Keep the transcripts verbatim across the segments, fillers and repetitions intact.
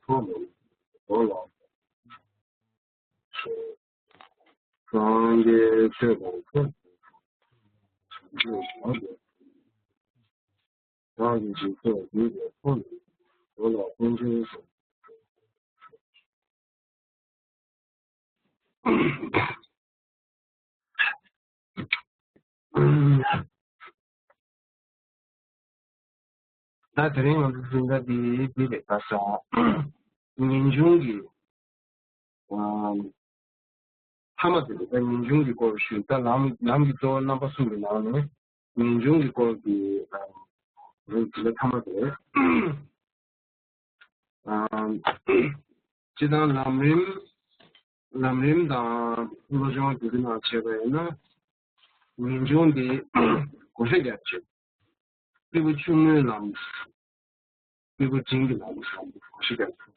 ཐོབ་ནས་འགྲོ་ལ། སངས་རྒྱས་ཆོས་དང་ཕྱོགས་དང་བྱང་ཆུབ་བར་དུ། བདག་གིས་ཇི་སྲིད་འདོད་པའི་ཐོབ་ནས་འགྲོ་ལ་ཕན་ཕྱིར་གསོན། ད་དེ་རིང་ང་ཚོ་འཛིན་གྲྭ་འདི་འདི་རེད། ད་ས་ངེས་འབྱུང་གི་ཨམ། ཐ་མ་དེ་ལ་ད་ངེས་འབྱུང་གི་སྐོར་ཞུ། ད་ལམ་ལམ་གྱི་གཙོ་བོ་རྣམ་པ་གསུམ་གྱི་ནང་ནས་ངེས་འབྱུང་གི་སྐོར་གྱི་རིགས་དེ་ལ་ཐ་མ་དེ་རེད། ཨ། སྤྱིར་བཏང་ལམ་རིམ་ལམ་རིམ་དང་བློ་སྦྱོང་དེ་ཚོའི་ནང་བྱས་པ་ཡིན་ན། ངེས་འབྱུང་དེ་བགོ་བཤའ་རྒྱག་ཆེད། སྐྱེས་བུ་ཆུང་ངུའི་ལམ། སྐྱེས་བུ་འབྲིང་གི་ལམ་ཟེར་ནས་བགོ་བཤའ་རྒྱག་ཐུབ་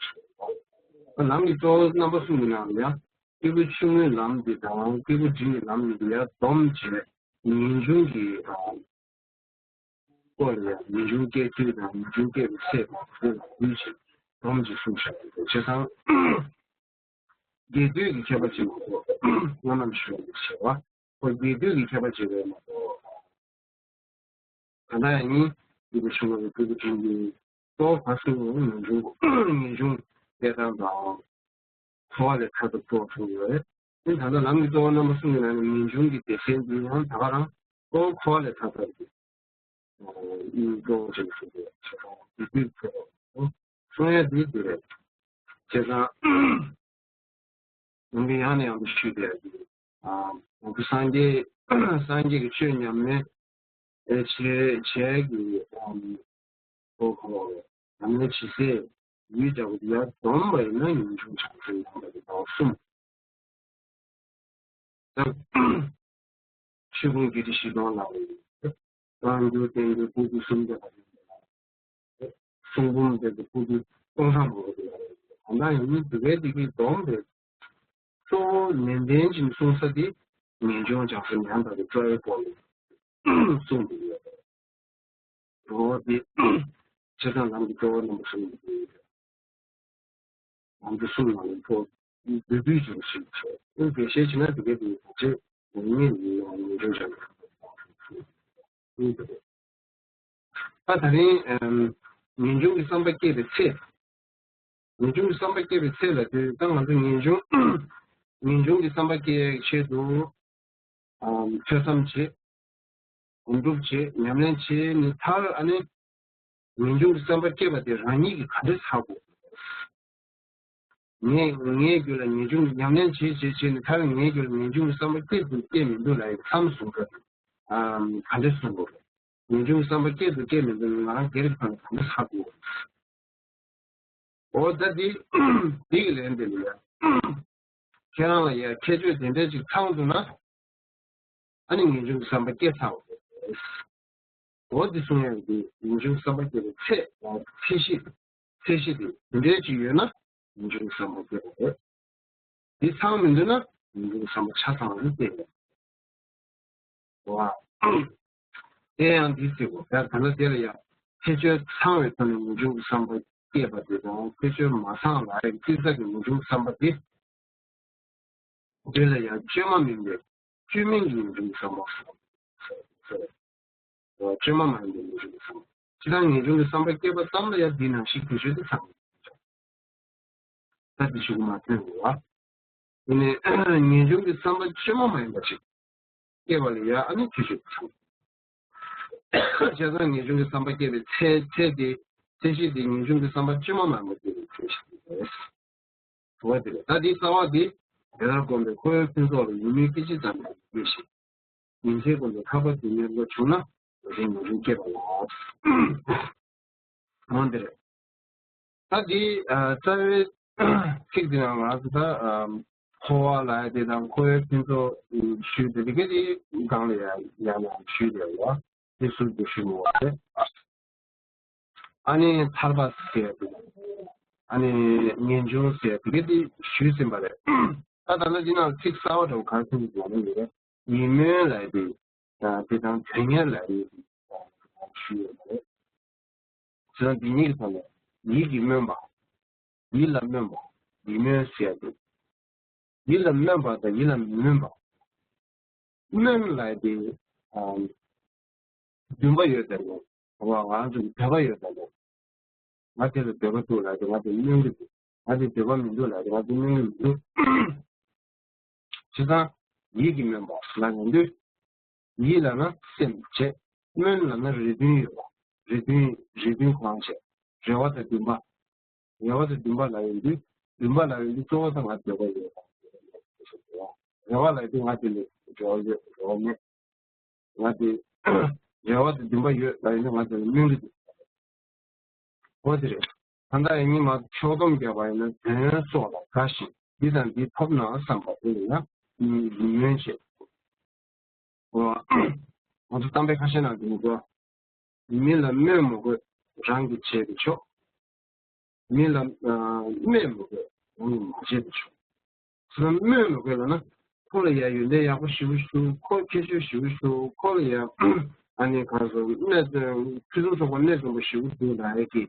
ཟེར། ལམ་གྱི་གཙོ་བོ་རྣམ་པ་གསུམ་གྱི་ནང་ལ་ཡང་སྐྱེས་བུ་ཆུང་ངུའི་ལམ་འདི་དང་སྐྱེས་བུ་འབྲིང་གི་ལམ་གཉིས་ཀྱི་ཡར་སྡོམ་བྱས། ངེས་འབྱུང་གི་ཨ་སྐོར་ལ་ཡང་ངེས་འབྱུང་སྐྱེ་ཚུལ་དང་ངེས་འབྱུང་སྐྱེ་བའི་ཚད་དང་དེ་ལ་གུས་ཀྱིས་སྡོམ་གྱིས་གསུངས་བཞག་པ་རེད། བྱས་ཙང་། རྒྱས་བསྡུས་ཀྱི་ཁྱད་པར་ཅིག་མ་གཏོགས་སྔོན་མ་ནས་ཞུས་པ་ནང་བཞིན་རེད་བ། ཁོ་རྒྱས་བསྡུས་ཀྱི་ཁྱད་པར་ཅིག་རེད་མ་གཏོགས། ད་ལྟ་ཡང་ནི་སྐྱེས་བུ་ཆུང་ངུ་དང་སྐྱེས་བུ་འབྲིང་གི་གཙོ་བོ་ག་སུ་ཡིན་ངེས་འབྱུང་ངེས་འབྱུང་སྐྱེ་སྟངས་དང་འཁོར་བ་ལས་ཐར་ཐབས་གཙོ་བོ་གསུངས་ཡོད་རེད། དེ་ད་ལྟ་ལམ་གྱི་གཙོ་བོ་རྣམ་པ་གསུམ་གྱི་ནང་ནས་ངེས་འབྱུང་གི་སྡེ་ཚན་འདི་ཡང་ད་ག་རང་གཙོ་བོ་འཁོར་བ་ལས་ཐར་ཐབས་ཀྱི་ཨ་ནི་གཙོ་བོ་ཅན་ཞིག་རེད། བྱས་ཙང་འདི་དུས་ཚོད་གསུང་ཡ་འདི་འདི་རེད། བྱས་ཙང་ཡང་ནས་ཡང་དུ་ཞུས་ཏེ། ཨ་ང་ཚོ་སངས་རྒྱས་སངས་རྒྱས་ཀྱི་ཆོས་ཉམས་ལེན་བྱེད་བྱེད་ཀྱི་ཨ་ནི་ཨོ་ཁོ་ཉམས་ལེན་བྱེད་སའི་ཡུལ་འདྲ་བོ་དེ་ཡར་འཛོམས་པ་ཡིན་ན་ངེས་འབྱུང་བྱང་སེམས་ཡོང་བ་རེད། ཟླ་བ་གསུམ། ད་ཆོས་ཕུང་བརྒྱད་ཁྲི་བཞི་སྟོང་ལ་བསྐང་གྱུར་བརྟན་གྱུར་སྤུ་གུ་སུམ་བརྒྱ་དང་གསུང་འབུམ་དེ་ཚོ་སྤུ་གུ་སྟོང་ཕྲག་མང་པོ་དེ་ལ་རེད། ད་ལྟ་ཡིན་ན་འདི་གའི་འདི་གའི་སྡོམ་རེད། གཙོ་བོ་ནན་ཏན་ཅིག་གསུང་ས་དེ་ངེས་འབྱུང་བྱང་སེམས་ཡང་དག་པའི་རྩ་བའི་སྐོར་ལ་གསུངས་འདུག་ཡོད་རེད། འོ་དེ་བྱས་ཙང་ལམ་གྱི་གཙོ་བོ་རྣམ་པ་གསུམ་ཡིན། ལམ་གྱི་གསུམ་ནང་ལ་ཐོག་བསྡུས་བསྡུས་ཀྱང་ཞིག་བྱས། འགྲེལ་བཤད་བྱས་ན་དེ་གའི་དེ་བྱས་ངེས་ངེས་ངེས་འབྱུང་བྱང་སེམས་ཡིན་འདུག་ད་ད་རིང་ངེས་འབྱུང་གི་བསམ་པ་སྐྱེས་པའི་ཚེ། ངེས་འབྱུང་གི་བསམ་པ་སྐྱེས་པའི་ཚེ་ལ་དུས་ད་ང་ཚོ་ངེས་འབྱུང་ངེས་འབྱུང་གི་བསམ་པ་སྐྱེའི་ཆེད་དུ་ཨམ་ཐོས་བསམ་བྱེད། སྒོམ་སྒྲུབ་བྱེད། ཉམས་ལེན་བྱེད་ནི་མཐར་ཨ་ནི་ངེས་འབྱུང་གི་བསམ་པ་སྐྱེས་པ་དེ་རང་ཉིད་ཀྱིས་ག་འདྲས་ཚར་དགོས། ངས་ངའི་རྒྱུད་ལ་ངེས་འབྱུང་ཉམས་ལེན་བྱེད་བྱེད་བྱེད་ནས་མཐར་ངའི་རྒྱུད་ལ་ངེས་འབྱུང་གི་བསམ་པ་སྐྱེས་འདུག་སྐྱེས་མི་འདུག་ལ་ཡི་མཚམས་བཟུང་སྐབས་ཨམ་ག་འདྲས་གསུང་དགོས་རེད། ངེས་འབྱུང་གི་བསམ་པ་སྐྱེས་འདུག་སྐྱེས་མི་འདུག་ང་རང་སྒེར་གྱི་ཐོག་ནས་ག་འདྲས་ཚར་དགོས། འོ་ད་འདི་འདི་གི་ལན་དེ་ལ་ཡ། ཁྱེད་རང་ལ་ཡ་ཁྱད་ཆོས་དེ་འདྲ་ཅིག་ཚང་འདུག་ན། ཨ་ནི་ངེས་འབྱུང་གི་བསམ་པ་སྐྱེ་ཚར་བ་རེད། འོ་འདི་གསུང་ཡག་འདི་ངེས་འབྱུང་གི་བསམ་པ་སྐྱེ་བའི་ཚད་ཚད་གཞི་ཚད་གཞི་དེ་དེ་འདྲ་ཅིག་ཡོད་ན་ངེས་འབྱུང་གི་བསམ་པ་སྐྱེ་བ་རེད། འདི་ཚང་མི་འདུག་ན་ངེས་འབྱུང་གི་བསམ་པ་ཆ་ཚང་རེད་སྐྱེ་བ་རེད། བ། དེ་ཡང་འདི་ཟེར་བ་ད་ད་ལྟ་དེ་ལ་ཡང་ཁྱད་ཆོས་ཚང་བའི་ཐོག་ནས་ངེས་འབྱུང་གི་བསམ་པ་སྐྱེས་པ་དེ་དང་ཁྱད་ཆོས་མ་ཚང་བའི་ཙིག་ཙག་གི་ངེས་འབྱུང་གི་བསམ་པ་དེ། འདི་ལ་ཡང་བཅོས་མ་མིན་པའི་བཅོས་མིན་གྱི་ངེས་འབྱུང་གི་བསམ་པ་ཟེར། བཅོས་མ་མ་ཡིན་པའི་ངེས་འབྱུང་གི་བསམ་པ། ཅི་ལྟར་ངེས་འབྱུང་གི་བསམ་པ་སྐྱེས་པ་ཙམ་ལ་ཡང་འདི་ནང་བཞིན་ཁྱད་ཆོས་དེ་ཚང་ད་དེ་ཞུ་གི་མ་ཐོན་རེད་བ། དེ་ནས་ངེས་འབྱུང་གི་བསམ་པ་བཅོས་མ་མ་ཡིན་པ་ཞིག་སྐྱེ་བ་ལ་ཡ་ཨ་ནི་ཁྱད་ཆོས་དེ་ཚང་། བྱས་ཙང་ངེས་འབྱུང་གི་བསམ་པ་སྐྱེ་བའི་ཚེ་ཚེ་དེ་ཚེ་གཞི་དེ་ངེས་འབྱུང་གི་བསམ་པ་བཅོས་མ་མ་ཡིན་པ་སྐྱེ་བའི་ཚེ་ཞིག་རེད། དུ་བ་དེ་རེད། ད་དེའི་རྩ་བ་དེ་དེ་ལྟར་བསྒོམས་པའི་འཁོར་བའི་ཕུན་ཚོགས་ལ་ཡིད་སྨོན་སྐད་ཅིག་ཙམ་ཡང་མི་དགོས་ཤིང་། ཉིན་མཚན་ཀུན་ཏུ་ཐར་པ་དེ་ཉིད་བློ་བྱུང་ན་འོ་དེ་ངེས་འབྱུང་སྐྱེས་པ་ལགས། འོ་འདི་རེད། ད་འདི་ཨ་རྩ་བའི་ཚིག་འདི་ནང་ང་ཚོ་ད་ཨ་འཁོར་བ་ལ་ཡ་དེ་དང་འཁོར་བའི་ཕུན་ཚོགས་ཞུས་ཏེ་འདི་ག་དེ་སྒང་ལ་ཡ་ཡང་ཡང་ཞུས་ཏེ་ཡ་དེ་ཟུར་དུ་ཞུ་མི་བ་རེད། ཨ་ནི་ཐར་པ་ཟེར་ཡ་དེ་ཨ་ནི་ངེས་འབྱུང་ཟེར་ཡ་དེ་ག་དེ་ཞུས་ཟིན་པ་རེད། ད་ད་ལྟ་འདི་ནང་ཚིག་གསར་བ་འདྲ་བོ་ག་རེ་ཟེར་གྱི་ཡོད་ན་ཡོད་རེད། ཡིད་སྨོན་ལ་ཡ་དེ་དང་དེ་དང་དོན་གཉེར་ལ་ཡ་དེ་ཞུས་ཡོད་པ་རེད། བྱས་ཙང་འདི་གཉིས་ཀྱི་ཐོག་ནས་ཡིད་ཀྱིས་སྨོན་པ། ཡིད་ལ་སྨོན་པ། ཡིད་སྨོན་ཟེར་ཡ་དེ། ཡིད་ལ་སྨོན་པ་དང་ཡིད་ལ་མི་སྨོན་པ། སྨོན་ལབ་ཡ་དེ། ཨ། འདུན་པ་ཡོད་དམ་མེད། ང་ཚོ་འདོད་པ་ཡོད་དམ་མེད། ང་དེ་ལ་འདོད་པ་འདུག་ལབ་དེ་ང་དེ་སྨོན་གྱི་འདུག་ང་དེ་འདོད་པ་མི་འདུག་ལབ་དེ་ང་དེ་སྨོན་གྱི་མི་འདུག་བྱས་ཙང་ཡིད་ཀྱིས་སྨོན་པ་ལབ་ཡོང་དུས། ཡིད་ལབ་ན་སེམས་བྱས། སྨོན་ལབ་ན་རེ་འདུན་ཡོད་པ། རེ་འདུན་རེ་འདུན་གང་བྱས། རེ་བ་དང་འདུན་པ། རེ་བ་དང་འདུན་པ་ལབ་ཡོང་དུས། འདུན་པ་ལབ་ཡོང་དུས་གཙོ་བོ་ད་ང་འདོད་པ་ཡོད་པ། རེ་བ་ལབ་ཡོང་དུས་ང་དེ་ལ་འབྲེལ་བ་ཡོད་འབྲེལ་བ་མེད། ང་དེ་རེ་བ་དང་འདུན་པ་ཡོད་ལབ་ཡོང་དུས་ང་དེ་ལ་སྨོན་གྱི་འདུག་འོ་དེ་རེད། ད་ལྟ་ཡང་ཉི་མ་ཕྱོགས་བསྡོམས་བརྒྱབ་པ་ཡིན་ན་དོན་སོགས་ལ་དགའ་ཞིང་འདི་དང་འདི་ཐོབ་ན་བསམ་པ་དེ་ལ་ཡང་ཡིད་སྨོན་བྱེད། འོ། ང་ཚོ་གཏམ་དཔེ་ཁ་ཤས་ནང་དུ་ཡོད་དོ། མི་ལ་སྨོན་མི་དགོས་རང་གིས་བྱས་པས་ཆོག་མི་ལ་སྨོན་མི་དགོས་རང་གིས་མ་བྱས་པས་ཆོག་སྨོན་མི་དགོས་ལབ་ན། ཁོ་ལ་ཡ་ཡོན་ཏན་ཡག་པོ་ཞེ་པོ་ཞིག་འདུག་ཁོ་ཁྱད་ཆོས་ཞེ་པོ་ཞིག་འདུག་ཁོ་ལ་ཡ་ཨ་ནི་གང་ཟེར་གནས་ཕུན་སུམ་ཚོགས་པ་གནས་བཟང་པོ་ཞེ་པོ་འདུག་ལབ་ཡ་གི་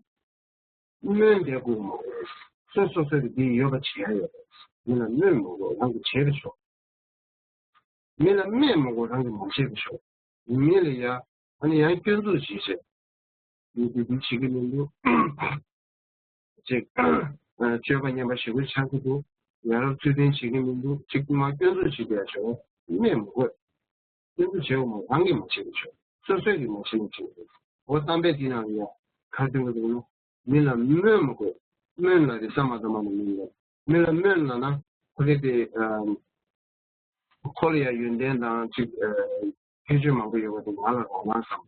སྨོན་འདེབས་དགོས་མ་རེད། སོ་སོ་སོ་གི་འདི་ཡོད་པ་བྱེད་ཡ་ཡོད་རེད། མི་ལ་སྨོན་མི་དགོས་རང་གིས་བྱས་པས་ཆོག་མི་ལ་སྨོན་མི་དགོས་རང་གིས་མ་བྱས་པས་ཆོག་མི་ལ་ཡ་ཨ་ནི་ཡང་སྐྱོན་འཛུགས་བྱེད་བྱེད། མི་འདི་འདི་བྱེད་ཀྱི་མི་འདུག་ཅིག་སྤྱོད་པ་ངན་པ་ཞེ་པོ་ཆགས་ཀྱི་འདུག་ཡ་རབས་ཚུལ་ལྡན་བྱེད་ཀྱི་མི་འདུག་ཅིག་མ་སྐྱོན་འཛུགས་བྱེད་པའི་ཆོག་སྨོན་མི་དགོས། སྐྱོན་འཛུགས་བྱེད་དགོས་མ་རང་གིས་མ་བྱས་པས་ཆོག་སོ་སོས་ཀྱིས་མ་བྱས་ན་བྱེད་དགོས། འོ་གཏམ་དཔེ་འདི་ནང་ཡ་ག་རེ་སྟོན་གྱི་འདུག་ན། མི་ལ་སྨོན་མི་དགོས། སྨོན་ལབ་དེ་ས་མ་ད་མ་ནི་མིན་ལ། མི་ལ་སྨོན་ལབ་ན་ཁོ་གི་དེ་ཨ་ཁོ་ལ་ཡ་ཡོན་ཏན་དང་ཅིག་ཨ་ཁྱད་ཆོས་མང་པོ་ཡོད་པ་དེ་ང་ལ་རག་ན་བསམ།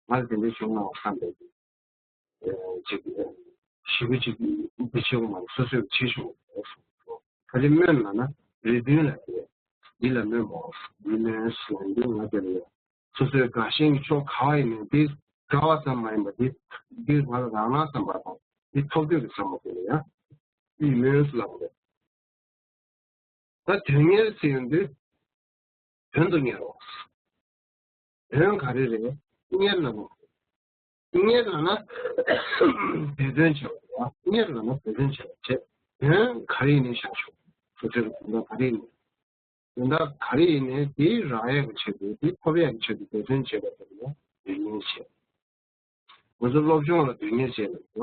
ང་ལ་དེ་འདྲའི་བྱུང་ན་བསམ་པའི་ཨ་ཅིག་ཨ་ཞེ་པོ་ཅིག་འདི་བྱེད་དགོས་མ་རེད། སོ་སོས་བྱེད་ཆོག་ཁ་ཅིག་སྨོན་ལབ་ན་རེ་འདུན་ལ་དེ་འདི་ལ་སྨོན་པའོ། འདི་སྨོན་ཟེར་འདི་ང་དེ་ལ་ཡ། སོ་སོའི་དགའ་ཞེན་གྱི་ཕྱོགས་ག་བ་ཡིན་ནའི་འདི་དགའ་བ་ཙམ་མ་ཡིན་པ་འདི་འདི་ང་ལ་རག་ན་བསམ་པ་དང་འདི་ཐོབ་འདོད་ཀྱི་བསམ་པ་དེ་ལ་ཡང་འདི་ཡིད་སྨོན་ཟེར་ལབ་པ་རེད། ད་དོན་གཉེར་ཟེར་ཡོང་དུས་དོན་དུ་གཉེར་རོ། དོན་ག་རེ་རེད། གཉེར་ལབ་ན། གཉེར་ལབ་ན་འབད་བརྩོན་བྱེད་པ་རེད། གཉེར་ལབ་ན་འབད་བརྩོན་བྱེད་པ་བྱེད། དོན་ག་རེ་ཡིན་ནའི་བཞག་ཆོག་སོ་སོའི་དོན་དག་ག་རེ་ཡིན་ནའི། དོན་དག་ག་རེ་ཡིན་ནའི་དེ་རག་ཡག་གི་ཆེད་དུ་དེ་ཐོབ་ཡག་གི་ཆེད་དུ་འབད་བརྩོན་བྱེད་པ་དེ་ལ་ཡིད་སྨོན་བྱེད། ང་ཚོ་སློབ་སྦྱོང་ལ་དོན་གཉེར་བྱེད་ལ་འདུག་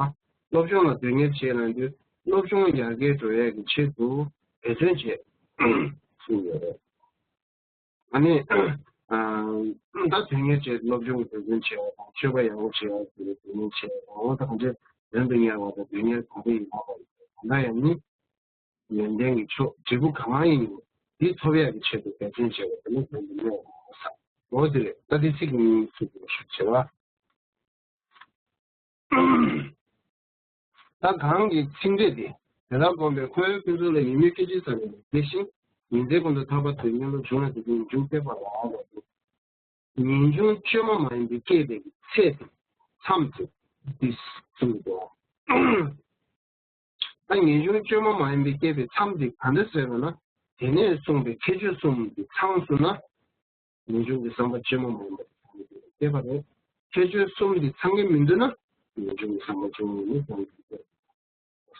སློབ་སྦྱོང་ལ་དོན་གཉེར་བྱེད་ལ་འདུག་སློབ་སྦྱོང་ཡར་རྒྱས་འགྲོ་ཡག་གི་ཆེད་དུ་འབད་བརྩོན་བྱེད་གསུངས་ཡོད་རེད། ཨ་ནི། ད་དོན་གཉེར་བྱེད་སློབ་སྦྱོང་གི་འབད་བརྩོན་བྱེད་པ་དང་སྤྱོད་པ་ཡག་པོ་བྱེད་ཡག་གི་དོན་གཉེར་བྱེད་པ་འོ་ད་གང་ཅི་དོན་དུ་གཉེར་བ་དང་དོན་གཉེར་གང་རེ་ཡིན་པ་དང་ད་ཡང་ནི། ཡོན་ཏན་གྱི་མཆོག་འབྲས་བུ་གང་ཡིན་ཡང་འདི་ཐོབ་ཡག་གི་ཆེད་དུ་འབད་བརྩོན་བྱེད་པ་དེ་ནི་དོན་དུ་གཉེར་བ་ཟེར། འོ་དེ་རེད། ད་འདི་ཚིག་གཉིས་ཚིག་གཉིས་ཤིག་བྱེད་པ། ད་གང་གི་ཚིག་འགྲེལ་དེ་དེ་ལྟར་བསྒོམས་པས་འཁོར་བའི་ཕུན་ཚོགས་ལ་ཡིད་སྨོན་སྐད་ཅིག་ཙམ་ཡང་མི་སྐྱེ་ཞིང་ཉིན་མཚན་ཀུན་ཏུ་ཐར་པ་དོན་གཉེར་ལ་འབྱུང་ལ་དེ་ཉིན་འབྱུང་སྐྱེས་པ་ལ་ལ་དེ། ངེས་འབྱུང་བཅོས་མ་མ་ཡིན་པའི་སྐྱེས་པའི་ཚེ་དང་མཚམས་དེ་འདི་གསུངས་འདུག་ད་ངེས་འབྱུང་བཅོས་མ་མ་ཡིན་པའི་སྐྱེས་པའི་མཚམས་དེ་ག་འདྲ་ཟེར་བ་ན། དེ་ནས་གསུངས་པའི་ཁྱད་ཆོས་གསུམ་གྱི་ཚང་སོང་ན། ངེས་འབྱུང་གི་བསམ་པ་བཅོས་མ་མ་ཡིན་པ་དེ་སྐྱེས་པ་རེད། ཁྱད་ཆོས་གསུམ་དེ་ཚང་གི་མི་འདུག་ན། ངེས་འབྱུང་གི་བསམ་པ་བཅོས་མ་མ་ཡིན་པ་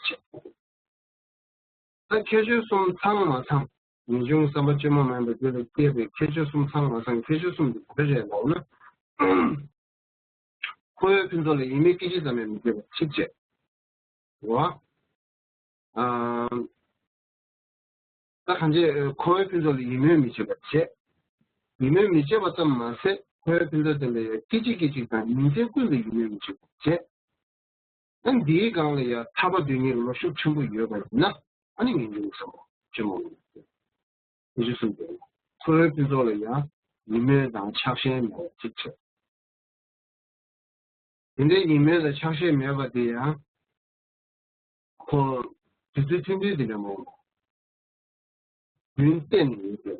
སྐྱེས་པ་རེད། ད་ཁྱད་ཆོས་གསུམ་ཚང་མ་ཚང་། ངེས་འབྱུང་བསམ་པ་བཅོས་མ་མ་ཡིན་པ་རྒྱུད་ལ་སྐྱེས་པའི་ཁྱད་ཆོས་གསུམ་ཚང་མ་ཚང་། ཁྱད་ཆོས་གསུམ་དེ་ག་རེ་རེད་ལབ་ན། འཁོར་བའི་ཕུན་ཚོགས་ལ་ཡིད་སྨོན་སྐད་ཅིག་ཙམ་ཡང་མི་སྐྱེ་བ་གཅིག་བྱས། རེད་བ། ཨ། ད་གང་ཅི་འཁོར་བའི་ཕུན་ཚོགས་ལ་ཡིད་སྨོན་མི་བྱེད་པ་བྱས། ཡིད་སྨོན་མི་བྱེད་པ་ཙམ་མ་ཟད་འཁོར་བའི་ཕུན་ཚོགས་དེ་ལ་སྐད་ཅིག་སྐད་ཅིག་དང་ཉིན་མཚན་ཀུན་ཏུ་ཡིད་སྨོན་མི་བྱེད་པ་བྱས། ཨ་འདིའི་སྒང་ལ་ཡང་ཐར་པ་དོན་གཉེར་གྱི་ལོ་ཤུགས་ཆེན་པོ་ཡོད་པ་ཡིན་ན་ཨ་ནི་ངེས་འབྱུང་གི་བསམ་པ་ཆེན་མོ་ཡོད། ངེས་འབྱུང་གསུམ་དེ་འཁོར་བའི་ཕུན་ཚོགས་ལ་ཡང་ཡིད་སྨོན་དང་ཆགས་ཞེན་མེད་པ་གཅིག་བྱས། དེ་འདྲའི་ཡིད་སྨོན་དང་ཆགས་ཞེན་མེད་པ་དེ་ཡང་ཁོ་དུས་ཚོད་ཐུང་ཐུང་དེ་འདྲ་མ་ཡིན་པ། རྒྱུན་གཏན་ནས་ཡོད་པའི་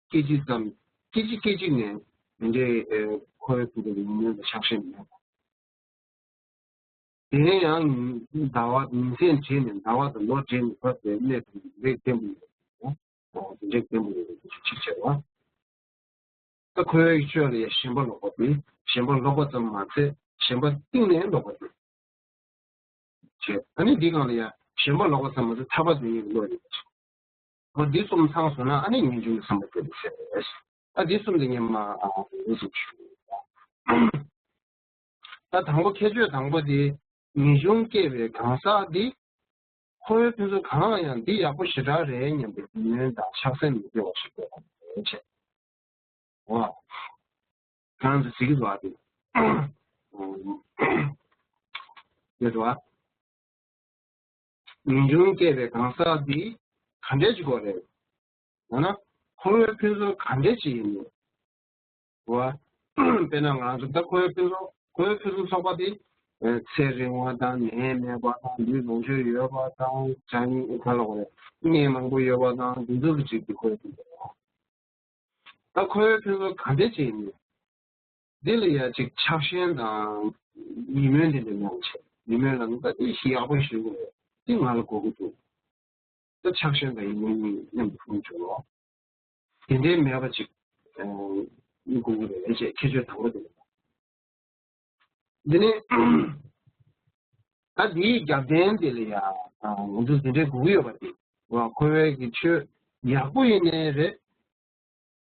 སྐད་ཅིག་ཙམ། སྐད་ཅིག་སྐད་ཅིག་ནས་དེ་འདྲའི་ཨེ་འཁོར་བའི་ཕུང་པོ་ལ་ཡིད་སྨོན་དང་ཆགས་ཞེན་མེད་པ། དེ་ནས་ཡང་ཟླ་བ་ཉིན་མཚན་བྲིས་ནས་ཟླ་བ་དང་ལོ་བྲིས་ནས་བབས་པའི་གནས་དེ་འདྲའི་བརྟན་པོ་ཡོད་པ། དེ་འདྲའི་བརྟན་པོ་ཡོད་པའི་ཆོས་ཅིག་བྱས་པ། ད་འཁོར་བའི་ཆོས་ལ་ཡང་ཞེན་པ་ལོག་པ་དེ། ཞེན་པ་ལོག་པ་ཙམ་མ་ཟད་ཞེན་པ་གཏིང་ནས་ལོག་པ་དེ། བྱས། ཨ་ནི་འདི་སྒང་ལ་ཡང་ཞེན་པ་ལོག་པ་ཟེར་མ་ཟད་ཐར་པ་དོན་གཉེར་གྱི་བློ་ཡིན། འོ་འདི་གསུམ་ཚང་སོང་ན་ཨ་ནི་ངེས་འབྱུང་གི་བསམ་པ་སྐྱེ་འདུག་ཟེར། ཨ་འདི་གསུམ་དེ་ངས་མ་ཨ་འོ་ཟུག་ཞུ། ད་དང་པོ་ཁྱད་ཆོས་དང་པོ་དེ་ངེས་འབྱུང་སྐྱེ་བའི་གང་ཟག་འདི་འཁོར་བའི་ཕུན་སུམ་གང་ལ་ཡང་འདི་ཡག་པོ་ཞེ་དྲག་རེད་སྙམ་པའི་ཉོན་དང་ཆགས་སེམས་མི་སྐྱེ་བ་ཞིག་དགོས་པ་རེད་བྱས། འོ། གང་དུ་ཟེར་གྱི་འདུག་ཨ་དེ། ཡོད་འགྲོ་བ། ངེས་འབྱུང་སྐྱེ་བའི་གང་ཟག་འདི་ག་འདྲས་ཅིག་དགོས་རེད། འོ་ན་འཁོར་བའི་ཕུན་སུམ་ག་འདྲས་ཅིག་ཡིན་ནོ། འོ། དཔེར་ན་ང་ཚོ་ད་འཁོར་བའི་ཕུན་སུམ་འཁོར་བའི་ཕུན་སུམ་ཚོགས་པ་དེ། ཚེ་རིང་བ་དང་ནད་མེད་པ་དང་ལུས་ལོངས་སྤྱོད་ཡོད་པ་དང་བྱ་ག་ལ་གོ་རེད། གནས་མང་པོ་ཡོད་པ་དང་འདི་ཚོ་གི་ཅིག་གི་འཁོར་བའི་ཕུན་སུམ། ད་འཁོར་བའི་ཕུན་སུམ་ག་འདྲས་ཅིག་ཡིན་ནོ། འདི་ལ་ཡ་ཅིག་ཆགས་ཞེན་དང་ཉེས་སྨོན་དེ་འདྲ་མང་ཆེ། ཉེས་སྨོན་ལ་ནི་ད་དེ་ཞིག་ཡག་པོ་ཞིག་དགོས་རེད། དེ་ང་ལ་དགོས་ཀྱི་འདུག་ད་ཆགས་ཞེན་དང་ཉེས་སྨོན་གཉིས་མཉམ་དུ་ཕུང་བྱུང་ལོ། དེ་འདྲའི་མེད་པ་ཅིག་ཨ་དགོས་ཀྱི་རེད་ཅེས་ཁྱད་ཆོས་དང་པོ་དེ་རེད། འདི་ནི་ད་འདིའི་རྒྱབ་རྟེན་དེ་ལ་ཡ་ང་ཚོ་འདི་འདྲའི་དགོས་ཀྱི་ཡོད་པ་དེ་འཁོར་བའི་གི་ཆོས་ཡག་པོ་ཡིན་ནའི་རེད།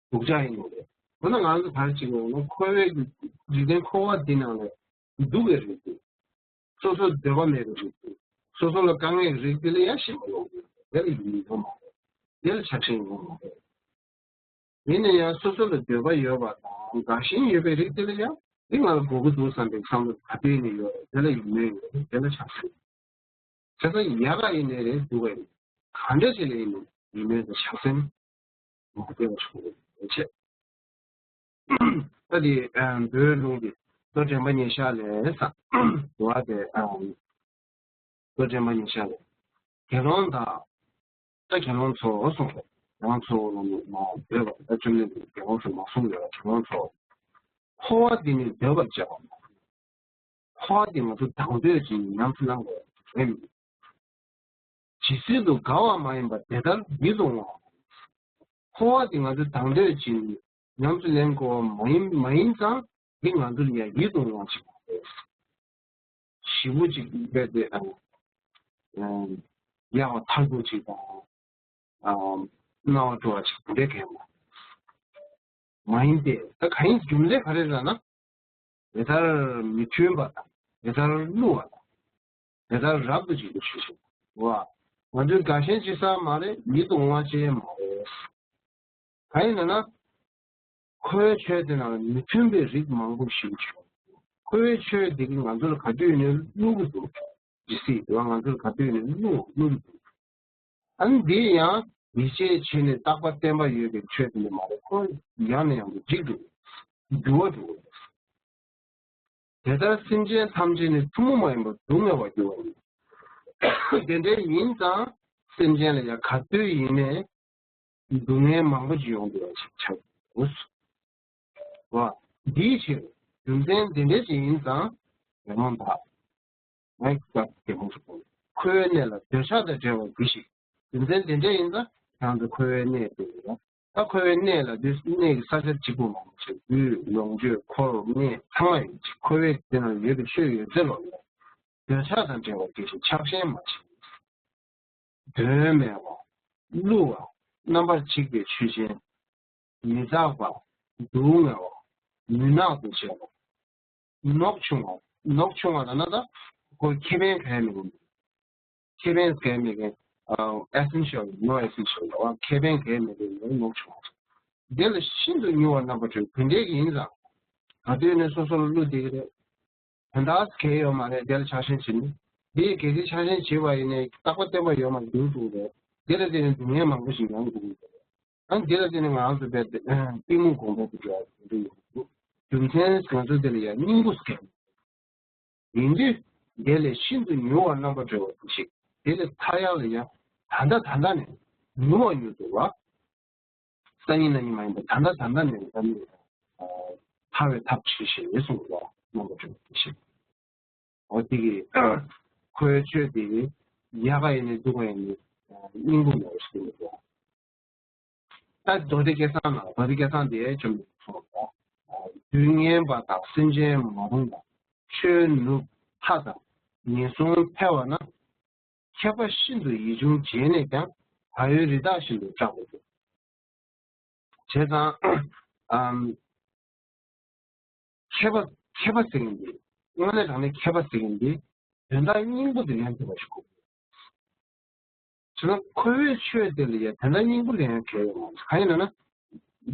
སྡུག་ཅག་ཡིན་ནའི་རེད། འོ་ན་ང་ཚོ་ག་རེ་བྱེད་དགོས་ན་འཁོར་བའི་གི་འཇིག་རྟེན་འཁོར་བ་འདི་ནང་ལ་སྡུག་པའི་རིགས་དེ། སོ་སོ་འདོད་པ་མེད་པའི་རིགས་དེ། སོ་སོ་ལ་དཀའ་ངལ་རིགས་དེ་ལ་ཡང་ཞེན་པ་ཡོང་གི་ཡོད་རེད། དེ་ལ་ཡིད་མི་ཡོང་མ་རེད། དེ་ལ་ཆགས་ཞེན་ཡོང་མ་རེད། ཡིན་ན་ཡང་སོ་སོ་ལ་འདོད་པ་ཡོད་པ་དང་དགའ་ཞེན་ཡོད་པའི་རིགས་དེ་ལ་ཡང་འདི་ང་ལ་དགོས་ཀྱི་འདུག་བསམ་པའི་བསམ་བློ་ག་དུས་ནས་ཡོད་རེད། དེ་ལ་ཡིད་མོས་ཡོད་རེད། དེ་ལ་ཆགས་ཞེན། བྱས་ཙང་ཡག་ག་ཡིན་ནའི་རེད། སྡུག་ག་ཡིན་ནའི་གང་འདྲ་ཞིག་ལ་ཡིན་ནའི་ཡིད་མོས་དང་ཆགས་སེམས་མ་སྐྱེ་བ་ཞིག་དགོས་ཀྱི་ཡོད་བྱས། ད་དེ་ཨ་མདོའི་ལུང་དེ་མདོ་དྲན་པ་ཉེར་བཞག་ལས་ས་འདུལ་བ་དེ་ཨ་མདོ་དྲན་པ་ཉེར་བཞག་ལས་དགེ་སློང་དག་ད་དགེ་སློང་ཚོ་གསུངས་པས། དགེ་སློང་ཚོ་ལ་ནི་མ་འདོད་པ་ད་བཅོམ་ལྡན་འདས་དགེ་སློང་ཚོ་མ་གསུངས་ཡོད་པ། དགེ་སློང་ཚོ་འཁོར་བ་འདི་ནི་འདོད་པར་བྱ་བ་མ་འཁོར་བ་འདི་ང་ཚོ་དང་འདོད་ཅིང་ཉམས་སུ་བླང་དགོས་རེད། ཇི་སྲིད་དུ་དགའ་བ་མ་ཡིན་པ་དེ་ལྟར་ཡིད་དུ་འོང་བ། འཁོར་བ་འདི་ང་ཚོ་དང་འདོད་ཅིང་ཉམས་སུ་ལེན་དགོས་པ་མ་ཡིན་མ་ཡིན་ཙང་འདི་ང་ཚོ་ལ་ཡང་ཡིད་དུ་འོང་བ་ཞིག་རེད། ཞེ་པོ་ཅིག་རྦད་དེ་ཨ་ཡག་པ་ཐར་ཐུབ་ཅིག་དང་། སྣང་བ་སྤྲོ་བ་ཅིག་དེ་འདྲའི་གང་ཡང་མ་ཡིན་ཏེ། ད་གང་ཡིན་རྒྱུ་མཚན་ག་རེ་རེད་ལབ་ན། དེ་ལྟར་མི་མཐུན་པ་དང་། དེ་ལྟར་བསླུ་བ་དང་། དེ་ལྟར་རབ་ཏུ་འཇིག་པའི་ཆོས་ཤིག་བ། ང་ཚོའི་དགའ་ཞེན་བྱེད་ས་མ་རེད། ཡིད་དུ་འོང་བ་ཅན་མ་རེད། གང་ཡིན་ལབ་ན། འཁོར་བའི་ཆོས་དེ་ནང་མི་མཐུན་པའི་རིགས་མང་པོ་ཞིག་བྱུང་། འཁོར་བའི་ཆོས་འདི་གིས་ང་ཚོ་ལ་ག་དུས་ནས་བསླུ་གི་འདུག་ཇི་སྲིད་དུ་ང་ཚོར་ག་དུས་ནས་བསླུ་བསླུ་གི་འདུག་ཨ་ནི་འདི་ཡང་ཡིད་ཆེས་བྱས་ནས་རྟག་པ་བརྟན་པ་ཡོད་པའི་ཆོས་དེ་འདྲ་མ་རེད། ཁོ་ཡང་ནས་ཡང་དུ་འཇིག་འགྲོ། འགྱུར་བ་འགྲོ། དེ་ལྟར་སེམས་ཅན་ཐམས་ཅད་ནི་ཐུན་མོང་མ་ཡིན་པར་སྡུག་བསྔལ་བར་འགྱུར་བ་ཡིན། དེ་འདྲ་ཡིན་ཙང་སེམས་ཅན་ལ་ཡང་ག་དུས་ཡིན་ནའི་སྡུག་བསྔལ་མང་པོ་ཞིག་ཡོང་འདུག་པ་ཞིག་ཆགས་འདུག་བ། འདིའི་ཕྱིར་རྒྱུ་མཚན་འདི་འདྲ་ཞིག་ཡིན་ཙང་དགེ་སློང་དག་ངས་སྐབས་དེ་མོ་ཞིག་འཁོར་བའི་གནས་ལ་འདོད་ཆགས་དང་བྲལ་བ་འདི་ཞིག་རྒྱུ་མཚན་འདི་འདྲ་ཡིན་ཙང་ཁྱེད་རང་ཚོ་འཁོར་བའི་གནས་དེ་ཡིན་ལ། ད་འཁོར་བའི་གནས་ལ་དུས་གནས་ཀྱི་ས་ཆ་གཅིག་པུ་མ་ཡིན་ཞིང་ལུས་ལོངས་སྤྱོད་འཁོར་གནས་ཚང་མ་ཡིན་ཞིང་འཁོར་བའི་དེ་ན་ཡོད་པའི་ཆོས་ཡོད་ཚད་ལོ་ལ་འདོད་ཆགས་དང་བྲལ་བ་འདི་ཞིག་ཆགས་ཞེན་མ་བྱེད། དོན་མེད་པ། བསླུ་བ། རྣམ་པར་འཇིག་པའི་ཆོས་ཅན། མི་རྟག་པ། སྡུག་བསྔལ་བ། མུན་ནག་ཏུ་བྱེད་པ། ནོག་ཆུང་བ། ནོག་ཆུང་བ་ལབ་ན་ད་ཁོ་ཁེ་ཕན་ག་ཡང་མེད་མཁན། ཁེ་ཕན་ག་ཡང་མེད་མཁན། ཨ་essential no essential ལབ་པ། ཁེ་ཕན་ག་ཡང་མེད་མཁན་ནོག་ཆུང་བ། དེ་ལ་ཤིན་ཏུ་ཉུང་བར་རྣམ་པར་གྲོལ། དེ་འདྲའི་ཡིན་ཙང་ག་དུས་ནས་སོ་སོ་ལ་བསླུ་བསྡད་ཀྱི་རེད། དོན་དག་གལ་ཡོད་མ་རེད། དེ་ལ་ཆགས་ཞེན་བྱེད་ནི། དེ་གལ་སྲིད་ཆགས་ཞེན་བྱེད་པ་ཡིན་ནའི་རྟག་པ་བརྟན་པ་ཡོད་མ་འགྱུར་འགྲོ་གི་རེད། དེ་ལ་བརྟེན་ནས་སྡུག་བསྔལ་མང་པོ་ཞིག་མྱོང་དགོས་ཀྱི་རེད། ཨ་ནི་དེ་ལ་བརྟེན་ནས་ང་རང་ཚོ་རྦད་དེ་གཏི་མུག་གོང་འཕེལ་དུ་འགྲོ་ཡག་དེ་འདྲ་ཡོང་གི་འདུག་རྒྱུ་མཚན་ང་ཚོ་དེ་ལ་ཡང་སྙིང་པོ་ཟེར་མཁན་ཡིན་དུས། དེ་ལས་ཤིན་ཏུ་ཉུང་བར་རྣམ་པར་གྲོལ་བ་དེ་ཞིག་དེ་ལས་ཐར་ཡག་ལ་ཡང་ད་ལྟ་ད་ལྟ་ནས་ཉུང་བ་ཉུང་དུ་བ། སང་ཉིན་གནངས་ཉིན་མ་ཡིན་པར་ད་ལྟ་ད་ལྟ་ནས་ད་ནི་ཐར་བའི་ཐབས་ཇི་ཞིག་གསུངས་པ་རྣམ་པར་གྲོལ་བ་དེ་ཞིག་འོ་དེ་གི་ཁོའི་ཆོས་དེ་ཡག་ག་ཡིན་ནའི་སྡུག་ག་ཡིན་ནའི་སྙིང་པོ་མེད་པ་ཞིག་ཡིན་པ། ད་མདོ་སྡེ་སྐལ་བཟང་ལ་མདོ་སྡེ་སྐལ་བཟང་དེ་བཅོམ་ལྡན་འདས་གསུངས་པ། དུས་ངན་པ་དང་སེམས་ཅན་མ་རུངས་པ། ཆོས་ནུབ་ལྷ་དང་ ངན་སོང་འཕེལ་བ་ན། མཁས་པ་ཤིན་ཏུ་ཡིད་འབྱུང་བྱས་ནས་ཀྱང་། བག་ཡོད་རི་དྭགས་བཞིན་དུ་སྐྲག་པར་འགྱུར། བྱས་ཙང་། ཨམ། མཁས་པ་མཁས་པ་ཟེར་མཁན་འདི། དངོས་གནས་དྲང་གནས་མཁས་པ་ཟེར་མཁན་འདི། དོན་དག་སྙིང་པོ་དེ་ལེན་ཐུབ་པ་ཞིག་དགོས། བྱས་ན་ཁོ་བོའི་ཆོས་དེ་ལ་ཡང་དོན་དག་སྙིང་པོ་ལེན་ཡང་གལ་ཡོད་མ་རེད། གང་ཡིན་ན་ན།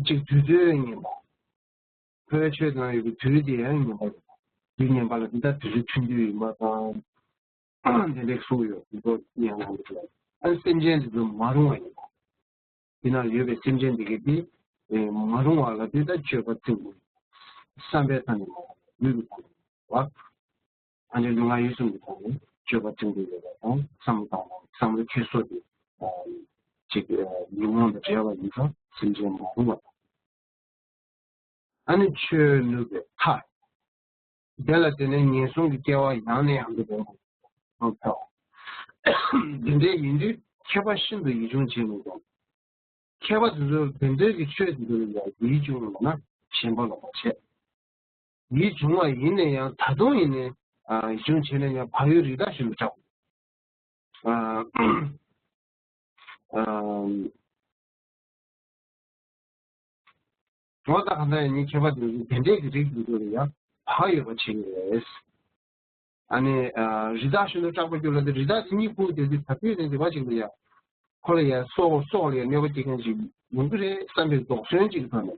གཅིག་དུས་ཚོད་ངན་པ། ཁོ་བོའི་ཆོས་དེ་ནང་ཡོད་པའི་དུས་དེ་ཡང་ངན་པ་རེད། དུས་ངན་པ་ལ་འདི་ལྟར་དུས་ཚོད་ཐུང་དུས་ཡིན་པ་དང་། དེ་འདྲའི་གསུངས་ཡོད། འདི་ཚོ་ཡང་ལ་འདི་ལ། ཨ་ནི་སེམས་ཅན་འདི་ཚོ་མ་རུང་བ་ཡིན་པ། འདི་ན་ཡོད་པའི་སེམས་ཅན་འདི་གས་འདི། ཨེ། མ་རུང་བ་ལ་འདི་ལྟར་སྤྱོད་པ་བཙིན་པོ། བསམ་པའི་ཐོག་ནས་མ་རུང་བ། ལུས་ཀྱི་ཐོག་ནས་མ་རུང་བ། ཨ་ནི་ལུས་ངག་ཡིད་གསུམ་གྱི་ཐོག་ནས་སྤྱོད་པ་བཙིན་པོ་ཡོད་པ་དང་། བསམ་བློ་གཏོང་བ། བསམ་བློ་འཁྱེར་སོ་དེ། ཨ། ཅིག་ཨ། ཉོན་མོངས་དང་བྲལ་བ་ཡིན་ཙང་སེམས་ཅན་མ་རུང་བ་དང་། ཨ་ནི་ཆོས་ནུབ་པའི་མཐའ། དེ་ལ་བརྟེན་ནས་ངན་སོང་གི་སྐྱེ་བ་ཡང་ནས་ཡང་དུ་ལེན་པར་འགྱུར་བ། འདི་འདྲའི་ཡིན་དུས་མཁས་པ་ཤིན་ཏུ་ཡིད་འབྱུང་བྱེད་མི་དགོས། མཁས་པ་དེ་ཚོ་དེ་འདྲའི་གི་ཆོས་དེ་ཚོ་ལ་ཡང་ཡིད་འབྱུང་ལོག་ན་ཞེན་པ་ལོག་པ་བྱེད། ཡིད་འབྱུང་བ་ཡིན་ན་ཡང་ད་དུང་ཡིན་ནའི། ཨ། ཡིད་འབྱུང་བྱས་ན་ཡང་བག་ཡོད་རི་དྭགས་བཞིན་དུ་སྐྲག། ཨ། ཨ། འོ་ད་གང་ལྟར་ཡང་ནི་མཁས་པ་དེ་ཚོ་དེ་འདྲའི་གི་རིགས་དེ་ཚོ་ལ་ཡང་བག་ཡོད་པ་བྱེད་ཀྱི་རེད། ཨ་ནི། ཨ། རི་དྭགས་བཞིན་དུ་སྐྲག་པར་འགྱུར་ལབ་དུས། རི་དྭགས་དེ་གཉིད་ཁུག་དེ་དུས་ད་དུས་ནས་འདི་བ་ཅིག་ལ་ཡ། ཁོ་ལ་ཡ་སྲོག་སྲོག་ལ་ཡ་གནོད་པ་སྐྱེལ་མཁན་ཅིག་ཡོང་གི་རེད་བསམ་པའི་དོགས་ཟོན་ཅིག་གི་ཐོག་ནས།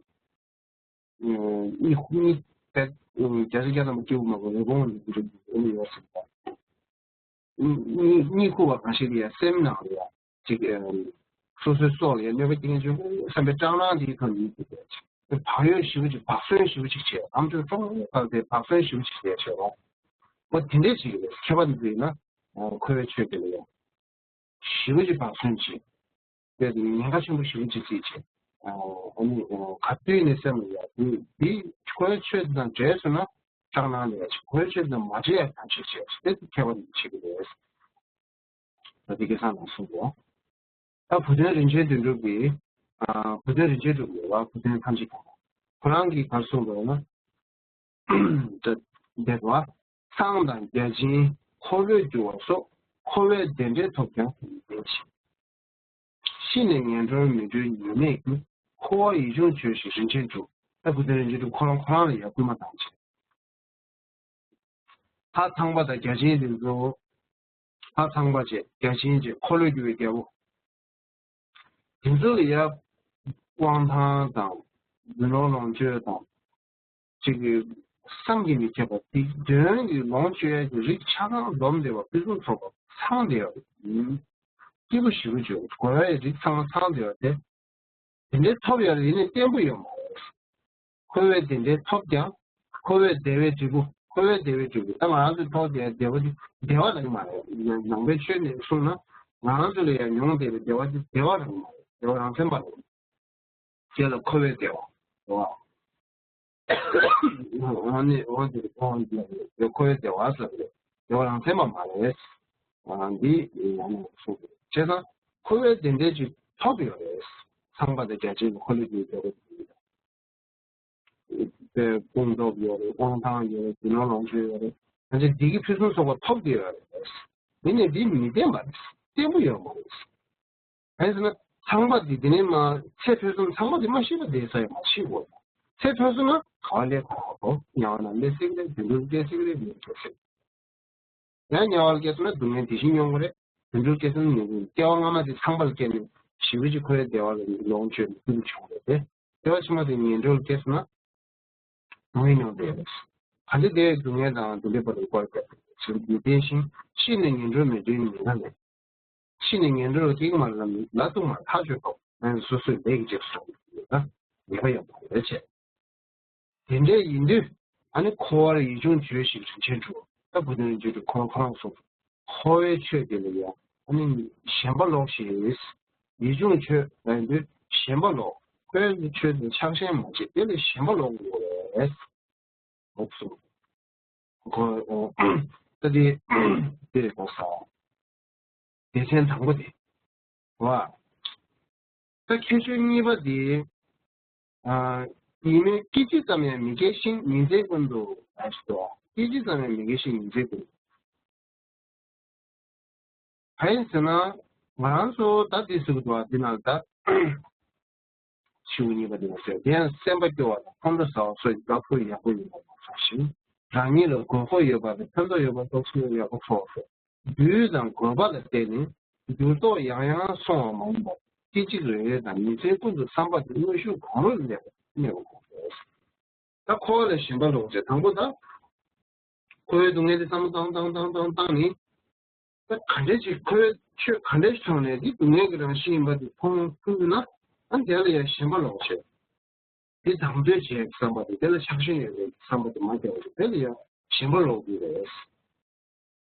གཉིད་ཁུག་གཉིད་བྱས། རྒྱ་ཆེ་རྒྱ་ཐམ་པ་སྐྱེ་བོ་མ་གོ་རེ་སྒོང་ལ་འདི་འདྲ་འདི་འདྲ་ཡོད་ཟེར་བ། གཉིད་གཉིད་ཁུག་པ་གང་ཞིག་ལ་ཡ་སེམས་ནང་ལ་ཡ་ཅིག་ཨ། སོ་སོའི་སྲོག་ལ་ཡ་གནོད་པ་སྐྱེལ་མཁན་ཅིག་ཡོང་གི་རེད་བསམ་པའི་སྐྲག་སྣང་དེའི་ཐོག་ནས་ཡིད་ཀྱི་བདེ་བ་ཅིག་བག་ཡོད་ཞེ་པོ་ཅིག་བག་ཟོན་ཞེ་པོ་ཅིག་བྱས། ཨམ་ཅོག་ཀྲོང་བཀག་སྟེ་བག་ཟོན་ཞེ་པོ་ཅིག་བྱས་བྱས་རོགས། འོ་དེ་འདྲས་ཅིག་རེད། མཁས་པ་འདི་ཚོ་ཡིན་ན། ཨ། ཁོ་བོའི་ཆོས་དེ་ལ་ཡང་ཞེ་པོ་ཅིག་བག་ཟོན་བྱེད། དཔེ་དེ་ཉེན་ཁ་ཆེན་པོ་ཞེ་པོ་ཅིག་བརྩིས་བྱས། ཨ། ཨ་ནི། ཨ། ག་དུས་ནས་སེམས་ལ་ཡ་འདི་འདི་ཁོ་བོའི་ཆོས་དེ་དང་འདྲེས་སོང་ན་སྐྲག་སྣང་ལ་ཡ་ཅིག་ཁོ་བོའི་ཆོས་དེ་དང་མ་འདྲེས་ཡ་ཐག་གཅོད་བྱས། དཔེ་དེ་མཁས་པ་འདི་བྱེད་ཀྱི་རེད། ད་དེ་སྐལ་བཟང་ལགས་གསུངས་འདུག་ད་བུ་སྟོན་རིན་ཆེན་དོན་གྲུབ་ཀྱིས། ཨ། བུ་སྟོན་རིན་ཆེན་གྲུབ་ཀྱིས་བ། བུ་སྟོན་ཐམས་ཅད་མཁྱེན་པ། ཁོ་རང་གིས་ག་རེ་གསུངས་འདུག་ན། ད་འདི་བ། ཚངས་དང་བརྒྱ་བྱིན་འཁོར་ལོས་སྒྱུར་བ་སོགས། འཁོར་བའི་བདེ་འབྲས་ཐོབ་ཀྱང་དེ་ཉིད་ལྡན་ཞིང་། ཤི་ནས་ངན་འགྲོར་མི་འགྲོའི་ཉེས་དམིགས་ཀྱིས། འཁོར་བར་ཡིད་འབྱུང་བྱོས་ཤིག་རིན་ཆེན་གྲུབ། ད་བུ་སྟོན་རིན་ཆེན་གྲུབ་ཁོ་རང་ཁོ་རང་ལ་ཡང་སྐུལ་མ་བཏང་བྱས། ལྷ་ཚངས་པ་དང་བརྒྱ་བྱིན་དེ་ཚོ། ལྷ་ཚངས་པ་བྱས། བརྒྱ་བྱིན་བྱས། འཁོར་ལོས་སྒྱུར་བའི་རྒྱལ་པོ། དེ་ཚོ་ལ་ཡ་དབང་ཐང་དང་། རྒྱུ་ནོར་ལོངས་སྤྱོད་དང་། ཅིག་གི་བསམ་གྱིས་མི་ཁྱབ་པ། དེ་དོན་གྱི་ལོངས་སྤྱོད་ཡ་གི་རིགས་ཆ་ཚང་འཛོམས་བསྡད་པ། ཕུན་སུམ་ཚོགས་པ་ཚང་བསྡད་ཡོད་རེད། སྐྱིད་པོ་ཞེ་པོ་བྱུང་། དགོས་ཡ་གི་རིགས་ཚང་མ་ཚང་བསྡད་ཡོད་དེ། དེ་འདྲའི་ཐོབ་ཡོད་རེད། ཡིན་ནའི་བརྟན་པོ་ཡོད་མ་རེད། འཁོར་བའི་བདེ་འབྲས་ཐོབ་ཀྱང་། འཁོར་བའི་བདེ་བའི་འབྲས་བུ། འཁོར་བའི་བདེ་བའི་འབྲས་བུ། ད་ང་རང་ཚོས་ཐོབ་བསྡད་བདེ་བ་དེ་བདེ་བ་རང་མ་རེད། ནང་པའི་ཆོས་ནས་གསུངས་ན། ང་རང་ཚོ་ལ་ཡང་མྱོང་བསྡད་པའི་བདེ་བ་དེ་བདེ་བ་རང་མ་རེད། བདེ་བ་རང་མཚན་པ་རེད། དེ་ལ་འཁོར་བའི་བདེ་བ། འོ། ཨ་ནི་འོ་དེ་འོ་འདི་ལ་འཁོར་བའི་བདེ་བ་ཟེར་བ་རེད། བདེ་བ་རང་མཚན་པ་མ་རེད། ཨ། འདི་ཡང་ནས་གསུངས་ཏེ། བྱས་ཙང་འཁོར་བའི་བདེ་འབྲས་ཅིག་ཐོབ་ཡོད་རེད། ཚངས་པ་དང་བརྒྱ་བྱིན་གྱི་འཁོར་ལོས་སྒྱུར་བའི་བདེ་བ་དེ་ཡོད་རེད། དཔུང་སྟོབས་ཡོད་རེད། དབང་ཐང་ཡོད་རེད། རྒྱུ་ནོར་ལོངས་སྤྱོད་ཡོད་རེད། ད་ཆ་འདི་གི་ཕུན་སུམ་ཚོགས་པ་ཐོབ་ཀྱི་ཡོད་རེད། ཡིན་ནའི་འདི་མི་བརྟན་པ་རེད། བརྟན་པོ་ཡོད་མ་རེད། གང་ཡིན་ཟེར་ན། ཚངས་པ་འདི་དེ་ནས་མ་ཚེ་འཕོས་སོང་། ཚངས་པ་འདི་མ་ཤི་བ་དེ་ས་ཡང་མ་ཤི་གོ། ཚེ་འཕོས་སོང་ན་ག་བ་སླེབས་ག་བ་གོ། དམྱལ་བ་ན་སླེབས་སྲིད་ཀྱི་རེད། དུད་འགྲོར་སྐྱེ་སྲིད་ཀྱི་རེད། མིར་སྐྱེ་སྲིད། ཡང་དམྱལ་བ་ལ་སྐྱེས་སོང་ན་སྡུག་བསྔལ་དེ་བཞིན་མྱོང་གི་རེད། དུད་འགྲོར་སྐྱེས་སོང་ན་ངན་སོང་། སྐྱེ་བ་སྔ་མ་དེ་ཚངས་པ་ལ་སྐྱེས་ནས་ཞེ་པོ་ཅིག་འཁོར་བའི་བདེ་བ་ལ་ལོངས་སྤྱོད་ནས་སྐྱིད་པོ་བྱུང་རེད་དེ། སྐྱེ་བ་ཕྱི་མ་དེ་ངན་འགྲོ་ལ་སྐྱེས་སོང་ན། སྡུག་བསྔལ་མྱོང་བསྡད་ཡོད་རེད། གང་ལྟར་དེ་སྡུག་བསྔལ་དང་དེ་འདྲའི་བར་དུ་སྐོར་བྱས་ཞེས་པ་ནི་བརྟན་ཞིང་། ཤི་ནས་ངན་འགྲོར་མི་འགྲོའི་ཉེན་ཁ་མེད། ཤི་ནས་ངན་འགྲོར་སྐྱེ་གི་མ་རེད་ལ། ལ་སྡུག་མ་ཐག་ཆོད་ཐོག་ང་ཚོ་སོ་སོའི་ལས་ཀྱི་རྗེས་སུ་འགྲོ་དགོས་ཡོད་ན་ཉེན་ཁ་ཡོད་མ་རེད་བྱས། དེ་འདྲ་ཡིན་དུས་ཨ་ནི་འཁོར་བར་ཡིད་འབྱུང་བྱོས་ཤིག་རིན་ཆེན་གྲུབ། ད་བུ་སྟོན་རིན་ཆེན་གྲུབ་ཁོ་རང་ཁོ་རང་གསུངས། འཁོར་བའི་ཆོས་དེ་ལ་ཡང་ཨ་ནི་ཞེན་པ་ལོག་ཤིག་ཡིད་འབྱུང་བྱོས་ལབ་དུས་ཞེན་པ་ལོག་འཁོར་བའི་ཆོས་དེ་ཆགས་ཞེན་མ་བྱེད། དེ་ལ་ཞེན་པ་ལོག་དགོས་རེད། འོབ་སོ། ཁོ། ཨོ། ད་དེ། དེ་རེད་གོ་ས། སྡེ་ཚན་དང་པོ་དེ། བ། ད་ཁྱད་ཆོས་གཉིས་པ་དེ། ཨ། ཡིད་སྨོན་སྐད་ཅིག་ཙམ་ཡང་མི་སྐྱེ་ཞིང་ཉིན་མཚན་ཀུན་ཏུ། ཨ། ཞེས་སོ། སྐད་ཅིག་ཙམ་ཡང་མི་སྐྱེ་ཞིང་ཉིན་མཚན་ཀུན་ཏུ། གང་ཡིན་ཟེར་ན། ང་རང་ཚོ་ད་འདི་ཟེར་གི་འདུག་བ། འདི་ནང་ད་ཤི་བོ་གཉིས་པ་འདི་མ་ཟད། དེ་ཡང་སེམས་པ་སྐྱོ་བ་དང་ཁོང་ཁྲོ་ཟ་བ་སོགས་ཀྱི་བདག་པོ་ཡག་པོ་ཡིན་པ་མ་ཚོར་ཞིང་། རང་ཉིད་ལ་དགོས་མཁོ་ཡོད་པ་དང་ཕན་ཐོགས་ཡོད་པ་སོགས་ཚུལ་ཡག་པོ་ཚོར་སོང་། དུས་དང་དགོས་པ་ལ་བརྟེན་ནས་འགྱུར་ལྡོག་ཡང་ཡང་སོང་བ་མ་ཡིན་པར། སྐད་ཅིག་རེ་རེ་དང་ཉིན་མཚན་ཀུན་ཏུ་བསམ་པ་དེ་དངོས་ཤུགས་གང་རུང་གནས་པ་གནས་པ་དགོས་པས། ད་འཁོར་བ་ལ་ཞེན་པ་ལོག་བྱེད། དང་པོ་ད་འཁོར་བའི་སྡུག་བསྔལ་དེ་བསམ་བློ་བཏང་བཏང་བཏང་བཏང་བཏང་ནས། ད་ག་འདྲ་ཅིག་འཁོར་བའི་ཆོས་ག་འདྲ་ཞིག་མཐོང་ནས་འདི་སྡུག་བསྔལ་གྱི་རང་བཞིན་ཡིན་པ་དེ་མཐོང་ཐུབ་ན། ཨ་དེ་ལ་ཡང་ཞེན་པ་ལོག་བྱེད། དེ་དང་དོད་བྱེད་བསམ་པ་དེ། དེ་ལ་ཆགས་ཞེན་ཡོད་པའི་བསམ་པ་དེ་མ་སྐྱེ་བ་ཞིག་དེ་ལ་ཡང་ཞེན་པ་ལོག་དགོས་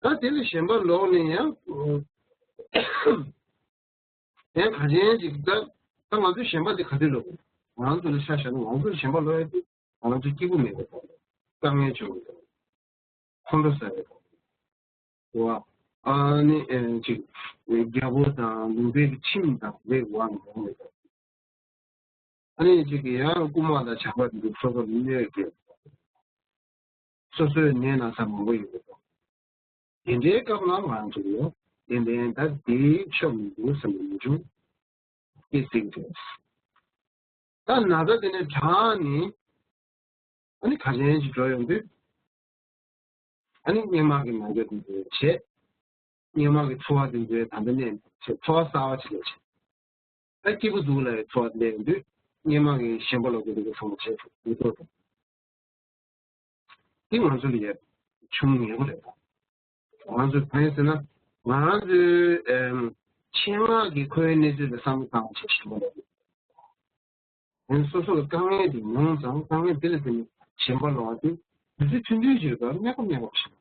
རེད། ད་དེ་ལ་ཞེན་པ་ལོག་ནས་ཡང་། ཡང་ག་ཅན་ཅིག་ད་ད་ང་ཚོའི་ཞེན་པ་དེ་ག་དུས་ལོག་གི། ང་ཚོ་ལ་ཆ་བཞག་ན་ང་ཚོའི་ཞེན་པ་ལོག་ཡ་དེ་ང་ཚོ་སྐྱིད་པོ་མེད་པ་དང་། དཀའ་ངལ་བྱུང་བ་དང་། ཁོང་ཁྲོ་ཟ་བ་དང་། དེ་བ་ཨ་ནི་ཨེ་ཅིག་རྒྱལ་པོ་དང་ལུང་པའི་ཁྱིམ་དང་ལེགས་བ་མྱོང་བ་དང་། ཨ་ནི་ཅིག་གི་ཡང་རྐུན་མ་དང་ཇག་པ་དེ་ཚོ་སོ་སོ་ལ་གནོད་སྐྱེལ། སོ་སོའི་ནད་ན་ཚ་མང་པོ་ཡོད་པ་དང་། དེ་འདྲའི་སྐབས་ལ་ང་ཚོ་ཡང་ཏན་ཏན་ད་དེའི་ཕྱོགས་ནས་འདུག་བསམ་པའི་ངེས་འབྱུང་སྐྱེ་སྲིད་དེ། ད་ན་ཚ་དེ་ནས་དྲག་ནས་ཨ་ནི་ག་ཅན་ཅིག་འགྲོ་ཡོང་དུས། ཨ་ནི་སྔོན་མ་གི་ན་རྒྱ་དེ་ཚོ་བྱས། སྔོན་མ་གི་ཚོར་བ་དེ་ཚོའི་ད་ལྟ་གནས་བྱས། ཚོར་བ་གསར་བ་ཅིག་ལ་བྱས། ད་སྐྱིད་པོ་འདུག་ལབ་པའི་ཚོར་བ་སླེབས་ཡོང་དུས་སྔོན་མ་གི་ཞེན་པ་ལོག་གི་འདུག་གི་བསམ་བློ་བྱས་སོང་མི་ཐུབ་དང་། འདི་ང་ཚོ་ལ་ཡ་བྱུང་ཉེ་པོ་རེད་པ། ང་ཚོ་གང་ཡིན་ཟེར་ན། ང་རང་ཚོའི་ཨེམ་ཆེད་མངགས་ཀྱི་ཁོའི་གནས་ཚུལ་ལ་བསམ་བློ་བཏང་བྱས་ཞེན་པ་ལོག་ཡིན། སོ་སོ་ལ་དཀའ་ངལ་དེ་མྱོང་ཙང་དཀའ་ངལ་དེ་ལ་བརྟེན་ནས་ཞེན་པ་ལོག་པ་དེ་དུས་ཚོད་ཐུང་ཐུང་ཞིག་ལ་སྨྲས་པ་སྨྲས་པ་ཞིག་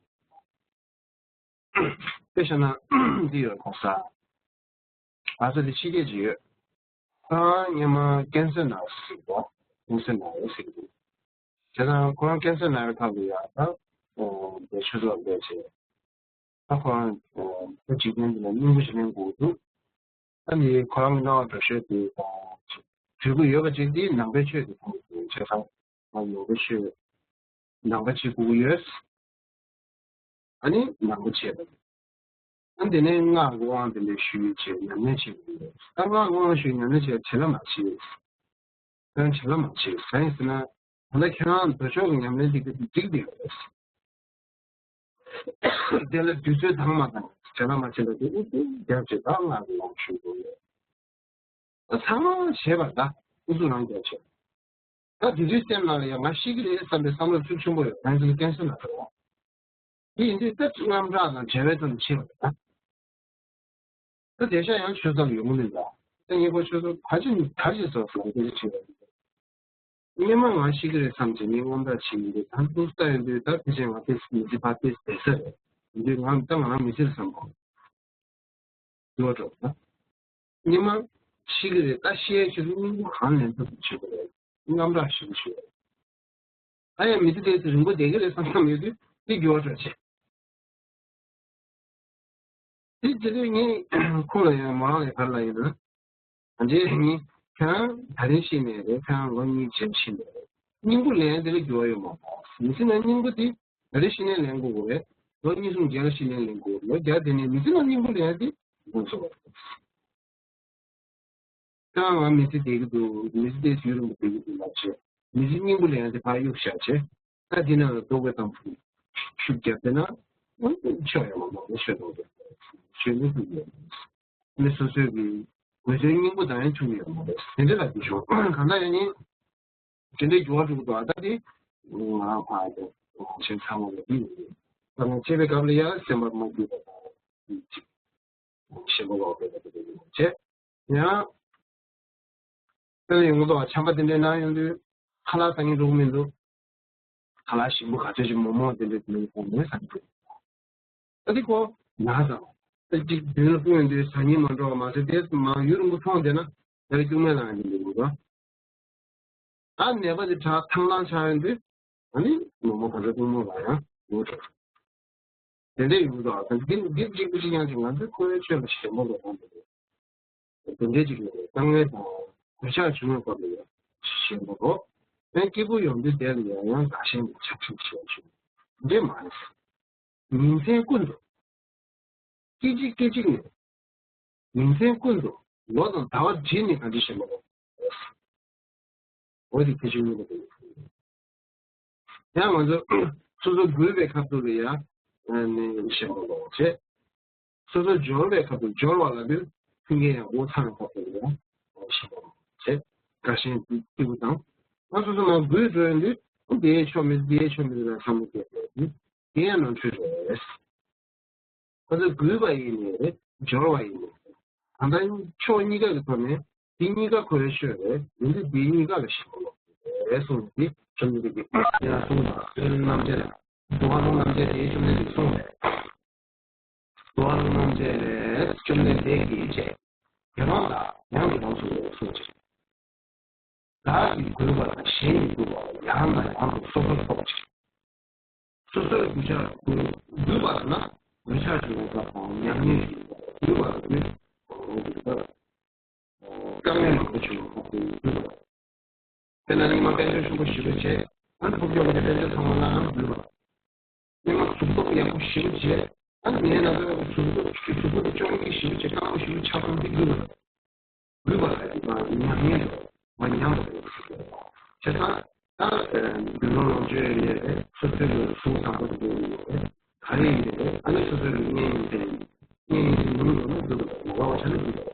དཔེ་བཞག་ན་འདི་ཡོད་གོ་ས། ང་ཚོ་འདི་ཕྱི་རྒྱལ་ཅིག་ཡོད། ཁོ་རང་སྔོན་མ་ཀན་སར་ན་ཟེར་གོ། ཀན་སར་ན་ཡོད་ཟེར་གི་འདུག་དེ་དང་ཁོ་རང་ཀན་སར་ན་ཡོད་ཐག་ཏུ་ཡ་ད། འདི་ཆུ་ཚོད་འདས་བྱས། ད་ཁོ་རང་ད་འཇིག་རྟེན་འདི་ལ་སྙིང་པོ་ཞིག་ལེན་དགོས་འདུག་ད་ནི་ཁོ་རང་གི་སྣང་བ་འགྲོ་ཤེས་དེ་དང་། འདོད་དགུ་ཡོད་པ་ཅིག་དེ་ནང་པའི་ཆོས་དེ་མཐོང་དགོས་བྱས་ཙང་། ང་ནང་པའི་ཆོས་ནང་པ་བྱེད་དགོས་ཀྱི་ཡོད། ཨ་ནི་ནང་པ་བྱེད་པ་རེད། ཨ་དེ་ནས་སྔགས་ཀྱི་དབང་དེ་འདྲ་ཞུས་བྱས་ཉམས་ལེན་བྱེད་དགོས་ཀྱི་ཡོད། ད་སྔགས་ཀྱི་དབང་ཞུས་ཉམས་ལེན་བྱེད་བྱེད་ལ་མ་བྱེད། ཁྱོད་བྱེད་ལ་མ་བྱེད། གང་ཡིན་ཟེར་ན། ད་ལྟ་ཁྱེད་རང་མདོ་ཕྱོགས་ཀྱི་ཉམས་ལེན་བྱེད་ཀྱི་འགྲིག་བསྡད་ཡོད་རེད། དེ་ལ་དུས་ཚོད་དང་མ་དང་བྱེད་ལ་མ་བྱེད་ལ་དེ་ཨུ་ཚུགས་རྒྱབ་བྱེད་ད་སྔགས་ཀྱི་དབང་ཞུས་དགོས་ཡོད། ད་ཚང་མ་བྱེད་པ་ད་ཨུ་ཚུགས་རང་རྒྱབ་བྱེད། ད་དེ་དུས་སེམས་ནང་ལ་ཡང་ང་ཤི་གི་རེད་བསམ་པའི་བསམ་བློ་ཤུགས་ཆེན་པོ་ཡོད། གང་ཡིན་ཟེར་ན་ཀན་སར་ན་འགྲོ་བ། དེ་ཡིན་དུས་ད་དངངས་སྐྲག་དང་བྲལ་བའི་ཐོག་ནས་ཕྱིན་པ་རེད་ད། ད་དེང་སང་ཡང་ཆོས་ཚོགས་ཡོང་གི་མིན་ད། ད་ངས་ཁོ་ཆོས་ཚོགས་ག་ཅི་ག་ཅི་ཚོགས་སོང་དེ་ཅི་བྱེད་པ་རེད། སྔོན་མ་ང་ཤི་གི་རེད་བསམ་བྱས་ངས་དངངས་སྐྲག་བྱེད་ཀྱི་འདུག་ད་དུང་ལྟ་ཡོང་དུས་ད་ཕལ་ཆེར་ང་ཏོག་ཙམ་མི་ཚེ་ཕར་ཏོག་ཙམ་བསྡད་ས་རེད། ཡིན་དུས་ང་ད་ང་རང་མི་ཚེ་རེད་བསམ་གོ། ལོ་འགྲོ་ད། སྔོན་མ་ཤི་གི་རེད། ད་ཤི་ཡའི་ཆེད་དུ་སྙིང་པོ་གང་ལེན་ཐུབ་བྱེད་དགོས་རེད། དངངས་སྐྲག་ཞེ་པོ་ཞིག་ཡོད། ད་ཡང་མི་ཚེ་དེ་ཚོ་རིང་པོ་བསྡད་ཀྱི་རེད་བསམ་བསམ་ཡོད་དུས་དེ་འགྱུར་བ་འགྲོ་བྱེད། དེ་དེ་དུས་ངས་ཁོ་ལ་ཡང་མོ་རང་ལ་ག་རེ་ལབ་ཡིན་ན། ཨ་ཅེ་ངས་ཁྱེད་རང་ད་རིང་ཤི་ནའི་རེད། ཁྱེད་རང་ལོ་གཉིས་རྗེས་ཤི་ནའི་རེད། སྙིང་པོ་ལེན་དེ་ལ་འགྱུར་བ་ཡོད་མ་རེད། མི་ཚེ་ནང་སྙིང་པོ་དེ་ད་རིང་ཤི་ནའི་ལེན་དགོས་རེད། ལོ་གཉིས་གསུམ་རྗེས་ལ་ཤི་ནའི་ལེན་དགོས་རེད། ལོ་བརྒྱ་དེ་ནས་མི་ཚེ་ནང་སྙིང་པོ་ལེན་དེ་དགོས་སོ། ཁྱེད་རང་ང་མི་ཚེ་བསྡད་ཀྱི་འདུག་མི་ཚེ་དེ་ཡུན་རིང་པོ་བསྡད་ཀྱི་འདུག་ལབ་བྱས། མི་ཚེ་སྙིང་པོ་ལེན་དེ་ཕར་གཡུག་བཞག་བྱས། ད་དེ་ནང་ལ་རྡོ་བའི་གཏམ་ཕུག་ཤུགས་རྒྱབ་དེ་ན། ཆོག་ཡོང་བ་མང་པོ་ཤོད་འདུག་ཤོད་མི་ཐུབ་ཡོད། མི་སོ་སོའི་གི་དགོས་དོན་སྙིང་པོ་དང་ཡང་འཁྲུལ་ཡོད་མ་རེད། དེ་འདྲ་ལ་དེ་བྱུང་གང་ལྟར་ཡང་ནི་དེ་འདྲའི་འགྱུར་བ་འགྲོ་གི་འདུག་ཨ་ད་དེ་ང་རང་ཕར་དེ་ཞེ་ཚང་བ་ལ་དེ་ཡིན། ད་ང་ཆེ་བའི་སྐབས་ལ་ཡང་སེམས་པ་མ་སྐྱིད་པ་དང་ཞེ་པོ་ལོག་པའི་ལ་དེ་འདྲ་ཡོང་བྱས། ཡང་། དེ་ཡོང་གི་འདུག་ཆམ་པ་དེ་འདྲའི་ནང་ཡོང་དུས་ཁ་ལག་ཟ་སྙིང་འདོད་ཀྱི་མི་འདུག་ཁ་ལག་ཞིམ་པོ་ག་ཚོད་ཅིག་མོག་མོག་དེ་འདྲ་དེ་འདྲ་གོང་ནས་ཟ་སྙིང་འདོད། ད་དེ་ཁོ་ན་ཟ་བ། ད་ཅིག་མདུན་ལ་སྤུངས་ཡོང་དུས་ཟ་སྙིང་མ་འདོད་པ་མ་ཟད་དེ་མང་ཡུན་རིང་པོ་མཐོང་བསྡད་ན་དེ་ལ་སྐྱུག་མེར་ལངས་ཡོང་གི་འདུག་ད་ནད་པ་དེ་དྲག་ཐང་ཐང་ཆགས་ཡོང་དུས་ཨ་ནི་མོག་མོག་ག་ཚོད་སྤུངས་མོག་ལ་ཡང་ཡོང་འགྲོ། དེ་འདྲ་ཡོང་གི་འདུག་ཨ་ད་འདི་འདི་གཅིག་པུ་ཅིག་ཡང་ཅིག་ང་ཚོའི་ཁོ་བོའི་ཆོས་ལ་ཞེན་པ་ལོག་གཏོང་གི་འདུག་དེ་འདྲའི་ཅིག་ཡོད་རེད། དཀའ་ངལ་དང་གོད་ཆག་བྱུང་བའི་སྐབས་ལ་ཡང་ཞེན་པ་རོ། ཡང་སྐྱིད་པོ་ཡོང་དུས་དེ་ལ་ཡང་ཡང་དགའ་ཞེན་དང་ཆགས་ཞེན་བྱེད་བྱུང་། འདི་མ་རེད། ཉིན་མཚན་ཀུན་ཏུ་སྐད་ཅིག་སྐད་ཅིག་ནས་ ཉིན་མཚན་ཀུན་ཏུ་ལོ་དང་ཟླ་བ་བརྗེས་ནས་གང་ཅི་ཞེས་མ་ལོ། འོ་དེ་ཁྱད་ཆོས་གཉིས་པ་དེ། ཡང་ང་ཚོ་སོ་སོ་རྒུད་པའི་ཁ་ཐུག་ལ་ཡང་ནི་ཞེས་མ་ལོ་བྱས། སོ་སོ་འབྱོར་བའི་ཁ་ཐུག་འབྱོར་བ་ལ་དེར་མཐུན་རྐྱེན་ཡང་དབུགས་ཐང་ཁ་ཐུག་ལ་ཡང་ཞེས་མ་ལོ་བྱས། དགའ་ཞེན་སྐྱེ་བོ་དང་། ང་སོ་སོ་ནང་རྒུད་འགྲོ་ཡོང་དུས་འདིའི་ཆོ་མི་འདིའི་ཆོ་མི་ལ་བསམ་བློ་སྐྱེ་དགོས་དུས་དེ་ཡང་ནོར་འཁྲུལ་རེད། ཁོ་ཚོ་རྒུད་པ་ཡིན་ནའི་རེད། འབྱོར་བ་ཡིན་ནའི་རེད། ད་ལྟ་ཕྱོགས་གཉིས་ཀ་གི་ཐོག་ནས་འདི་གཉིས་ཀ་ཁོ་རའི་ཆོས་རེད། ཡིན་དུས་འདི་གཉིས་ཀ་ལ་ཞེན་པ་ལོག་རེད་གསུངས་ཏེ་བཅོམ་ལྡན་འདས་ཀྱིས་ཡང་གསུངས་པ། སོ་སོའི་རྣམ་འབྱེད་ལ་འགྲོ་བ་ལུང་རྣམ་འབྱེད་དེ་བཅོམ་ལྡན་འདས་གསུངས་པས། འགྲོ་བ་ལུང་རྣམ་འབྱེད་ལས་བཅོམ་ལྡན་འདས་ཀྱིས་བྱས། དགེ་སློང་དག་ཡང་དགེ་སློང་ཚུལ་ལས་གསུངས་ཀྱི། བདག་གིས་རྒུད་པ་དང་གཞན་གྱིས་རྒུད་པ་ཡང་དང་ཡང་དུ་སོ་སོར་རྟོག་ཅིང་། སོ་སོའི་རྒུད་ཆགས་རྒུད་པ་ན་འདོད་ཆགས་སྐྱེ་བ་དང་མྱ་ངན་རྒུད་པ་རྒུད་རྒུད་པ། དཀའ་ངལ་མང་པོ་བྱུང་བ་རྒུད་པ། དཔེར་ན་སྔོན་མ་དཔལ་འབྱོར་ཆེན་པོ་ཞེ་པོ་བྱས། ཨ་ནི་ཕུགས་ཀྱོག་གི་དཔལ་འབྱོར་ཚང་མ་ལའང་རྒུད་པ། སྔོན་མ་གཟུགས་སྟོབས་ཡག་པོ་ཞེ་པོ་བྱས། ཨ་ནི་ངའི་ན་ཚ་གཟུགས་སྟོབས་གཟུགས་པོ་དེ་ཅོག་གི་ཞེ་པོ་བྱས། སྐམ་པོ་ཞེ་པོ་ཆགས་སོང་། དེ་རྒུད་པ། རྒུད་པ་ལ་ཡི་མ་མྱ་ངན་མ་མྱངས་པ་བྱས་ཙང་། ད་རྒྱུ་ནོར་ལོངས་སྤྱོད་ཡོད་རེད། སོ་སོའི་གཟུགས་བཟང་པོ་ཡོད་རེད། ག་རེ་ཡིན་རེད། ཨ་ནི་སོ་སོའི་གཉེན་ཡིན་ཟེར། གཉེན་ཡིན་ཟེར་མིང་ཡོད་ན་རྒུད་པ་ལ་མ་དགའ་བ་ཆགས་ན་རྒུད་པ།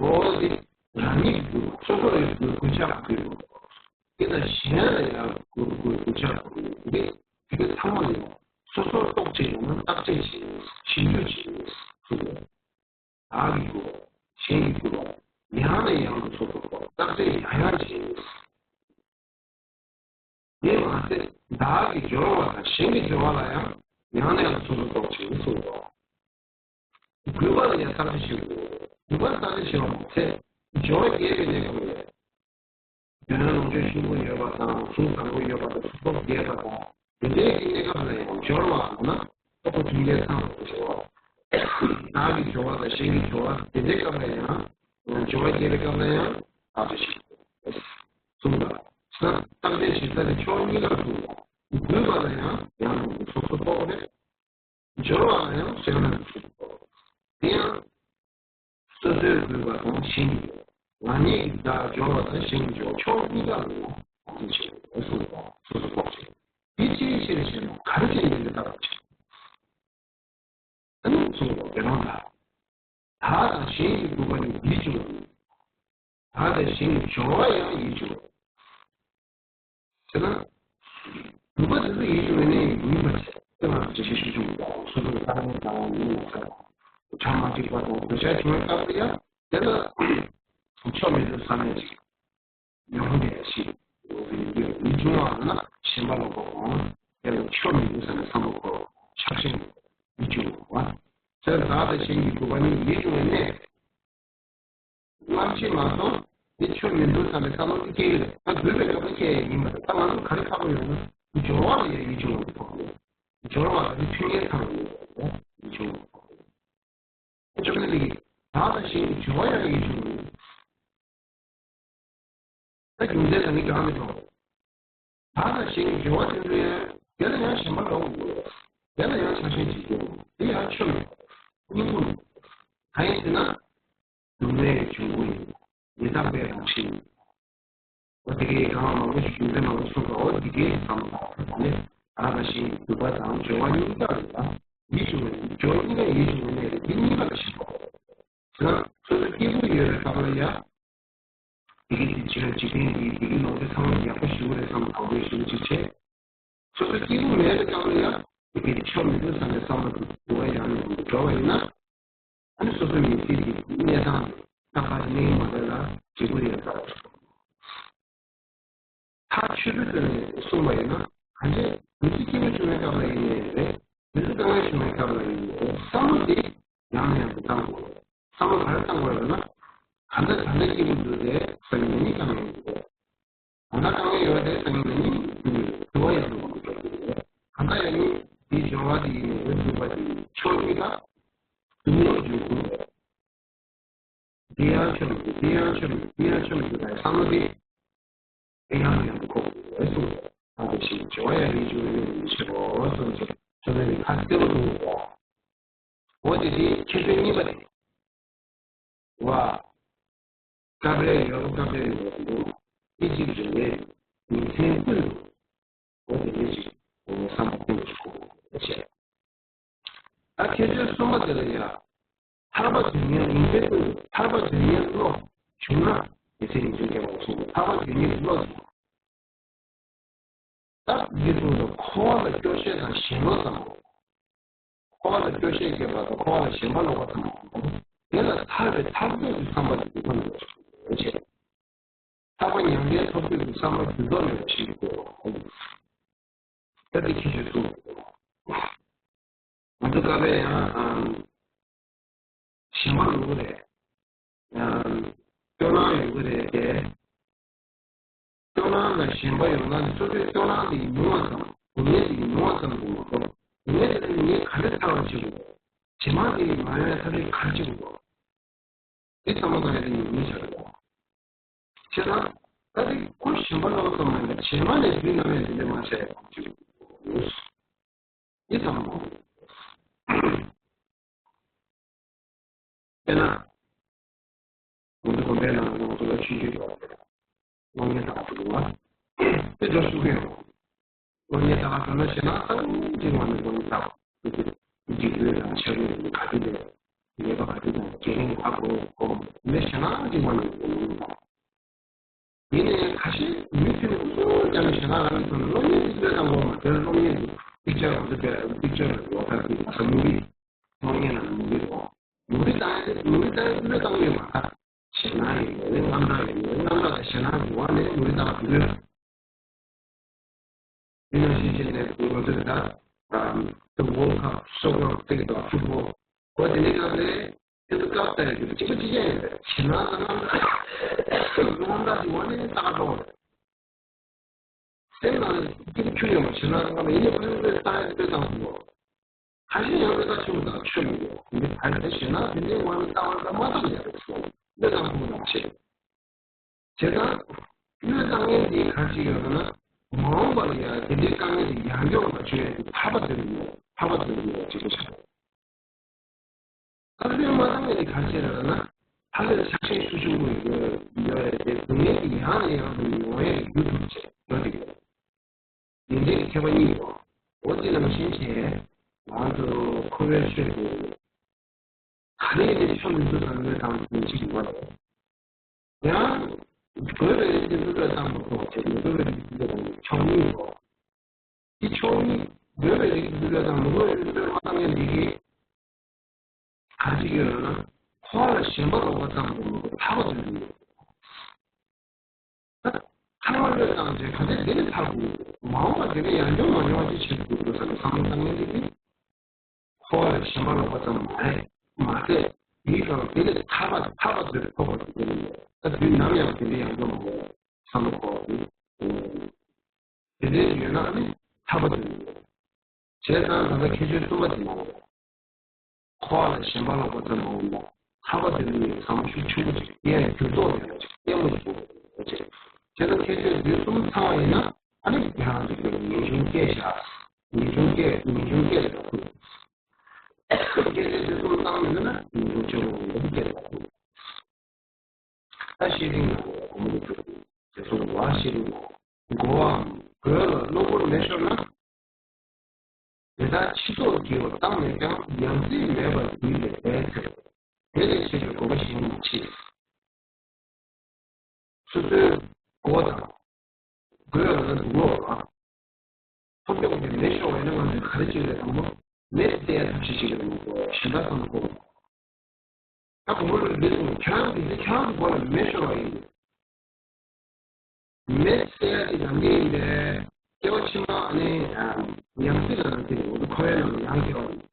འོ་དེ་རང་ཉིད་རྒུད་པ། སོ་སོ་ཡི་རྒུད་རྒུད་ཆགས་རྒུད་པ། དེ་དང་གཞན་ལ་ཡང་རྒུད་རྒུད་རྒུད་ཆགས་རྒུད་པ། དེ་དེ་ཚང་མ་ལ་ཡང་སོ་སོར་རྟོག་བྱེད་ཡོང་ན་བརྟག་དཔྱད་བྱེད། ཞིབ་འཇུག་བྱེད་ཟེར། བདག་གིས་རྒུད་པ། གཞན་གྱིས་རྒུད་པ། ཡང་ནས་ཡང་དུ་སོ་སོར་རྟོག་བརྟག་དཔྱད་ཡང་ཡང་བྱེད། དེས་མ་ཟད་བདག་གི་འབྱོར་བ་དང་གཞན་གྱི་འབྱོར་བ་ལ་ཡང་ཡང་ནས་ཡང་དུ་སོ་སོར་རྟོག་ཅིང་གསུངས་སོ། རྒུད་པ་ལ་ཡང་བརྟག་དཔྱད་བྱེད་དགོས། རྒུད་པ་ལ་བརྟག་དཔྱད་བྱེད་པ་མ་ཟད་འབྱོར་བ་རྒྱས་པའི་གནས་སྐབས་ལ་ཡང་། རྒྱུ་ནོར་ལོངས་སྤྱོད་ཕྱུག་པོ་ཡོད་པ་དང་གཟུགས་བཟང་པོ་ཡོད་པ་དང་གཟུགས་སྟོབས་རྒྱས་པ་དང་དེ་འདྲའི་གི་གནས་སྐབས་ལ་ཡང་འབྱོར་བ་ལ་ན་ཨོ་ཁོ་མཐུན་རྐྱེན་ཚང་བའི་འབྱོར་བ། བདག་གི་འབྱོར་བ་དང་གཞན་གྱི་འབྱོར་བ་དེ་འདྲའི་སྐབས་ལ་ཡང་འབྱོར་བ་རྒྱས་པའི་སྐབས་ལ་ཡང་བརྟག་དཔྱད་བྱེད་དགོས་གསུངས་པ། བརྟག་དཔྱད་བྱེད་ས་དེ་ཕྱོགས་གཉིས་ཀར་གསུངས་པ། རྒུད་པ་ལ་ཡང་ཡང་སོ་སོ་རྟོག་རེད། འབྱོར་བ་ལ་ཡང་གཞན་ལ་འཇུག་པ། དེ་ཡང་སོ་སོའི་རྒུད་པ་དང་གཞན་གྱི། རང་ཉིད་ཀྱི་བདག་འབྱོར་བ་དང་གཞན་གྱི་འབྱོར་བ་ཕྱོགས་གཉིས་ཀ་ལ་ཡང་འཇུག་པ་སོ་སོ་རྟོག་ཅིང་། དེ་ཅིའི་ཕྱིར་ཞེ་ན། ག་རེ་བྱས་ནས་འདི་ལྟར་བྱེད། ཨ་ནི་གསུངས་པ། དགེ་སློང་དག། བདག་དང་གཞན་གྱི་རྒུད་པ་ནི་ཡིད་བྱུང་བ་ཡིན། བདག་དང་གཞན་གྱི་འབྱོར་བ་ཡང་ཡིད་བྱུང་བ་ཡིན། ཟེར་ན། རྒུད་པ་དེ་ཚོ་ཡིད་བྱུང་བའི་གནས་ཡིན་པ་བྱས། དེ་ང་ཚོ་འགྲེལ་བཤད་ཞུ་ཆོག་མི་འདུག་སོ་སོ་གི་ལྟ་གྲུབ་དང་ཡིན་ན་ཚ། གྲངས་མ་འགྲིག་པ་དང་འདོད་ཆགས་བྱུང་བའི་སྐབས་སུ་ཡང་དེ་ལ་ཆོ་མི་འདུག་བསམ་ཡས་ཅིག་ཡོང་བསྡད་ཤིང་། ཡིད་བྱུང་བ་ན་ཞེན་པ་ལོག་པ་འོང་། དེ་ལ་ཆོ་མི་འདུག་བསམ་པའི་བསམ་བློ་འཁོར་ཆགས་ཞེན་ཡིད་བྱུང་བ། དེ་ལ་བདག་དང་གཞན་གྱི་རྒུད་པ་ནི་ཡིད་བྱུང་བའི་གནས། སྔ་ཕྱི་མ་སོང་། དེ་ཆོ་མི་འདུག་བསམ་པའི་བསམ་བློ་དེ་སྐྱེ་གི་རེད། ད་རྒུད་པའི་སྐབས་སུ་སྐྱེ་ཡ་ཡིན་པ་རེད། ད་ང་ཚོ་ག་རེ་ཁག་པོ་ཡོད་ན་འབྱོར་བ་ལ་ཡང་ཡིད་བྱུང་བ་ཁག་པོ་ཡོད། འབྱོར་བ་ལ་ནི་མཐུན་རྐྱེན་ཚང་བ་ཡོད་པ་ཡིན་ན་ཡིད་བྱུང་བ་ཁག་པོ་ཡོད། ཨ་ཅོ་ནི་ལི་ཡིན། བདག་དང་གཞན་གྱི་འབྱོར་བ་ཡང་ཡིད་བྱུང་བ་ཡིན། ད་རྒྱུ་མཚན་དང་ནི་གང་མི་འགྲོ། བདག་དང་གཞན་གྱི་འབྱོར་བ་དེ་ཚོ་ཡང་དེ་ལ་ཡང་ཞེན་པ་འགྲོ་དགོས། དེ་ལ་ཡང་ཆགས་ཞེན་བྱེད་དགོས། དེ་ཡང་ཆོ་མེད། སྙིང་པོ་མེད། གང་ཡིན་ཟེར་ན། སྡུག་བསྔལ་འབྱུང་པོ་ཡིན། མི་རྟག་པའི་རང་བཞིན་ཡིན། འོ་དེ་གའི་གང་མང་པོ་ཞིག་རྒྱུ་མཚན་མང་པོ་གསུངས་པ། འོ་དེ་གའི་བསམ་པ་དང་ནི་ཨ་ད་ཞིག་སྡུག་པ་དང་འབྱོར་བ་གཉིས་ཀ་རེད་ལ། ཡིད་བྱུང་བའི་འབྱོར་གཉིས་ཀ་ཡིད་བྱུང་བའི་གནས་རེད། དེ་གཉིས་ཀ་ལ་ཞིག་གོ། ཟེར་ན་སོ་སོ་སྐྱིད་པོ་ཡོད་པའི་སྐབས་ལ་ཡ། དེ་གའི་དེ་བྱོས་འཇིག་རྟེན་འདིའི་དེ་གའི་ལོ་རྒྱུས་ཚང་མ་ཡག་པོ་ཞིག་རེད་བསམ་དང་པོའི་ཞིག་ཅིག་བྱས། སོ་སོ་སྐྱིད་པོ་མེད་པའི་སྐབས་ལ་ཡ། དེ་གའི་ཆོ་མི་འདུག་བསམ་པའི་བསམ་པ་དེ་འགྱུར་བ་ཡང་ཡང་འགྲོ་བ་ཡིན་ན། ཨ་ནི་སོ་སོའི་མི་ཚེ་གི་གནས་སྟངས་རྟག་པར་གནས་མ་རེད་ལ་འཇིགས་པོ་ཡོད་པ། ཐག་ཆོད་པོའི་ཐོག་ནས་གསུངས་པ་ཡིན་ན། གང་ཅི་མི་ཚེ་སྐྱིད་པོ་བྱུང་བའི་སྐབས་ལ་ཡིན་ནའི་རེད། མི་ཚེ་དཀའ་ངལ་བྱུང་བའི་སྐབས་ལ་ཡིན་ནའི་རེད། བསམ་བློ་དེ་ཡང་ནས་ཡང་དུ་བཏང་དགོས། བསམ་བློ་ག་རེ་བཏང་དགོས་རེད་ན། གང་ལྟར་ད་ལྟ་སྐྱིད་པོ་འདུག་སྟེ་སང་ཉིན་ནི་དཀའ་ངལ་ཡོད་རེད། གང་ལྟར་དཀའ་ངལ་ཡོད་དེ་སང་ཉིན་ནི་འགྱུར་བ་ཡོང་དགོས་པ་རེད། གང་ལྟར་ཡང་ནི་དེའི་སྦྱོར་བ་དེ་ཡིན་ནའི་རེད། སྡུག་པ་དེ་ཡིན་ཕྱོགས་གཉིས་ཀ་སྡུག་བསྔལ་འབྱུང་དགོས། འདི་ཡང་ཆོ་མི་འདུག་འདི་ཡང་ཆོ་མི་འདུག་འདི་ཡང་ཆོ་མི་འདུག་ལ་བསམ་བློ་དེ། དེ་ཡང་ཡང་དུ་འཁོར་དགོས་གསུངས། ཨ་ནི་ཞིག་འབྱོར་བ་ཡང་ཡིད་བྱུང་བའི་གནས་ཡིན་ཕྱིར་རོ་གསུངས་ཏེ་ཆོ་མེད་པའི་ཁ་གསལ་པོ་གསུངས་སོ། འོ་དེ་དེའི་ཁྱད་ཆོས་གཉིས་པ་རེད། བ། སྐབས་རེ་ཡོད་སྐབས་རེ་ཡོད་འདུག་སྐད་ཅིག་རེ་རེ་ཉིན་མཚན་ཀུན་ཏུ་འོ་དེ་འདྲ་ཞིག་བསམ་པ་ཀུན་ཏུ་བྱེད། ད་ཁྱད་ཆོས་གསུམ་པ་དེ་ལ་ཡང་ཐར་པ་དོན་གཉེར་ཉིན་མཚན་ཀུན་ཏུ་ཐར་པ་དོན་གཉེར་བློ་བྱུང་ན་མི་ཚེ་ཉིན་མཚན་སྐྱེལ་བར་གསུངས། ཐར་པ་དོན་གཉེར་བློ་བྱུང་། ད་འདི་ཚོ་ལ་འཁོར་བ་ལ་སྐྱོ་ཤས་དང་ཞེན་པ་ཙམ་མོ། འཁོར་བ་ལ་སྐྱོ་ཤས་སྐྱེས་པ་དང་འཁོར་བ་ལ་ཞེན་པ་ལོག་པ་ཙམ་མོ། དེ་ལ་ཐར་པའི་ཐར་འདོད་ཀྱི་བསམ་པ་དེ་ཁོ་ནས་བྱེད། ཐར་པ་ཉམས་ལེན་ཐོབ་འདོད་ཀྱི་བསམ་པ་དེ་ཚོ་ནས་བྱེད་དགོས། ད་དེ་ཁྱད་ཆོས་གསུམ། ང་ཚོ་སྐབས་རེ་ཡང་ཞེན་པ་ཡོང་གི་རེད། སྐྱོ་སྣང་ཡོང་གི་རེད་དེ། སྐྱོ་སྣང་དང་ཞེན་པ་ཡོང་ན་ནི་སོ་སོའི་སྐྱོ་སྣང་དེ་ཉུང་བ་ཙམ། སྡུག་བསྔལ་དེ་ཉུང་བ་ཙམ་དུ་མ་གཏོགས་སྡུག་བསྔལ་དེ་ནི་ངས་ག་འདྲ་ཐར་བ་བྱེད་དགོས། ཇེ་མང་དེ་མ་ཡོང་ཡ་ཐབས་ཤེས་ག་རེ་བྱེད་དགོས། དེ་ཚང་མ་ག་རེ་དེ་ཉུང་ཉུང་ཆགས་ཡོད། བྱས་ཙང་ད་དེ་ཁོ་ཞེན་པ་ལོག་ཙམ་མ་ཡིན་པ་ཇེ་མང་ནས་དུས་ནམ་ཡང་དེ་འདྲ་མ་བྱས་ཡ་ག་རེ་བྱེད་དགོས། འདི་ཙམ་མོ། དཔེར་ན། ང་ཚོ་དགོན་པའི་ནང་ང་ཚོ་ལ་ཆོས་བརྒྱུད་པ་སློབ་གཉེར་གནང་གི་འདུག་བ། དེ་འདྲ་ཞུ་གི་ཡོད། སློབ་གཉེར་གནང་ཟེར་ན་བྱས་ན་ས་རུ་འཛིན་པ་ནས་སློབ་གཉེར་གནང་། འཇིགས་སྐུལ་དང་ཆགས་སྐུལ་ག་དུས་ལས་ཉེས་པ་ག་དུས་དང་དགེ་རྒན་ཨ་ཁོ་ཁོ་མེད་བྱས་ན་འཛིན་པ་ནས་སློབ་གཉེར་གནང་། ཡིན་ནའི་ཁ་ཤས་མི་ཚོས་ནི་ཀུ་ཀུ་ཀྱང་ཞེ་དྲག་རང་གི་ཐོག་ནས་སློབ་གཉེར་དེ་བློས་བཏང་དགོས་མ་དེར་སློབ་གཉེར་དེ་པིག་ཅར་རང་དུ་བྲལ་པིག་ཅར་རང་ཡོད་ཁ་དེ་ས་མུ་རི་སློབ་གཉེར་ནང་མུ་རི་དང་མུ་རི་བཏང་ཡ་དེ་མུ་རི་བཏང་ཡ་བློས་བཏང་ཡོད་མ་ཐག་ཞེད་སྣང་ཡོད་ནའི་དངངས་སྐྲག་ཡོད་ནའི་དངངས་སྐྲག་དང་ཞེད་སྣང་གི་འོག་ནས་མུ་རི་བཏང་བ་དེ་ལོས། དེ་ནང་བཞིན་བྱས་ནས་ང་ཚོས་ད་The World Cup Soccer་ཟེར་གྱི་འདུག་ཕུཊ་བོལ། འོ་དེ་འདྲའི་སྐབས་ལ་ཁྱེད་ཚོ་སྐབས་ལྟར་གྱི་གཅིག་པ་གཅིག་རྐྱང་ཡིན་པས་ཞེད་སྣང་དང་དངངས་སྐྲག་དངངས་སྐྲག་གི་འོག་ནས་ལྟ་ག་འགྲོ་བ་རེད། སེམས་ནང་སྐྱིད་པོ་ཁྱོན་ཡོད་པ་ཞེད་སྣང་དང་དངངས་སྐྲག་ཡིན་ནའི་ཕ་ཡུལ་ལ་ལྟ་ཡ་དེ་བཏང་སོང་ངོ་། ཁ་ཤས་ཡང་བློས་བཏང་ཆེན་པོ་དང་ཆོས་མི་འདུག་མི་ཕལ་ཆེར་ཞེད་སྣང་དེ་འདྲའི་ངང་ནས་ལྟ་བར་ལ་མ་བཏང་ཡ་རེད་སོང་བློས་བཏང་ཐུབ་པ་དང་ཆེ། བྱས་ཙང་། བློས་བཏང་མཁན་དེ་ག་རེ་བྱེད་ཀྱི་ཡོད་ལབ་ན། མ་འོངས་པ་ལ་ཡང་དེ་འདྲའི་དཀའ་ངལ་དེ་ཡང་སྐྱོ་བ་བྱུང་ཡ་དེ་ཐར་པ་དོན་དུ་ཡོད་ཐར་པ་དོན་དུ་ཡོད་ཅེས་པ་ཆགས། ད་བློས་མ་བཏང་མཁན་དེ་ག་རེ་བྱེད་ལབ་ན། ཧ་ལས་ཆགས་ཞེན་ཤུགས་ཆེན་པོ་ཡོད་ཡོད་རེད་དེ་སྡུག་བསྔལ་དེ་ཡང་ནས་ཡང་དུ་མྱོང་ཡ་རྒྱུ་འགྲུབ་བྱེད་འགྲོ་གི་ཡོད། འདི་འདྲའི་མཁས་པ་གཉིས་ཡོད། འོ་དེ་ནང་བཞིན་བྱས། ང་ཚོ་ཁོ་བའི་ཆོས་དེ། ག་ནས་ནས་ཆོ་མི་འདུག་དང་བློས་བཏང་མི་ཅིག་ཡོད་རེད། ཡང་། དགོས་པའི་རིགས་དེ་ཚོ་བློས་བཏང་མི་ཐུབ་པ་བྱས་ནས་དགོས་པའི་རིགས་དེ་ཚོ་བློས་བཏང་ཆོག་མི་ཡོད། དེ་ཆོག་མི་དགོས་པའི་རིགས་དེ་ཚོ་བློས་བཏང་མི་དགོས་པའི་རིགས་བློས་མ་བཏང་མཁན་འདི་གིས། ག་རེ་བྱེད་ཀྱི་ཡོད་ལབ་ན། འཁོར་བ་ལ་ཞེན་པ་ལོག་པ་ཙམ་དུ་མི་འདུག་ཐར་པ་དོན་དུ་ཡོད། ཐར་པ་བློས་བཏང་རྗེས་ག་ཚད་དེ་ནས་ཐར་དགོས། མ་འོངས་པ་དེ་ནས་ཡང་བསྐྱར་མ་ཡོང་བ་ཅིག་བྱེད་དགོས་འདུག་བསམ་པའི་བསམ་བློ་བཏང་མཁན་དེ་གིས། འཁོར་བ་ལ་ཞེན་པ་ལོག་པ་ཙམ་མ་རེད། མ་ཟད། དེའི་སྐབས་དེ་ནས་ཐར་པ་ཐར་པ་དེར་ཐོབ་པ་དེ་ནི་ད་དུས་ནམ་ཡང་དེ་འདྲའི་ཡང་འགྲོ་མ་འོང་བསམ་བློ་འཁོར་བ་དེ། དེ་འདྲའི་ཡོད་ན་ནི་ཐར་པ་དེ་ནི་ཡོད། བྱས་ཙང་ད་ལྟ་ཁྱད་ཆོས་གསུམ་པ་དེ་མ་འོང་། འཁོར་བ་ལ་ཞེན་པ་ལོག་པ་ཙམ་མ་འོང་ལ་ཐར་པ་དེ་ནི་ཡོད་བསམ་བློ་ཤུགས་ཆེན་པོ་ཅིག་སྐྱེ་ཡ་འགྱུར་ལྡོག་ཡོད་པ་ཅིག་སྐྱེ་མོ་ཅིག་འོང་བ་ཅིག་བྱས་ཙང་ཁྱད་ཆོས་འདི་གསུམ་ཚང་བ་ཡིན་ན། ཨ་ནི་ང་རང་ཚོ་ངེས་འབྱུང་སྐྱེས་བཞག་ངེས་འབྱུང་སྐྱེས་ངེས་འབྱུང་སྐྱེས་ལ་ཐུག་སྐྱེས་ཚེ་དེ་ཚོ་བཏང་མེད་ན་ངེས་འབྱུང་སྐྱེ་བོ་ངེས་འབྱུང་སྐྱེས་ལ་ཐུག་ད་ཤེས་རིག་ནང་ལ་སྒོ་མོ་འཛུགས་དེ་ཚོ་བ་ཤེས་རིག་ནང་མགོའམ་གོས་ལ་གློ་བུར་མེ་ཤོར་ན། དེ་ལྟར་ཕྱི་ཚོགས་དགེ་བ་བཏང་མེད་ཀྱང་ཡང་སྲིད་མེད་པར་འདུས་པའི་ལས་ཚེ། དེ་ལས་ཆད་པའི་གོམས་པ་གཞན་མི་མཆིས། སོ་སོའི་མགོ་དང་། མགོའི་འོག་ན་དུག་ལོག་ལ། ཐོབ་ཀྱོག་གི་མེ་ཤོར་བ་ཡིན་ན་ང་ཚོས་ག་རེ་བྱེད་དགོས་དང་པོ། མེ་བསད་ཡ་ཐབས་ཤེས་བྱེད་དགོས་དང་པོ་གཞན་དག་ཚང་མ་གོ། ད་གོང་མ་ལ་འདི་སོང་ཁྱོད་རང་གི་འདི་ཁྱོད་རང་གི་མགོ་ལ་མེ་ཤོར་བ་ཡིན། མེ་བསད་ཡ་དེ་ནམ་རྒྱུན་ཡིན་པས་སྐྱེ་བ་ཕྱི་མ་ཨ་ནི་ཡང་སྲིད་ལ་ནང་དེ་འཁོར་བའི་ནང་ཡང་སྐྱེ་བ་ཡིན།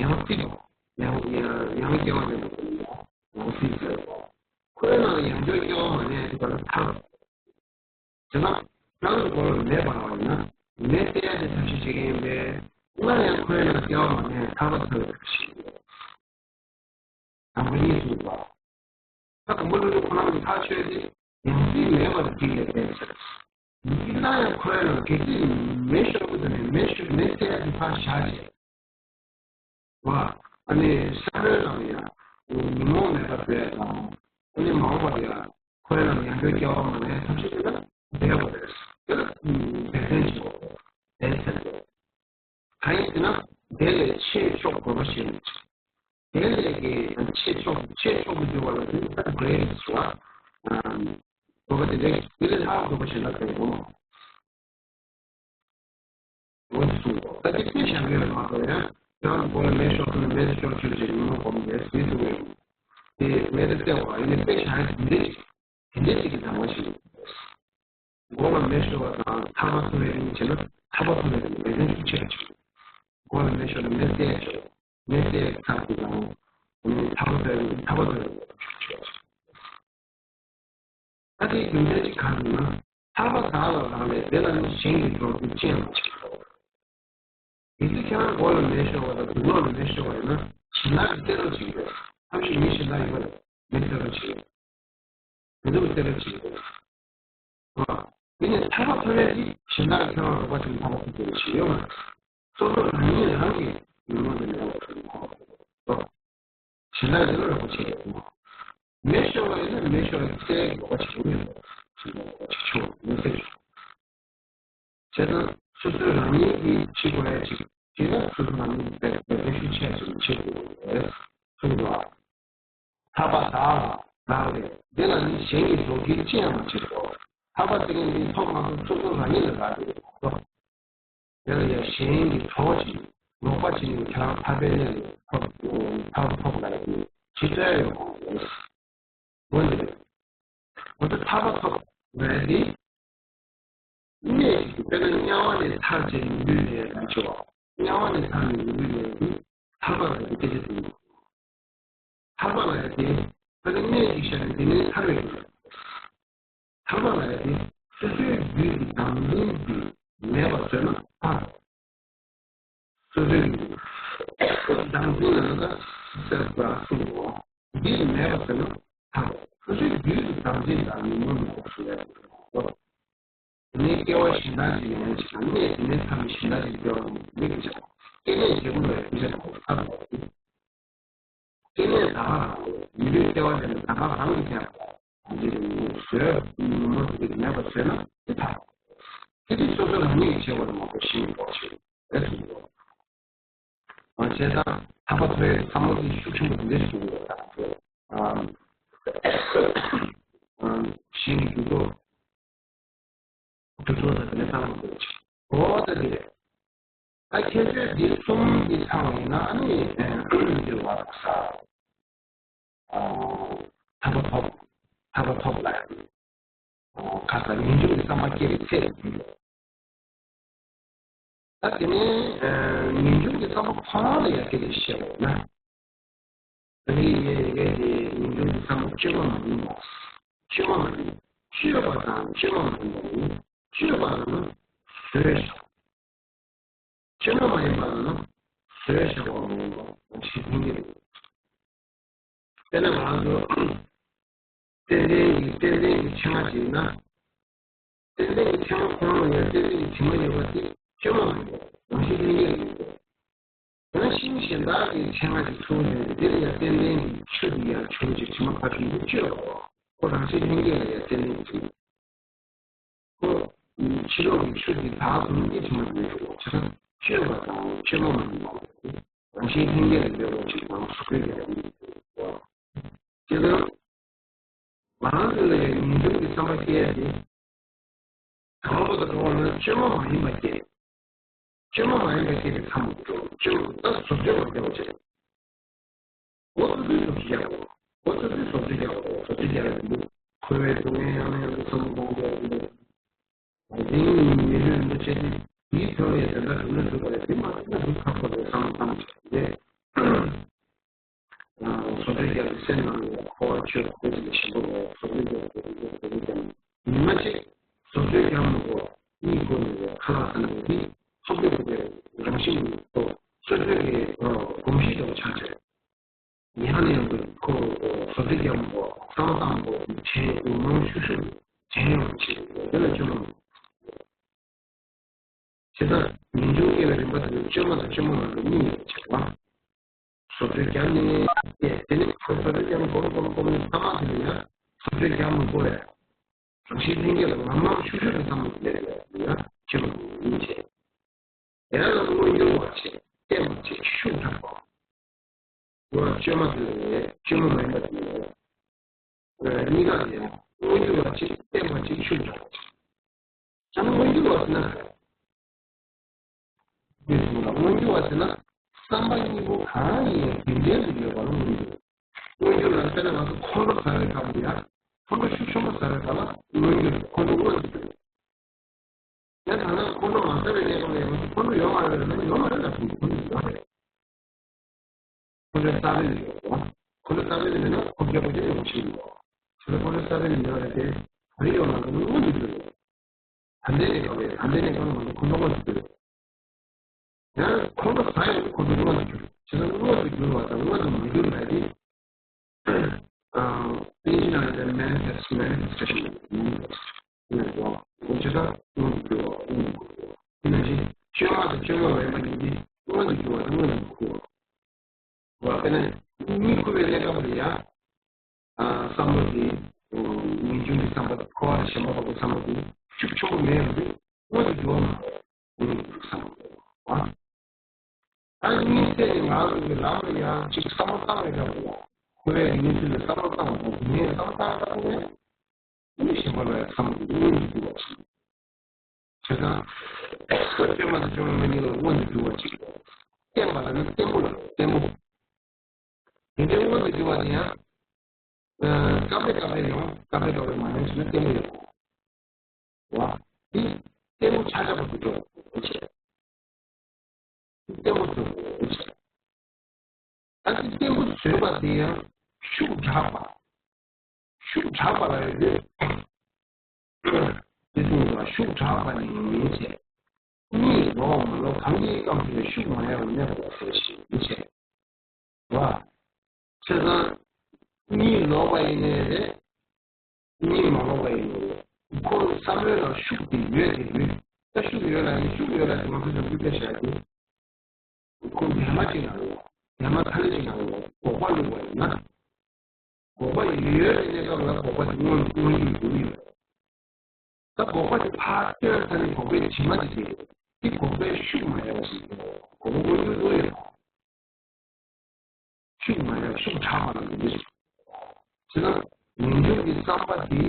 ཡང་སྲིད་དང་། ཡང་ཡང་ཡང་སྐྱེ་བ་ལེན་པ་ཡིན་ན་ཡང་སྲིད་ཟེར་བ། ཁོའི་ནང་ཡང་བསྐྱར་སྐྱེ་བ་མ་ལེན་ཡ་དེ་བར་ཐར། དེ་ན་རང་གི་མགོ་ལ་མེ་འབར་བ་ཡིན་ན་མེ་བསད་ཡ་དེ་ཐབས་ཤེས་བྱེད་ཀྱི་ཡིན་པས་སླར་ཡང་ཁོའི་ནང་སྐྱེ་བ་མ་ལེན་ཐར་པ་ཐོབ་པའི་ཐབས་ཤེས་ཡིན། དང་པོ་གཉིས་སུ་འབར། ད་དང་པོ་ལུས་ཁོ་རང་གི་ཐག་ཆོད་དེ་ཡང་སྲིད་མེད་པར་འཇིག་ལས་འདས་ཟེར། མི་སླར་ཡང་ཁོའི་ནང་གལ་སྲིད་མེ་ཤོར་གི་འདུག་ནས་མེ་ཤོར་མེ་བསད་ཡ་དེ་ཕར་བཞག་བྱས། བ། ཨ་ནི་ས་རོའི་ནང་ལ་ཡང་ཉོན་མོངས་མེད་པར་སྡོད་ཡ་ སྐྱེ་བ་མ་ལེན་ཐབས་ཤེས་དེ་ལ་འབད་དགོས་རེད། དེ་ལ་འབད་བརྩོན་བྱེད་དགོས་རེད། དེ་ཚེ་གང་ཡིན་ཟེར་ན། དེ་ལས་ཆེས་མཆོག་དགོས་པ་ཞིག་དེ་ལས་ཀྱི་ཆེས་མཆོག་ཆེས་མཆོག་ཏུ་གྱུར་པ་ལ་དེ་ལྟར་འབྲེལ་བ། དགོས་པ་དེ་ལས་དེ་ལས་ལྷག་དགོས་པ་ཞིག་ལ་དེ་དགོས། འོ་སུ་ད་དེ་དཔེ་བཞག་ཡོད་མ་གཏོགས་ཡང་ཡང་གོ་ལ་མེ་ཤོར་ན་མེ་ཤོར་ཆུ་ཆེ་ཉུང་མ་གོམ་ཡས་སུས་སུ་ཡོད། དེ་མེ་དེ་བལྟས་པ་ཡིན་ན་དཔེ་བཞག་དེ་འདྲས་དེ་འདྲས་ཅིག་གི་དང་བ་ཞིག་མགོ་ལ་མེ་ཤོར་བ་དང་ཐར་པ་ཐོབ་པའི་རིང་བྱས་ན་ཐར་པ་ཐོབ་པའི་རིང་མེ་ལྡན་ཤུགས་ཆེ་བ་ཆེ། མགོ་ལ་མེ་ཤོར་ན་མེ་བསད་ཆོག་མེ་བསད་ཚར་དུས་དང་ཐར་པ་ཐོབ་པའི་རིང་ཐར་པ་ཐོབ་པའི་རིང་ཤུགས་ཆེ་བ་ཆེ། ད་དེའི་རྒྱུ་མཚན་གཅིག་གང་ཡིན་ན། ཐར་པ་བདག་ལ་རག་ལས་དེ་ལ་ནི་གཞན་གྱི་གྲོགས་ཀྱིས་ཅི་ཡང་བྱེད་མི་རུང་། གལ་སྲིད་ཁྱེད་རང་མགོ་ལ་མེ་ཤོར་བ་དང་དུག་ལོག་ལ་མེ་ཤོར་བ་ཡིན་ན་གཞན་དག་གིས་བསད་རོགས་བྱེད་ཀྱི་རེད། ཐབས་ཤེས་མི་གཞན་དག་ཡོད་པ་རེད། མི་བསད་རོགས་བྱེད་ཀྱི་རེད། མི་འདུག་བསད་རོགས་བྱེད་ཀྱི་རེད། ཨ། དེ་ནས་ཐར་པ་ཐོབ་ཡས་ཀྱི་གཞན་དག་གིས་ཁྱེད་རང་རོགས་པ་བྱེད་ཐར་པ་ཐོབ་ཀྱི་རེད་ཞེས་ཡོད་མ་རེད། སོ་སོ་རང་ཉིད་རང་གིས་ཉོན་མོངས་དེ་མེད་པར་བཟོ་ཐུབ་པ་རེད། གཞན་དག་ཡིན་ན་རོགས་པ་བྱེད་ཀྱི་མེད། མེ་ཤོར་བ་ཡིན་ན་མེ་ཤོར་བའི་ཚེ་རོགས་པ་བྱེད་ཀྱི་མེད། བྱེད་ཆོག་མི་ཚེ་ཆོག་བྱས་ཙང་སོ་སོས་རང་ཉིད་ཀྱིས་བྱེད་དགོས་ཡ་ཅིག་བྱས་ན་སོ་སོ་རང་ཉིད་ཀྱིས་དཔེ་དཔེ་ཤུགས་ཆེ་ཙམ་བྱེད་དགོས་རེད་གསུངས་འདུག་ཐར་པ་བདག་ལ་རག་ལས་དེ་ལ་ནི་གཞན་གྱི་གྲོགས་ཀྱིས་ཅི་ཡང་མ་བྱེད་དོ། ཐར་པ་དེ་ལ་ནི་ཐོབ་མ་ཐོབ་སོ་སོ་རང་ཉིད་ལ་རག་ལས་ཡོད་དོ། དེ་ལ་ཡང་གཞན་གྱི་གྲོགས་ཀྱིས་རོགས་པ་བྱས་ནས་ཁྱེད་རང་ཐར་པའི་གནས་ལ་ཐོབ་ཐར་ཐོབ་ལ་ཡང་ཇི་འདྲ་ཡོད་དགོས་རེད། འོན་ཏེ། འོ་ད་ཐར་པ་ཐོབ་ལ་ཡང་དེ། གནས་ཤིག་ཏུ་དཔེར་ན་དམྱལ་བ་ནས་ཐར་བྱེད་ནུས་པའི་ལས་དང་བཅས་པ། དམྱལ་བ་ནས་ཐར་ནས་ནུས་པའི་ལས་ཀྱིས་ཐར་པ་ལ་ཡང་སྐད་ཆ་དེ་ཡིན། ཐར་པ་ལ་ཡང་དེ་ཕ་གི་གནས་ཀྱི་ཤར་ནས་དེ་ནས་ཐར་བའི་དགོས། ཐར་པ་ལ་ཡང་དེ་སོ་སོའི་རྒྱུད་ཀྱི་བདག་འཛིན་དེ་མེད་པར་བཟོས་ན་ཐར། སོ་སོའི་རྒྱུད་ཀྱི་བདག་འཛིན་ལ་ཡང་ད་སེལ་ཕ་གསུངས་འདུག་འདི་མེད་པར་བཟོས་ན་ཐར། སོ་སོའི་རྒྱུད་ཀྱི་བདག་འཛིན་དང་ཉོན་མོངས་མེད་པར་བཟོ་ཡ་དེ་ནས་སྐྱེ་བ་གཞན་དག་ཅིག་ཡོང་བ་ཞིག་དང་གནས་དེ་ནས་ཐར་ནས་གཞན་དག་ཅིག་སྐྱེ་བ་ཡོང་བ་མི་དགོས་ཀྱང་སྐྱེ་གནས་འབྲས་བུ་ལ་ཡང་ཐར་བ་དེ། སྐྱེ་གནས་བདག་ག་རང་ལས་ཡུལ་ལུས་སྐྱེ་བ་དེ་ནི་བདག་ག་རང་གིས་ཀྱང་འདི་རུ་བཟོས་ཉོན་མོངས་དེ་མེད་པར་བཟོས་ན་དེ་ཐར། དེ་དུས་སོ་སོ་རང་ཉིད་ཀྱིས་བྱས་པ་ལ་མ་གཏོགས་གཞན་གྱིས་གཏོགས་བྱེད་རེད་གསུངས་འདུག་མ་བྱས་ཙང་ཐར་པ་ཐོབ་པའི་བསམ་བློ་དེ་ཤུགས་ཆེན་པོ་དེ་འདྲ་ཞིག་འདུག་ད་ཨ་ཨ་གཞན་གྱི་རྒྱུ་ཚོགས་རྒྱུ་ཚོགས་དང་དེ་ནས་བསམ་བློ་འོ་ད་དེ་རེད། ད་ཁྱད་ཆོས་འདི་གསུམ་འདི་ཚང་བ་ཡིན་ན་ཨ་ནི་འདི་བ་ས་ཐར་པ་ཐོབ་ཐར་པ་ཐོབ་ལ་ཁ་ས་ངེས་འབྱུང་གི་བསམ་པ་སྐྱེ་བའི་ཚད་དེ་ཡོད། ད་དེ་ནས་ངེས་འབྱུང་གི་བསམ་པ་ཁོ་རང་ལ་ཡང་དེ་ལས་བཤད་པ་ཡིན་ན། ད་ནི་ཡེ་ཡེ་གེ་གེ་ངེས་འབྱུང་གི་བསམ་པ་བཅོས་མ་མ་ཡིན་པ། བཅོས་མ་མ་ཡིན། བཅོས་པ་དང་བཅོས་མ་མ་ཡིན་པ་ནི། བཅོས་པ་ལ་ནི་བཟོས་བཞག་བཅོས་མ་མ་ཡིན་པ་ལ་ནི་བཟོས་བཞག་པ་མ་ཡིན་པ་རང་བཞིན་ལྷན་སྐྱེས་རེད། དཔེར་ན་ང་རང་ཚོ་ཙན་དན་གྱི་ཙན་དན་གྱི་ཕྱེ་མ་ཅིག་ཡིན་ན། ཙན་དན་གྱི་ཕྱེ་མ་ཁོ་རང་ལ་ཡང་ཙན་དན་གྱི་དྲི་མ་ཡོད་པ་དེ་བཅོས་མ་མ་ཡིན་པ་རང་བཞིན་ལྷན་སྐྱེས་རེད། ཡང་ཤིང་གཞན་དག་གི་ཕྱེ་མ་ཅིག་འཚོལ་ནས་འདིར་ཡང་ཙན་དན་གྱི་ཆུ་དེ་ཡང་བྱུང་ཅིག་དྲི་མ་ཕར་བྱུང་དུས་བཅོས་པའོ། ཁོ་རང་བཞིན་ལྷན་སྐྱེས་ལ་ཡང་ཙན་དན་གྱི་དྲི་མ། ཁོ་ཕྱི་ལོགས་ཀྱི་ཆུ་དེ་དག་སོང་ནས་དྲི་མ་མེད་འགྲོ་བ་ཆ་བཅོས་པ་དང་བཅོས་མ་མ་ཡིན་པ་རང་བཞིན་ལྷན་སྐྱེས་ལ་འདོད་པ་ཅིག་དང་སོ་སོའི་ལས་ཡིན། དེ་ལྟར། ང་རང་ཚོ་ལ་ཡང་ངེས་འབྱུང་གི་བསམ་པ་སྐྱེ་ཡ་དེ། དང་པོ་དང་འགྲོ་བ་ན་བཅོས་མ་མ་ཡིན་པ་སྐྱེ། བཅོས་མ་མ་ཡིན་པ་སྐྱེ་བའི་མཚམས་སུ་འགྲོ་བཅོས་མ་ད་བཟོ་བཅོས་མ་སྐྱེ་བ་བྱེད། འོ་ཚོ་ཚོའི་བཟོ་བཅོས་རྒྱག་འོ་ཚོ་ཚོའི་བཟོ་བཅོས་རྒྱག་འོ་བཟོ་བཅོས་རྒྱག་ཡ་འདུག་འཁོར་བའི་སྡུག་བསྔལ་ཡང་ན་ཡང་དུ་བསམ་བློ་གཏོང་རྒྱུ་ཡ་འདུག་འདིའི་མི་ལུས་འདུ་བྱེད་དེ་དེའི་དོན་ལ་ཡང་དེ་འདྲ་གྲུབ་ན་འགྲུབ་པ་རེད། དེ་མ་གྲུབ་ན་འགྲུབ་ཁག་པོ་རེད་བསམ་བློ་བཏང་བྱས་ཏེ། བཟོ་བཅོས་རྒྱག་པའི་སེམས་ནང་ལ་འཁོར་བ་ཆོས་དཔེ་ཅིག་ཞིག་འདུག་བཟོ་བཅོས་རྒྱག་པའི་རྒྱག་པའི་ཀྱང་ཉི་མ་གཅིག་བཟོ་བཅོས་རྒྱག་མི་དགོས་གཉིད་ཁུག་ནས་ཁ་ལག་ཟ་ནས་དེ་ཚོགས་པའི་རང་བཞིན་དུ་སོ་སོའི་གི་གོམས་གཤིས་དང་ཆགས་བྱས། ཡང་ནས་ཡང་དུ་ཁོ་བཟོ་བཅོས་རྒྱག་མི་དགོས་བསམ་བློ་བཏང་མི་དགོས་དྲན་ངོ་མ་ཤུགས་ཤུགས་དྲན་ཡོང་བྱེད་དེ་ལ་བཅོས་མ་མི་དགོས། བྱས་ཙང་ངེས་འབྱུང་སྐྱེ་བའི་རིམ་པ་དེ་ནི་བཅོས་མ་དང་བཅོས་མ་མ་ཡིན་པ་གཉིས་ཡོད་པ་བྱས་པ། བཟོ་བཅོས་རྒྱབ་ནས་སྐྱེ་དེ་ནི་བཟོ་བཅོས་རྒྱབ་ནས་སྐོར་སྐོར་སྐོར་ནས་ཐ་མ་དེ་ལ་ཡང་བཟོ་བཅོས་རྒྱབ་མི་དགོས་པས། ལྷན་སྐྱེས་ལ་ངམ་ངམ་ཤུགས་ཤུགས་ཀྱི་བསམ་བློ་སླེབས་ཡོད་ན་ཁྱོད་མ་ཡིན་བྱས། དེ་ལ་མངོན་གྱུར་བ་ཆེ་བརྟན་པ་ཆེ་ཤུགས་དྲག་པ། འོ་བཅོས་མ་དེ་ལས་བཅོས་མ་མིན་པ་དེ་ལས། གཉིས་ཀ་དེ་ཡང་མངོན་གྱུར་བ་ཆེ་བརྟན་པ་ཆེ་ཤུགས་དྲག་པ། ད་ནི་མངོན་གྱུར་བ་ཟེར་ན། འདི་གསུངས་ལ་མངོན་གྱུར་བ་ཟེར་ན། བསམ་པ་གཉིས་པོ་གང་ཡིན་ཡང་རྒྱུན་ལྡན་དུ་ཡོད་པ་ལ་མངོན་གྱུར། མངོན་གྱུར་ལ་དཔེར་ན་ང་ཚོ་ཁོང་ཁྲོ་ཟ་བའི་སྐབས་ལ་ཡང་ཁོང་ཁྲོ་ཤུགས་ཆེན་པོ་ཟ་བའི་སྐབས་ལ་མངོན་གྱུར་ཁོང་ཁྲོ་མངོན་དུ་གྱུར། ཡང་ད་ལྟ་ཁོང་ཁྲོ་མ་ཟ་བའི་གནས་སྐབས་ལ་ཡང་ཁོང་ཁྲོ་ཡོད་མ་རེད་ལབ་ན་ཡོད་མ་རེད་ལབ་དགོས་ཁོང་ཁྲོ་ཡོད་རེད། ཁོང་ཁྲོའི་རྩ་བའི་ལས་ཡོད། ཁོང་ཁྲོའི་རྩ་བའི་ལས་མེད་ན་ཁོང་ཁྲོའི་ཁོང་ཁྲོའི་ཡོང་ཕྱིན་ཡོད། ཁོང་ཁྲོའི་རྩ་བའི་ལས་ཡོད་རེད་དེ་ག་རེ་ཡོད་ལབ་ན་མངོན་དུ་གྱུར་ཡོད། ད་ལྟའི་གནས་སྐབས་ལ་ད་ལྟའི་གནས་སྐབས་ལ་ཁོང་ཁྲོ་མངོན་དུ་གྱུར་ཡོད། ཡང་ཁོང་ཁྲོ་ཟ་ཡང་ཁོང་ཁྲོ་མངོན་དུ་གྱུར། བྱས་ཙང་མངོན་དུ་གྱུར་བ་དང་མངོན་དུ་མ་གྱུར་ལབ་དེ། དབྱིན་ཇི་ནང་ལ་manifest manifestation ཡིན་ནོ། འོ་བྱས་ཙང་མངོན་དུ་གྱུར་བ་མངོན་དུ་གྱུར་བ། དེ་ནང་བཞིན་བཅོས་མ་དང་བཅོས་མ་མིན་པ་གཉིས་ཀྱིས་མངོན་དུ་གྱུར་བ་དང་མངོན་དུ་མ་གྱུར་བ། དཔེར་ན་གཉིད་ཁུག་པའི་གནས་སྐབས་ལ་ཡང་བསམ་བློ་དེ་ངེས་འབྱུང་གི་བསམ་པ་འཁོར་བ་ཞེན་པ་འགོག་པའི་བསམ་བློ་དེ་ཤུགས་ཆེན་པོ་མེད་པ་དེ་མངོན་དུ་གྱུར་བ་མ་རེད། མངོན་དུ་གྱུར་བསམ་བློ་ཨ། ད་གཉིད་སད་ནས་ང་རང་ཚོ་གི་ལམ་ལ་ཡང་ཅིག་བསམ་བློ་བཏང་བའི་སྐབས་ལ་འཁོར་བའི་གནས་ཚུལ་ལ་བསམ་བློ་བཏང་བ་དང་ངས་བསམ་བློ་བཏང་བ་དང་ངས་ཞེན་པ་ལ་བསམ་བློ་དེ་མངོན་དུ་གྱུར་བ་ཞིག་བྱས་ཙང་། བཅོས་མ་དང་བཅོས་མ་མིན་གཉིས་ལ་མངོན་དུ་གྱུར་བ་ཅིག་བརྟན་པ་ལ་ནི་བརྟན་པོ་ལ་བརྟན་པོ། དེ་འདྲའི་མངོན་དུ་གྱུར་བ་དེ་ཡང་། སྐབས་རེ་སྐབས་རེ་ཡང་སྐབས་རེ་སྐབས་རེ་མ་ཡིན་ཟེར་ན་བརྟན་པོ་ཡོད། བ། འདི་བརྟན་པོ་ཆགས་ཆགས་པ་དུ་འགྲོ་བ་བྱས། བརྟན་པོ་བཟོ་དགོས་བྱས། ད་འདི་བརྟན་པོ་བཟོས་པ་དེ་ཡང་ཤུགས་དྲག་པ། ཤུགས་དྲག་པ་ལ་ཡོད་དུས། དེ་གསུངས་པ་ཤུགས་དྲག་པ་ནི་ཡིན་བྱས། གཉིད་ལོག་མ་ལོག་གང་གི་སྐབས་སུ་ཤུགས་མ་ཡལ་བར་གནས་པར་ཟེར་ཞེས་བྱས། བ། བྱས་ཙང་། གཉིད་ལོག་པ་ཡིན་ནའི་རེད། གཉིད་མ་ལོག་པ་ཡིན་ནའི་རེད། ཁོ་བསམ་བློའི་ནང་ཤུགས་དེ་ཡོད་དེ་ཡོད། ད་ཤུགས་ཡོད་ལ་ཡིན་ཤུགས་ཡོད་ལ་ཡིན་ང་ཚོ་ལ་ཤུགས་ཀྱི་བཤད་དེ། ཁོ་འདས་མ་ཅིག་ན་རེད། འདས་མ་ཐ་ན་ཅིག་ན་རེད། འགོག་པ་བླུགས་པ་ཡིན་ན། འགོག་པ་ཡོད་པའི་གནས་སྐབས་ལ་འགོག་པ་དེ་མངོན་མངོན་གྱུར་འགྱུར་ཡོད། ད་འགོག་པ་དེ་ཕར་བཏོན་ཚར་ནས་འགོག་པའི་དྲི་མ་དེ་དེ་དེ་འགོག་པའི་ཤུགས་མ་ཡལ་བ་ཞིག་ཡོད། འགོག་པ་མངོན་གྱུར་འགྲོ་ཡོད། ཤུགས་མ་ཡལ་ཤུགས་དྲག་པ་ལ་འདི་འདྲ་ཞིག་བྱས་ན་ངེས་འབྱུང་གི་བསམ་པ་དེ་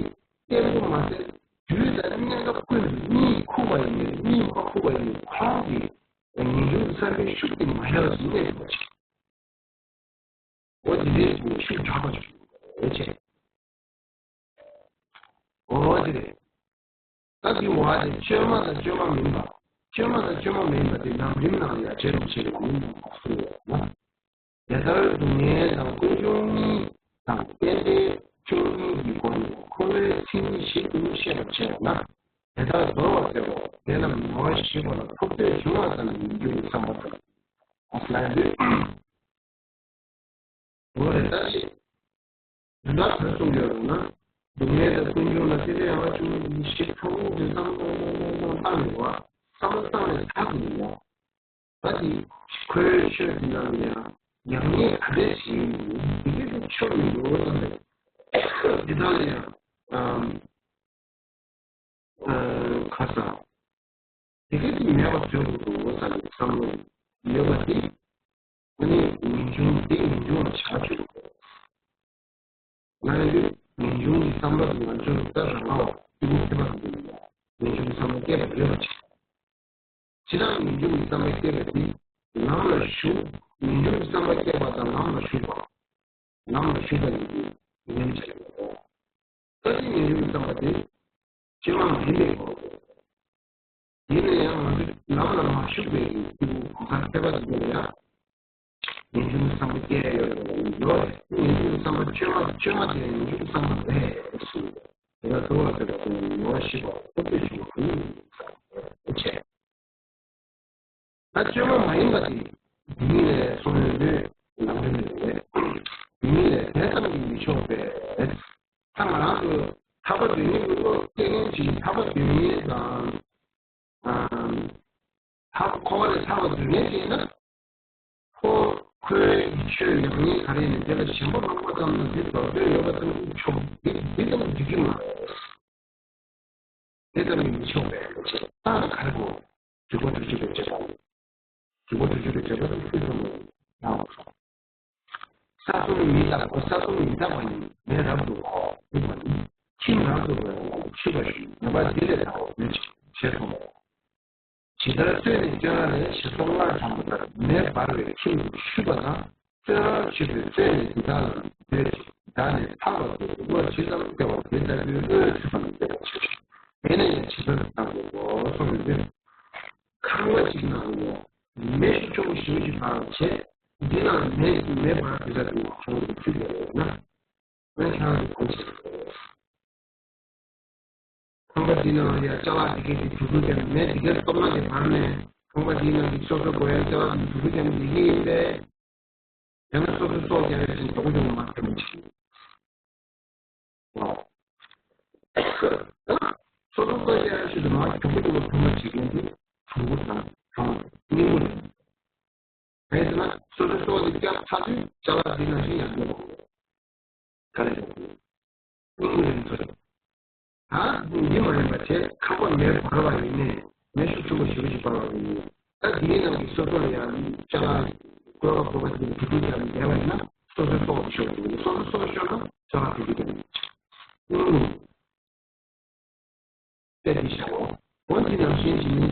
བརྟན་པོ་མ་ཟད་དུས་དང་གནས་སྐབས་ཀུན་ཏུ་གཉིད་ཁུག་པ་ཡིན་ནའི་གཉིད་མ་ཁུག་པ་ཡིན་ནའི་ཁོང་གི་ངེས་འབྱུང་གི་བསམ་པའི་ཤུགས་དེ་མ་ཡལ་བ་ཞིག་གནས་ཐུབ་པ་ཞིག་འོ་དེ་འདྲའི་ཐོག་ནས་ཤུགས་དྲག་པ་ཞིག་འོ་བྱས། འོ་དེ་རེད། ད་འདི་བ་དེ་བཅོས་མ་དང་བཅོས་མ་མིན་པ། བཅོས་མ་དང་བཅོས་མ་མིན་པ་དེ་ལམ་རིམ་ནང་ལ་ཡང་བྱེད་རུང་བྱེད་རུང་མིན་པ་གསུངས་ཡོད་ན། དེ་ལྟར་སྡུག་བསྔལ་དང་ཀུན་འབྱུང་གཉིས་དང་རྟེན་འབྲེལ་བཅུ་གཉིས་ཀྱི་སྒོ་ནས་འཁོར་བའི་མཚན་ཉིད་བཞི་དེ་ཉིད་ཤེས་པར་བྱས་པ་ན། དེ་ལྟར་དོར་བར་འདོད་པ་དེ་རྣམས་ངོ་བོ་ཞི་བ་ལ་ཐོབ་འདོད་འབྱུང་བ་ཙམ་ལ་ཡིན་རྒྱུ་ཡིན་བསམ་པ་དང་། ལབ་དུས། འོ་རེད་ད་ཅི། དོན་དག་ག་རེ་གསུངས་ཡོད་རུང་ན། སྡུག་བསྔལ་དང་ཀུན་འབྱུང་ལ་ཏེ་ཏེ་ཡང་བ་ཅུང་ཞིབ་ཐུང་ངུ་དེ་བསམ་བློ་བཏང་ནས་བ། བསམ་བློ་བཏང་ནས་ཐག་ཏུ་ཉེ་བ། ད་དེ་ཁོའི་ཆོས་དེ་ནང་ནས་ཡང་ཡང་ཉེས་ག་འདྲས་བྱེད་ཡིན་དེ་གས་དེ་ཆོས་མི་འདུག་བསམ་པས། དེ་དག་ལ་ཡང་། ཁ་ས། དེ་ག་དེ་མེད་པ་བཟོས་དགོས་འདུག་བསམ་པའི་བསམ་བློ་ཡོད་པ་དེ། ཨ་ནི་ངེས་འབྱུང་དེ་ངེས་འབྱུང་ལ་བྱ་ཆོག་ང་ཡང་དུས་ངེས་འབྱུང་གི་བསམ་པ་དེ་ང་ཚོས་ད་རང་དབང་དེ་ནི་ཁྱད་པར་དུ་འདུག་ངེས་འབྱུང་གི་བསམ་པ་སྐྱེས་པ་ཡོད་པ་ཅིག་ཇི་ལྟར་ངེས་འབྱུང་གི་བསམ་པ་སྐྱེས་པ་དེ་ལམ་ལ་ཞུགས། ངེས་འབྱུང་གི་བསམ་པ་སྐྱེས་པ་དང་ལམ་ལ་ཞུགས་པ། ལམ་ལ་ཞུགས་པ་ཡིན་དུས་ངེས་འབྱུང་བྱེད་པ། ད་ཅི་ངེས་འབྱུང་གི་བསམ་པ་དེ་བཅོས་མ་མ་ཡིན་པའི་སྐོར། ཡིན་ན་ཡང་ང་ཚོས་ལམ་ལ་མ་ཞུགས་པའི་སྐུ་གོ་ས་ཐེ་བ་དེ་ལ་ཡང་། ངེས་འབྱུང་གི་བསམ་པ་སྐྱེ་ཡོད་པ་ཡིན་ཡོད། ངེས་འབྱུང་གི་བསམ་པ་བཅོས་མ་བཅོས་མ་དེ་ངེས་འབྱུང་གི་བསམ་པ་རེད་ཞུ། དེ་ལ་གཙོ་བོ་ལ་ཟེར་བ་དེ་ནི་ངོ་བོ་ཞི་བ་ཐོབ་འདོད་ཞུ་བ་ཡིན་ཟེར་བ་བྱས། ད་བཅོས་མ་མ་ཡིན་པ་དེ་འདི་ཉིད་ལས་གསུངས་ཡོད་དུས་ལམ་རིམ་རེད། འདི་ཉིད་ལས་དེ་ཙམ་གྱིས་མི་ཆོག་པས། ད་ང་རང་ཚོ་ཐར་པ་དོན་གཉེར་གྱི་བློ་སྐྱེ་མཁན་ཅིག་ཐར་པ་དོན་གཉེར་དང་། ཐར་པ་འཁོར་བ་ལས་ཐར་པ་དོན་གཉེར་ཅིག་ཡིན་ན། ཁོ་ཁོའི་ཆོས་ཡག་ཉེས་ག་རེ་ཡིན་ན་དེ་ལ་ཞེན་པ་མེད་པ་ཙམ་དང་དེ་དོར་འདོད་ཡོད་པ་ཙམ་གྱིས་ཆོག་འདི་འདི་ཙམ་འགྲིག་གི་མ་རེད། དེ་ལྟར་མི་མི་ཆོག་པའི་ཆེད་བཏང་ལ་ག་རེ་དགོས། དྲུག་པ་དྲུག་ཅུ་པའི་བྱེད་པ། དྲུག་པ་དྲུག་ཅུ་པའི་བྱེད་པ་དེ་ཕུལ་ཐུབ་པ་ཡང་། ས་གསུམ་ཉིད་ལ་གོ། ས་གསུམ་ཉིད་ལྟ་བ་ཡིས། མེ་རབ་ཏུ་འོ་འབུད་པ་ནི། ཁྱིམ་རབ་ཏུ་འོ་འཆུས་པ་བཞིན། མོས་པ་འདི་ལས་ལྡང་བའི་མོད་ཅིག་ཞེས་གསུངས་པ། ཇི་ལྟར་སོས་ནས་སྐྱོ་ན་ལས། ཞེས་སོགས་སྔར་དྲངས་པ་ལྟར། མེ་འབར་བའི་ཁྱིམ་དུ་ཞུགས་པ་དང་། སོས་རབ་འཆུས་པས་སོས་ནས་འདི་དག་ལ་འདོད་ཅིང་བདག་ནི་ཐར་པར་འདོད། བློ་ཇི་ཙམ་སྐྱོ་བ་དེ་ལྟ་བུའི་བློའི་ཚིག་དང་བཅས་པ་ཞིག་ཡིན་ན་ཡང་ཇི་ལྟར་བཏང་དགོས་སོ་གསུངས་ཡོད། ཁང་པ་གཅིག་ནང་ལ་མེ་ཤུགས་ཆེན་པོ་ཞེ་པོ་ཅིག་འབར་བ་བྱས། འདི་ནང་མེ་མེ་འབར་དེ་འདྲ་དེ་བྱུང་དུ་ཚུད་པ་ཡོད་ན། ཁོས་ཁྱེད་རང་གི་གོང་ཆེན་ཁང་པ་འདི་ནང་ལ་ཡང་ཅ་ལག་འདི་གའི་དེ་དུ་དུ་ཀྱང་མེ་འདི་གའི་སྟོབས་ན་དེ་བར་ནས་ཁང་པ་འདིའི་ནང་གི་སོ་སོ་དགོས་ཡ་ཅ་ལག་འདི་དུ་དུ་ཀྱང་འདི་གི་ཡིན་པས། ཡང་ན་སོ་སོ་སོགས་ཀྱང་རེ་ཞིག་མགྱོགས་མགྱོགས་མ་ཐེབས་མི་ཆེ། སོ་སོ་སོགས་ཀྱང་རེ་ཞིག་མ་མགྱོགས་མགྱོགས་ཐོན་པ་བྱེད་མཁན་དེ་གྲུང་པོ་དང་གྲུང་སྙིང་པོ་རེད། གང་ཡིན་ཟེར་ན་སོ་སོ་སོགས་ཀྱི་སྐྱབས་ཚ་དུས་ཅ་ལག་འདི་ནང་བཞིན་ཡང་འགྲོ་དགོས། ག་རེ་ཟེར་དགོས། སྙིང་རེ་ཚོ་རེད། ད་འདི་མ་ཡིན་པ་བྱས་ཁང་པ་མེ་འབར་བ་ཡིན་ནས་མེ་ཤུགས་ཆེན་པོ་ཞེ་པོ་ཞིག་འབར་བ་ཡིན་ནས་ད་འདིའི་ནང་གི་སོ་སོ་ལ་ཡང་ཅ་ལག་བཀོལ་བ་བཀོལ་བ་དེ་དུ་དུ་ཀྱང་བསྡད་པ་ཡིན་ན་སོ་སོའི་སྲོག་ཤོར་དགོས། སོ་སོའི་སྲོག་ཤོར་ན་ཅ་ལག་དུ་དུ་ཀྱང་སྙིང་རེ། དཔེ་འདི་བཞག་འོ། འོ་འདི་ནང་བཞིན་གྱི་ནི།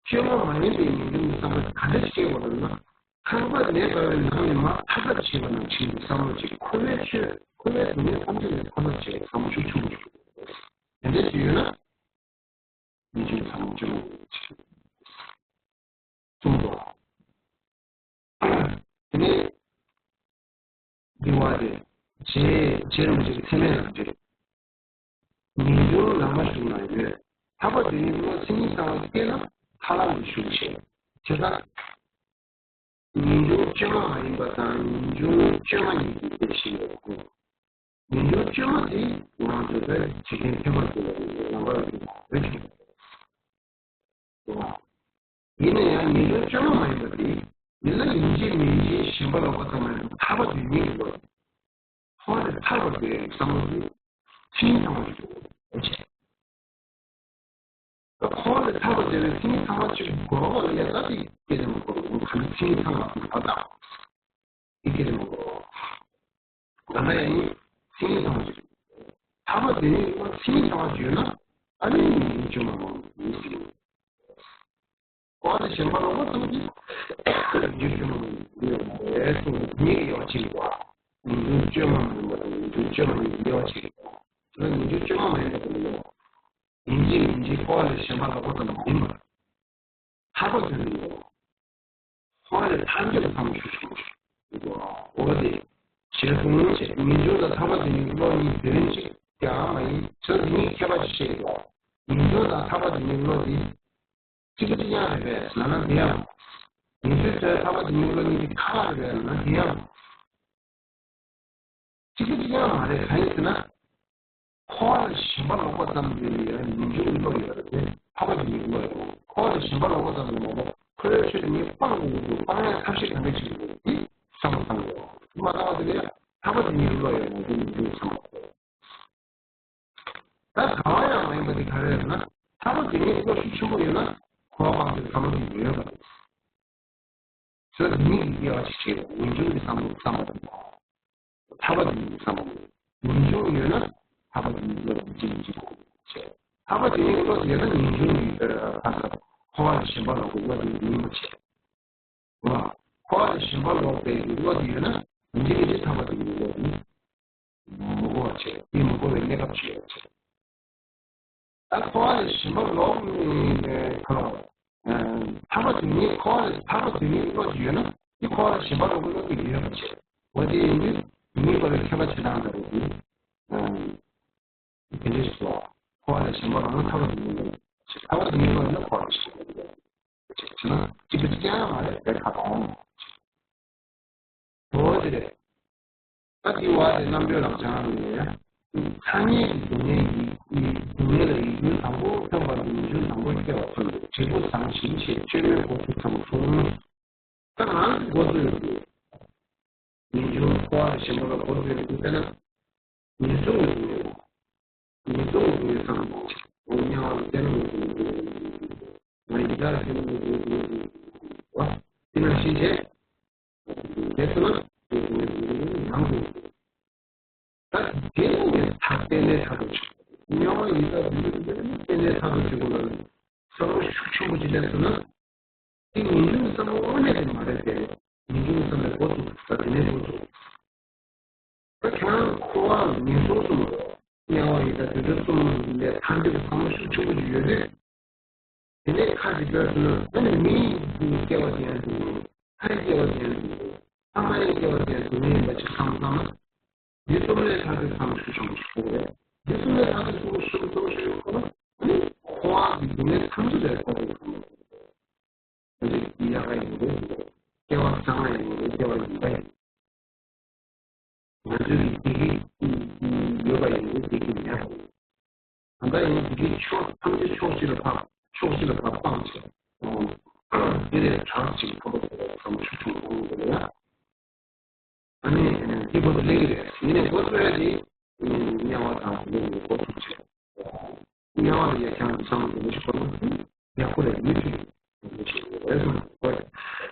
བཅོས་མ་མ་ཡིན་པའི་ངེས་འབྱུང་གི་བསམ་པ་ག་འདྲ་སྐྱེ་དགོས་ལབ་ན། ཁང་པ་མེ་འབར་བའི་ནང་ནས་མར་ཐར་ཐབས་བྱེད་པ་ནང་བཞིན་དུ་བསམ་བློ་ཅིག་འཁོར་བའི་ཆོས་འཁོར་བའི་སྡུག་བསྔལ་ཐམས་ཅད་ལས་ཐར་ཐབས་བྱེད་པའི་བསམ་བློ་ཤུགས་ཆེན་པོ་ཞིག་དེ་འདྲ་ཞིག་ཡོད་ན། ངེས་འབྱུང་ཚང་མ་བཅོས་མ་ཡིན་པ་ཞིག་གསུངས་འདུག་དེ་ནས་འདི་བ་དེ་རྗེ་རྗེ་རིན་པོ་ཆེ་གི་ཚད་མའི་ནང་བརྗོད། ངེས་འབྱུང་ལམ་མ་ཞུགས་ན་ཡོད། ཐར་པ་དོན་གཉེར་བློ་མཚན་ཉིད་གསང་བ་སྐྱེས་ན་ཐར་ལམ་དུ་ཞུགས་བྱེད། བྱས་ཙང་། ངེས་འབྱུང་བཅོས་མ་མ་ཡིན་པ་དང་ངེས་འབྱུང་བཅོས་མ་ཡིན་པའི་དཔེ་ཞིག་ཡོད་དགོས། ངེས་འབྱུང་བཅོས་མ་དེ་ང་ཚོ་བོད་ཇི་ལྟར་ཐེག་པ་དེ་ལ་ཡོད་ལམ་པར་ཡོད་པ་བོད་ཀྱི། ཡིན་ན་ཡང་ངེས་འབྱུང་བཅོས་མ་མ་ཡིན་པ་དེ་ཡིན་ན་ཡིན་གཅིག་མིན་གཅིག་ཞེན་པ་ལོག་པ་ཙམ་མ་ཡིན་པར་ཐར་པ་དོན་གཉེར་གྱི་བློ། འཁོར་བ་ལས་ཐར་བར་འདོད་པའི་བསམ་བློ་དེ་ཚིག་ཐོག་མ་ཞིག་འོ་བྱས། འཁོར་བ་ལས་ཐར་བར་འདོད་པའི་ཚིག་ཐོག་མ་ཅིག་འགོག་པ་ལ་ཡ་ད་དེ་སྐད་དེ་མ་གོ་གང་ཚིག་ཐོག་མ་ཞིག་ད་ད་དེ་སྐད་དེ་མ་གོ་ད་ལྟ་ཡང་ཚིག་ཐོག་མ་ཞིག་ཐར་པ་དེ་ནི་ཚིག་ཐོག་མ་ཞིག་ཡོད་ན་ཨ་ནི་ཡིན་བཅོས་མ་མང་ཡིན་ཟེར། འཁོར་བ་ཞེན་པ་ལོག་པ་ཙམ་གྱིས་རྒྱུ་ཆུང་ངུ་ཡོད་པ་རེད་གསུངས་ནས་ཉེས་ཡོ་ཆེ་བ། ངེས་འབྱུང་བཅོས་མ་མ་ཡིན་པ་དང་ངེས་འབྱུང་བཅོས་མ་ཡིན་ཡོ་ཆེ་བ། ངེས་འབྱུང་བཅོས་མ་མ་ཡིན་པ་དང་ཡོ། ཡིན་གཅིག་མིན་གཅིག་འཁོར་བ་ལས་ཞེན་པ་ལོག་པ་ཙམ་མ་ཡིན་པ། ཐར་པ་དོན་ཡོ། འཁོར་བ་ལས་ཐར་འདོད་ལ་བསམ་བློ་ཞིག་འོ་དེ། ཞེས་གསུངས་བྱས་ངེས་འབྱུང་དང་ཐར་པ་དོན་གཉེར་བློ་གཉིས་དོན་གཅིག་ཀྱང་མ་ཡིན་ཚུལ་འདི་ཉིད་ཁྱད་པར་ཞིག་བཤད་ཡོད། ངེས་འབྱུང་དང་ཐར་པ་དོན་གཉེར་བློ་འདི། གཅིག་པ་གཅིག་རྐྱང་རེད་པས་ལབ་ན་དེ་ཡང་། ངེས་འབྱུང་ཚོའི་ཐར་པ་དོན་གཉེར་བློ་གཉིས་ཀྱི་ཁ་ལག་རེད་པས་ལབ་ན་དེ་ཡང་། གཅིག་པ་གཅིག་རྐྱང་མ་རེད། གང་ཡིན་ཟེར་ན། འཁོར་བ་ལ་ཞེན་པ་ལོག་པ་ཙམ་ཡོད་ཡ་ངེས་འབྱུང་གི་བློ་ཡོད་རེད་དེ་ཐར་པ་དོན་གཉེར་བློ་ཡོད། འཁོར་བ་ལ་ཞེན་པ་ལོག་པ་ཙམ་ཡོད་མ་གཏོགས་འཁོར་བའི་ཆོས་དེ་ཉིད་སྤང་དགོས་ཀྱི་འདུག་སྤང་ཡ་ཐབས་ཤེས་གང་འདྲ་བྱེད་དགོས་འདི་བསམ་བློ་བཏང་དགོས། དེ་མ་བཏང་བ་དེ་ལ་ཡ་ཐར་པ་དོན་གཉེར་བློ་ཡོད་ན་དེ་ངེས་འབྱུང་ཚང་མ་དགོས། ད་གང་ཡང་མ་ཡིན་པ་དེ་ག་རེ་རེད་ན། ཐར་པ་དོན་གཉེར་བློ་ཤུགས་ཆེན་པོ་ཡོད་ན། འཁོར་བ་སྤངས་ཏེ་བསམ་བློ་དེ་ཡོད་པ་རེད། ཚོད་ཉིད་ཀྱི་དབྱེ་བ་ཞིག་བྱེད་པ་ངེས་འབྱུང་གི་བསམ་བློ་བསམ་པ་དང་། ཐར་པ་དོན་གཉེར་བསམ་བློ། ངེས་འབྱུང་ཡོད་ན་ཐར་པ་དོན་གཉེར་བློ་དེ་ཅི་ཡིན་ཅི་དགོས་བྱེད། ཐར་པ་དོན་གཉེར་བློ་དེ་ཡོད་ན་ངེས་འབྱུང་གི་ཨ་ད་འཁོར་བ་ལ་ཞེན་པ་ལོག་པའི་བློ་དེ་ཉིད་མ་བྱེད། འཁོར་བ་ལ་ཞེན་པ་ལོག་པའི་བློ་དེ་ཡོད་ན་ཡིན་གཅིག་མིན་གཅིག་ཐར་པ་དོན་གཉེར་བློ་དེ་མི་དགོས་པ་བྱེད། དེ་མི་དགོས་པའི་གནས་སྐབས་ཤིག་ཡོད་བྱེད། ད་འཁོར་བ་ལས་ཞེན་པ་ལོག་ནས་ཁོ་ལ། ཐར་པ་དོན་གཉེར་འཁོར་བ་ལས་ཐར་པ་དོན་གཉེར་བློ་ཅིག་ཡོད་ན་དེ་འཁོར་བ་ལས་ཞེན་པ་ལོག་པའི་བློ་དེ་ཡོད་པ་བྱེད། འོ་དེ་ཡིན་དུས་དོན་གཉེར་བར་ལ་ཁྱད་པར་བྱེད་སྟངས་འདྲ་བོ་དེ། དེ་འདྲ་ཞིག་སོ། འཁོར་བ་ལས་ཞེན་པ་ལོག་ན་ཐར་པ་དོན་གཉེར་བློ་ཅིག་ཐར་པ་དོན་གཉེར་བློ་ཡོད་ན་འཁོར་བ་ལས་ཞེན་པ་ལོག་པ་བྱེད་ན་གཅིག་པ་གཅིག་རྐྱང་མ་རེད་དེ་ཁ་ཐོང་། འོ་དེ་རེད། ད་འདི་བ་དེ་རྣམ་དཔྱོད་རང་བྱུང་ནས། ཐ་སྙད་ཀྱི་སྡུག་བསྔལ་ཡིད་ཀྱི་སྡུག་བསྔལ་ལ་ཡིད་ཀྱི་དང་པོ་ཐོན་པ་དང་ཉིན་བྱུང་དང་པོ་སྐྱེ་བ་ཐོན་ཏེ་འབྲས་བུ་བཟང་ཞིང་ཞེས་བཅོས་མའི་འགོ་ཚུགས་ཙམ་གསུངས། ད་ང་ཚོ་འགོ་ཚུགས་ཡོང་དུས། ཉིན་བྱུང་འཁོར་བ་ཞེན་པ་ལ་འགོ་ཚུགས་ཡོང་དུས་དཔེར་ན། ཉེས་ལྟུང་གི་སྡུག་བསྔལ། ཉེས་ལྟུང་གི་སྡུག་བསྔལ་ཙམ་མ་ཡིན། ཡར་ཞུ་ནས་འདུག་འདུག་འདུག་འདུག་བ། དེ་ནང་བཞིན་བྱས། དེ་ཚོ་ན་ནང་དུ། ད་དེ་ནས་ཐག་རྟེན་ལས་ཐག་ཏུ་ཆུད། དམྱལ་བ་ཡི་དྭགས་འདི་ཚོ་རྟེན་ལས་ཐག་ཏུ་ཆུད་དགོས་ལ། བསམ་བློ་ཤུགས་ཆེན་པོ་ཅིག་ལས་སོང་ན། དེ་ངེས་འབྱུང་གི་བསམ་བློ་དངོས་གནས་དེ་མ་རེད་དེ། ངེས་འབྱུང་གི་བསམ་བློའི་འགོ་ཚུགས་ས་དེ་ནས་འགོ་ཚུགས། ད་ཁྱེད་རང་འཁོར་བ་ངན་སོང་གསུམ། དམྱལ་བ་ཡི་དྭགས་དུད་འགྲོ་གསུམ་ལས་ཐར་འདོད་ཀྱི་བསམ་བློ་ཤུགས་ཆེན་པོ་ཞིག་ཡོད་དུས། དེ་ནས་ཁ་ཅིག་བརྗོད་སོང་ན་ཨ་ནི་མི་ཡི་སྐྱེ་བ་དེ་ཡང་སྡུག་བསྔལ། ལྷའི་སྐྱེ་བ་དེ་ཡང་སྡུག་བསྔལ། ལྷ་མ་ཡི་སྐྱེ་བ་དེ་ཡང་སྡུག་བསྔལ་ཡིན་པ་ཅིག་བསམ་བསམ་ན། འདི་གསུམ་ལས་ཐར་འདོད་བསམ་བློ་ཤུགས་ཆེན་པོ་ཞིག་དགོས་རེད། འདི་གསུམ་ལས་ཐར་འདོད་བསམ་བློ་ཤུགས་ཆེན་པོ་ཞིག་དགོས་ན་ཨ་ནི་འཁོར་བ་གི་སྡུག་བསྔལ་ཐམས་ཅད་ལས་ཐར་འདོད་བསམ་བློ། ཡག་ག་ཡིན་རེད། སྐྱེ་བ་བཟང་ང་ཡིན་རེད། སྐྱེ་བ་ཡིན་པ་ཡིན། ང་ཚོའི་བདེ་སྐྱིད་ཡོད་པ་ཡིན་རེད། བདེ་སྐྱིད་མེད་པ་ཡིན། ད་ལྟ་ཡང་བདེ་སྐྱིད་ཕྱོགས་ཐམས་ཅད་ཕྱོགས་གཅིག་ལ་ཕར་ཕྱོགས་གཅིག་ལ་ཕར་སྤངས་བྱས། དེ་ལས་གྲགས་ཅིག་ཐོབ་པ་བསམ་ཤུགས་ཆུང་ཆུང་གཏོང་དགོས་ལ། ཨ་ནི་འདི་བར་དུ་སླེབས་ཀྱི་རེད། ཡིན་ནའི་འགོ་ཚུགས་ཡ་དེ་དམྱལ་བ་དང་དེ་ནས་འགོ་ཚུགས་བྱས། དམྱལ་བ་ལ་ཡ་ཁྱང་དུ་བསམ་བློ་འདི་ཞིག་འཁོར་ན་ཡག་པོ་རེད། མི་ཚེ་འདི་ཞིག་རེད་སོང་གོ།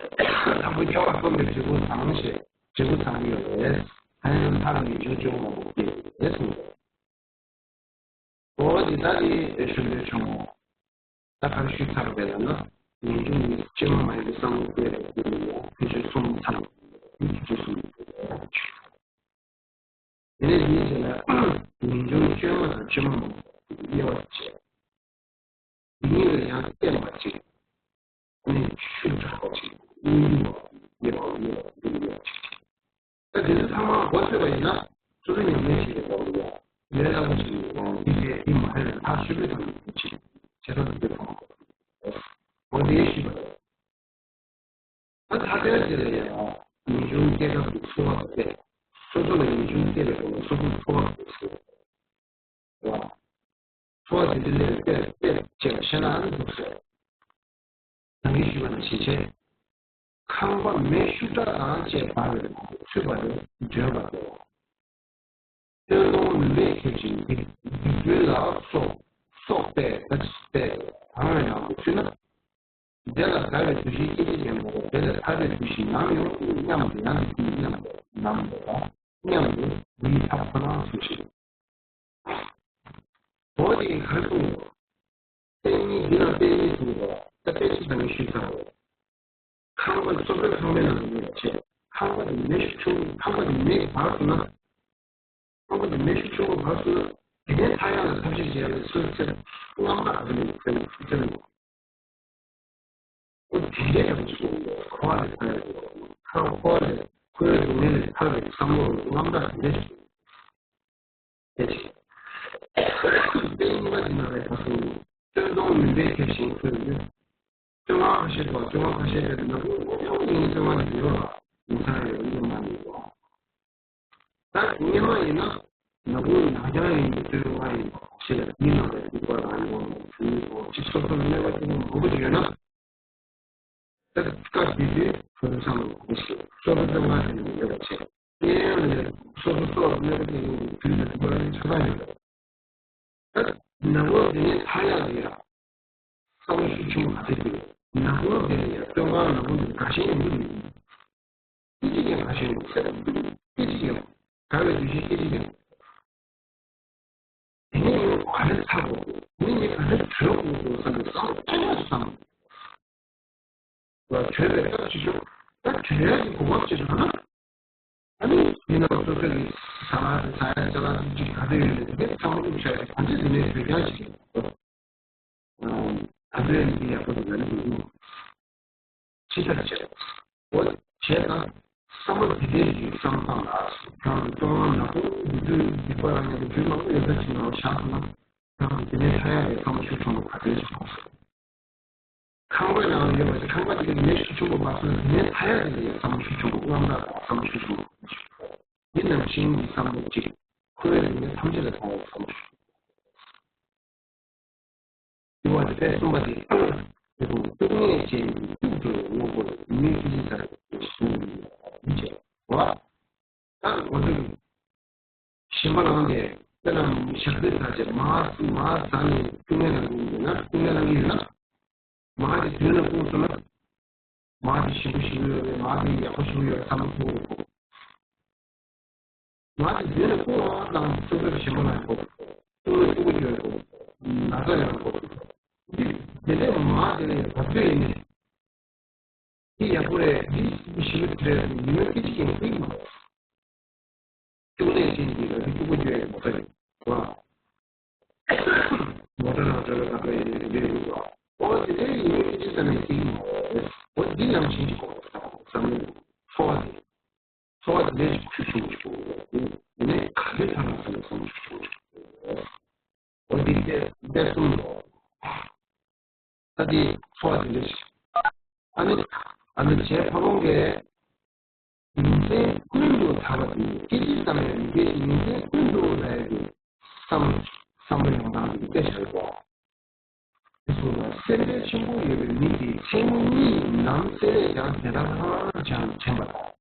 དང་པོ་སྐྱོ་བ་སོང་བའི་འབྲས་བུ་བཟང་ཞེས་འབྲས་བུ་བཟང་ཡོད་རེད། ད་ཡང་མཐར་ངེས་འབྱུང་སྐྱོ་བ་མང་པོ་སྐྱེས་རེད་སོང་གོ། འོ་འདི་ལྟ་སྟེ་ཞུ་འདོད་བྱུང་ངོ་། ད་ག་རེ་ཞུས་ཚར་བས་ལབ་ན། ངེས་འབྱུང་ནི་བཅོས་མ་མ་ཡིན་པའི་བསམ་བློ་སྐྱེས་པའི་རྒྱུ་ཡིན་ལ་ཕན་ཆད་གསུམ་ཚང་བའི་རྒྱུ་གསུམ་ཡིན། དེ་ནས་འདིའི་རྗེས་ལ་ངེས་འབྱུང་བཅོས་མ་དང་བཅོས་མ་མ་ཡིན་པའི་དབྱེ་བ་བྱས། འདི་གཉིས་ལ་ཡང་བརྟེན་པ་གཅིག་ནི་ཤུགས་དྲག་པ་ཅིག་གཉིས་ཡོད་པ་ཡོད་པ་ཡོད་པ་ཡོད་པ་ཅིག་ད་དེ་ཚོ་ཚང་མ་མགོ་ཚོས་པ་ཡིན་ན་སོ་སོ་ཉམས་ལེན་བྱེད་པའི་སྐོར་ལ་ཡང་ལས་སླ་པོ་ཞིག་ཡིན། འདི་ལས་འདི་མ་རེད་ལ་ཐག་ཆོད་པོའི་ཐོག་ནས་བྱེད་བྱེད་ཐབས་འདི་གང་དགོས་འདི་ཞུས་པ་རེད། ད་ཐ་དད་དེ་ལ་ཡང་ངེས་འབྱུང་སྐྱེ་སྐབས་ཀྱི་ཚོར་བ་སྟེ། སོ་སོ་ལ་ངེས་འབྱུང་སྐྱེ་བའི་སྐོར་ལ་སོ་སོའི་ཚོར་བ་སྟེ། ཚོར་བ་དེ་དེ་ལས་སྤེལ་སྤེལ་བྱས་པ་ཤེས་ན་ཨ་ནི་འདུག་ཟེར། ནང་གི་ཞུས་པ་ནང་བཞིན་བྱས། ཁང་པ་མེ་ཤུགས་དྲག་དང་བཅས་འབར་བའི་ནང་དུ་ཚུད་པ་ལས་འབྱོན་པ་སྟེ། སྟོན་སྟོང་མུན་པས་ཁེབས་ཤིང་སྡིག་སྡིག་སྦྲུལ་ལ་སོགས་སོགས་པས་ད་ཅི་པས་གང་ཡང་མི་ཚུད་ན། དེ་ལ་དགའ་བའི་འདུ་ཤེས་སྐད་ཅིག་ཀྱང་མེད་པར་དེ་ལས་ཐར་པའི་འདུ་ཤེས་ནམ་ཡོང་སྙམ་དུ་ཡང་དེ་ཉིད་ཉམས་པ་ནམ་ཡོང་བ་སྙམ་དུ་འདིའི་ཐབས་ཁོ་ན་གཟིགས་ཤིག་འོ་དེ་གར་གསུངས་པ། བསྟན་གཉིས་འདི་ལ་བསྟན་གཉིས་གསུངས་པ་ད་དཔེ་ཅིག་དང་ནི་ཞུས་ཚར་བ། ཁང་པ་སོ་སོའི་ཁང་པའི་ནང་དུ་ཡོད་པ་བྱས་ཁང་པ་དེ་མེ་ཤུགས་ཆུང་ཁང་པ་དེ་མེ་འབར་སོང་ན། ཁང་པ་དེ་མེ་ཤུགས་ཆུང་བ་འབར་སོང་ན་དེ་ནས་ཐར་ཡག་ལ་ཐབས་ཤེས་བྱས་ཡག་ལ་སོ་སོའི་རྣམ་དག་དེ་ནས་བཙལ་བཙལ་དགོས། ཁོ་དེ་འདྲའི་ཡང་ཅིག་འཁོར་བ་ལས་ཐར་ཡག་ཁོ་འཁོར་བ་ལས་ཁོའི་སྡུག་བསྔལ་ལས་ཐར་བའི་བསམ་བློ་རྣམ་དག་དེ་འདྲ་ཞིག་དེ་ཅིག་དཔེ་གཉིས་པ་དེ་ན་རེ་ཁ་སོང་སྟོན་སྟོང་མུན་པས་ཁེབས་ཤིང་ཁོས་ནི། སྟོན་ཁ་ཁ་ཤས་དང་སྟོན་ཁ་ཁ་ཤས་དེ་ན་ཁོ་ཁོ་ཁོ་ཡིན་སྟོན་ཁ་དེ་ཡོད་ལ་ཡིན་ས་ཡོད་ཡིན་མ་ཡིན་ལ། ད་སྔོན་མ་ཡིན་ན་ནག་པོ་ནག་རྐྱང་ཡིན་པའི་སྟོན་ཁ་ཡིན་པ་ཞིག་ལ་མི་རྣམས་ལ་སྡིག་པ་རང་ཡོང་བའི་དུས་འོ་ཅིག་སོ་སོར་གནོད་པ་སྐྱེལ་མཁན་མང་པོ་ཞིག་ཡོད་ན། ད་སྐབས་དེ་དུས་ཁོ་ཚོ་ཚང་མ་གོ་ཞིག་སོ་སོ་སྟོན་ཁ་དེ་ནས་ཡོད་པ་བྱས་དེ་ཡང་ལས་སོ་སོ་སོ་ལ་གནོད་པ་སྐྱེལ་མཁན་གྱི་དུས་ལ་སྡིག་པ་རང་ཆགས་སྡང་ཡོད་པ། ད་ནག་པོ་དེ་ནས་ཐར་ཡག་དེ་ཡང་། བསམ་བློ་ཤུགས་ཆེན་པོ་ག་ཚོད་ཀྱིས་ནག་པོ་དེ་ལ་ཡང་སྟོན་ཁ་ནག་པོ་འདི་དགའ་ཞེན་ཡོང་གི་མི་འདུག་སྐད་ཅིག་ཀྱང་དགའ་ཞེན་ཡོང་སེམས་སྐད་ཅིག་ཀྱང་དགའ་བའི་འདུ་ཤེས་སྐད་ཅིག་ཀྱང་། དེ་ནས་ངས་ག་རེ་ཚར་དགོས་འདུག་མི་ངས་ག་རེ་གྲོལ་དགོས་འདུག་བསམ་པའི་བསམ་བློ་ཐེངས་མང་བསམ། ལ་གྲོལ་བའི་སྐབས་ཅིག་བྱུང་ད་གྲོལ་ཡག་གི་གོ་སྐབས་ཅིག་བྱུང་ན། ཨ་ནི་མི་རྣམས་སོ་སོ་གི་ཟ་ལ་ཟ་ཡ་ཅ་ལག་ཅིག་ག་རེ་ཡོད་ནས་དེ་ཚང་མ་བླུགས་བྱས་ག་ཚོད་དེ་ནས་གྲོལ་རྐྱང་ཅིག་ཡིན། ད་ཚོད་ཡིན་དེ་ཡག་པོ་འདུག་ལ་ནི་འདུག་ཅི་ལྟར་བྱས། འོ་བྱས་ཙང་བསམ་བློ་འདི་འདྲས་ཀྱི་བསམ་སྟངས་ལ་རང་གི་སྟོང་བ་ནག་པོ་འདི་ཚོའི་སྡིག་པ་རང་ཉིད་དུ་རྒྱུན་མང་པོ་ཡོད་ས་ཅིག་ནང་བཞག་སོང་ན་རང་གི་དེ་ནས་ཐར་ཡག་གི་བསམ་བློ་ཤུགས་ཆུང་བ་ག་ཚོད་ཅིག་ཐོངས་སོང་། ཁང་པའི་ནང་ཡོད་པ་དེ་ཁང་པ་དེ་གའི་མེ་ཤུགས་ཆུང་པོ་མ་སོང་ནས་མེ་ཐར་ཡག་དེ་ལ་ཡང་བསམ་བློ་ཤུགས་ཆུང་པོ་རྔམ་སྟག་དང་བསམ་བློ་ཤུགས་ཆུང་པོ་འདི་ནང་བཞིན་གྱི་བསམ་བློ་གཅིག་ཁོའི་རིག་གནས་ཐམས་ཅད་ལ་ཐོང་བའི་བསམ་བློ་ཤུགས། དེ་བ་དེ་གསུམ་པ་དེ་དེ་བོ་སྡུག་བསྔལ་ཅན་གྱི་སྡུག་བསྔལ་དངོས་པོ་ལ་མི་ཀི་ལི་ཟ་རེ་ཞུ་ཡིན་ཅེས་བ། ད་ང་ཚོས་ཞིམ་པ་ལངས་ཏེ་དཔེར་ན་ཞག་རྩི་ཟ་བྱས་མར་མར་ཟ་ནས་སྡུག་བསྔལ་ལ་འགྲོ་གི་ཡོད་ན་སྡུག་བསྔལ་ལ་འགྲོ་གི་ཡོད་ན། མ་དེ་དུས་ན་ཁུངས་སོང་ན། མ་དེ་ཞིམ་པོ་ཞིམ་པོ་ཡོད་རེད། མ་དེ་ཡག་པོ་ཞིམ་པོ་ཡོད་བསམ་བློ་ཐོངས་དགོས། མ་དེ་དུས་ན་ཁུངས་དང་སོ་སོར་ཞིམ་པོ་ན་ཡག་པོ། ཐུག་ན་ཐུག་པོ་ཡོད་དགོས། ན་ཚ་ཡོད་དགོས། འདི་དེ་འདྲའི་མ་དེ་ལ་ཡང་བབ་ཚོད་ཡིན་ནས། འདི་ཡག་པོ་རེད། འདི་ཞིམ་པོ་རེད། ཉི་མ་སྐད་ཆ་ཡིན་འདི་ཡིན། ཅུང་ནས་ཅན་གྱི་ལ་དེ་ཅུང་པོ་བརྗོད་ཡོད་མ་རེད་བ། མོ་ཊ་ནང་འགྲོ་བའི་ཁ་ཐོག་ཡིན་ནས་རེད་འདུག་བ། ཨོ་དེ་འདྲའི་ཡིན་ཡོད་ཀྱི་ཅི་ཙམ་ཡིན་ཅིག་ཡིན། ཨོ་འདི་ནང་བཞིན་གྱི་གོ་བསམ་བློ་འཚོ་བ་དེ། འཚོ་བ་དེ་ལས་ཤུགས་ཆུང་ཆུང་ཡིན་ནས་ག་ཚོད་ཐང་ལ་སོང་ཆུང་ཆུང་ཡིན། ཨོ་འདི་དེ་དེ་གསུམ་ལོ། ད་དེ་འཚོ་བ་དེ་འདྲ་ཞིག་ཨ་ནི་ཨ་ནི་བྱས་ཕ་བོང་གས་ཉིན་མཚན་ཀུན་ཏུ་ཐར་པ་དེ་སྐད་ཅིག་ཙམ་ཡང་མི་འགལ་ཞིང་ཉིན་མཚན་ཀུན་ཏུ་ལ་ཡ་གི་བསམ་བསམ་བློ་ཡོང་སྟངས་དེ་དཔེ་ཞིག་རེད་པ། དེ་སོང་ཙང་སེམས་ཁྲལ་ཆེན་པོ་ཡོད་པའི་མི་དེས་མཚན་མོ་གཉིད་ནམ་གསལ་ལས་ཀྱང་དེ་ལྟར་ལྷང་ལྷང་ཅང་དྲན་པ་དང་།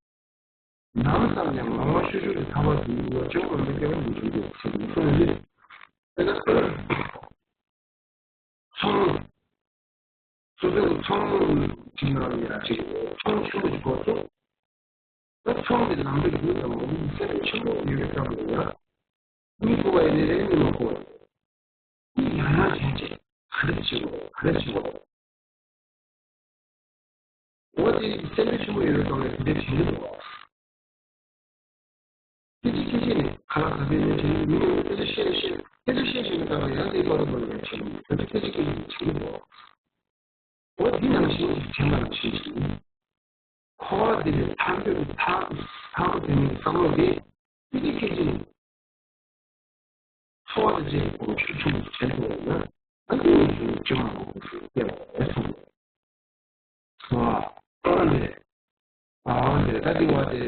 ནམ་ཙམ་ཡང་ངང་པ་ཤུགས་ཤུགས་ཀྱིས་ཐར་པ་དེའི་ངོ་ཅོག་ངོ་མའི་སྐྱེ་བ་མི་འབྱུང་འདུག་ཟེར་ནས་གསུངས་ཡོད། དཔེར་ན། ཚོང་། སོ་སོའི་ཚོང་ཅིག་ནང་ལ་ཡ་ཅིག་ཚོང་ཆེན་པོ་ཞིག་དགོས་སོ། ད་ཚོང་དེ་ལམ་འགྲོ་རྒྱུ་དང་མ་ཡིན་སེམས་ཆེན་པོ་ཡོད་པའི་སྐབས་ལ་ཡ། གཉིད་ཁུག་པ་ཡིན་ནའི་རེད། གཉིད་མ་ཁུག་པ་ཡིན་ནའི་ཡང་ཡང་བྱས་བྱས་ག་རེ་བྱེད་དགོས་ག་རེ་བྱེད་དགོས། འོ་དེ་སེམས་ཁྲལ་ཆེན་པོ་ཡོད་པའི་སྒང་ལ་དེ་འདྲ་བྱེད་ཀྱི་འདུག་སྐད་ཅིག་སྐད་ཅིག་ནས་ཁ་ལག་ག་ཚོད་ཉོས་བྱས་ནས་མི་ཉོ་སྐད་ཆ་བཤད་བཤད་སྐད་ཆ་བཤད་བཤད་ནས་ད་ལ་ཡང་དེ་པར་པར་ལ་བྱས་ནས་ད་ལྟ་སྐད་ཅིག་སྐད་ཅིག་བྱེད་ཀྱི་འདུག་འོ་འདི་ནང་བཞིན་གྱི་བྱེད་པ་ནང་བཞིན་གྱི་འཁོར་བ་འདི་ལས་ཐར་འདོད་ཐར་ཐར་པ་དེ་ནི་བསམ་བློ་དེ་སྐད་ཅིག་སྐད་ཅིག་ནས། འཚོ་བ་དང་བཅས་པའི་ཁོང་ཆོས་ཆུང་དུ་བྱེད་དགོས་ན་ཨ་ནི་ཡིན་ཅུང་མང་པོ་ཞིག་སྐྱེ་བ་རེད་གསུངས། ཨ་ནི་ཨ་ནི་ད་དེ་བ་དེ་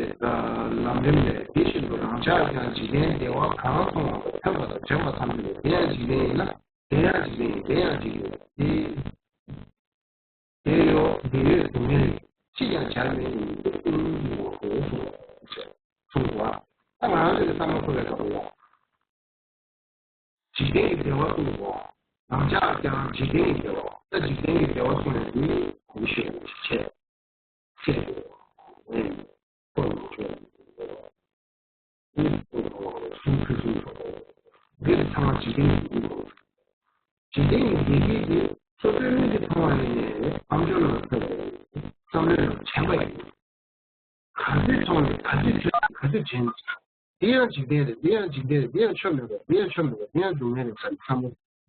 ལམ་རིམ་ལས་དེ་བཞིན་དུ་རང་ཅག་ཀྱང་འཇིག་རྟེན་བདེ་བ་གང་མཐོང་བ་དང་ཐོས་པ་དང་དྲན་པ་ཐམས་ཅད་དེ་ཡང་འཇིག་རྟེན་ཡིན་ན་དེ་ཡང་འཇིག་རྟེན་ཡིན་དེ་ཡང་འཇིག་རྟེན་ཡིན་དེ། དེ་ཡོད་དེ་ཡོད་སྡུག་བསྔལ་ཅི་ཡང་བྱར་མེད་ཡིན་ཏེ་ཀུན་གྱི་ངོ་བོར་གསུངས་གསུངས་པ། ད་ང་རང་ཚོའི་བསམ་བློ་འཁོར་བའི་སྐབས་ལ། འཇིག་རྟེན་གྱི་བདེ་བ་ཀུན་གྱི་ངོ་བོ། རང་ཅག་ཀྱང་འཇིག་རྟེན་གྱི་བདེ་བ། ད་འཇིག་རྟེན་གྱི་བདེ་བ་གསུངས་ནས་འདི་གོང་ཞུས་པ་ཞིག་བྱས། ཚེ་འདི་ནས་འཁོར་བའི་ཆོས་ཀྱི་བདེ་བ། གསུང་ཚུལ་གསུང་ཐོག་འདིར་ཚང་མ་འཇིག་རྟེན་གྱི་འཇིག་རྟེན་གྱི་བདེ་སྐྱིད་དེ་སོ་སོའི་མིག་གིས་མཐོང་བ་ཡིན་ནའི་ཨམ་ཅོག་ནང་ཐོས་པ་ཡིན་བསམ་བློའི་ནང་དྲན་པ་ཡིན། ག་ཚོད་མཐོང་ནས་ག་ཚོད་ཐོས་ག་ཚོད་དྲན། འདི་ཡང་འཇིག་རྟེན་རེད། འདི་ཡང་འཇིག་རྟེན་རེད། འདི་ཡང་ཆོ་མེད་པ་རེད། འདི་ཡང་ཆོ་མེད་པ་རེད། འདི་ཡང་སྡུག་བསྔལ་རེད་ཟེར་ནས་བསམ་བློ་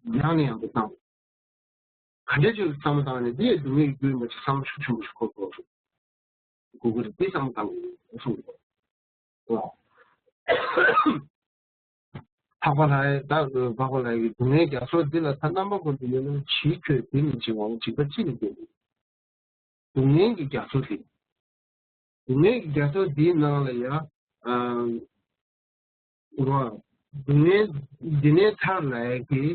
ཡང་ནས་ཡང་དུ་བཏང་བ། ག་འདྲ་ཅིག་བསམ་བློ་བཏང་ནས་འདི་ཡི་སྡུག་བསྔལ་གྱི་རྒྱུ་ཡིན་པ་ཅིག་བསམ་བློ་ཤུགས་ཆེན་པོ་ཞིག་འཁོར་དགོས་སོ། གུ་གུ་རེད་འདི་བསམ་བློ་བཏང་དགོས་སོ། འོ། འཕགས་པ་ལྷ་ཡི་ད་འཕགས་པ་ལྷ་ཡི་སྡུག་བསྔལ་རྒྱ་མཚོ་འདི་ལ་ད་རྣམ་པ་ཀུན་ཏུ་གཡོས་ན་ཕྱིའི་ཁྱོད་འདི་ནི་འཇིགས་པའམ་འཇིགས་པ་ཅི་ནས་སྐྱེ་ནས། སྡུག་བསྔལ་གྱི་རྒྱ་མཚོ་འདི། སྡུག་བསྔལ་གྱི་རྒྱ་མཚོ་འདིའི་ནང་ལ་ཡ། ཨ། འོ། སྡུག་བསྔལ་འདི་ནས་ཐར་ལ་ཡ་གི།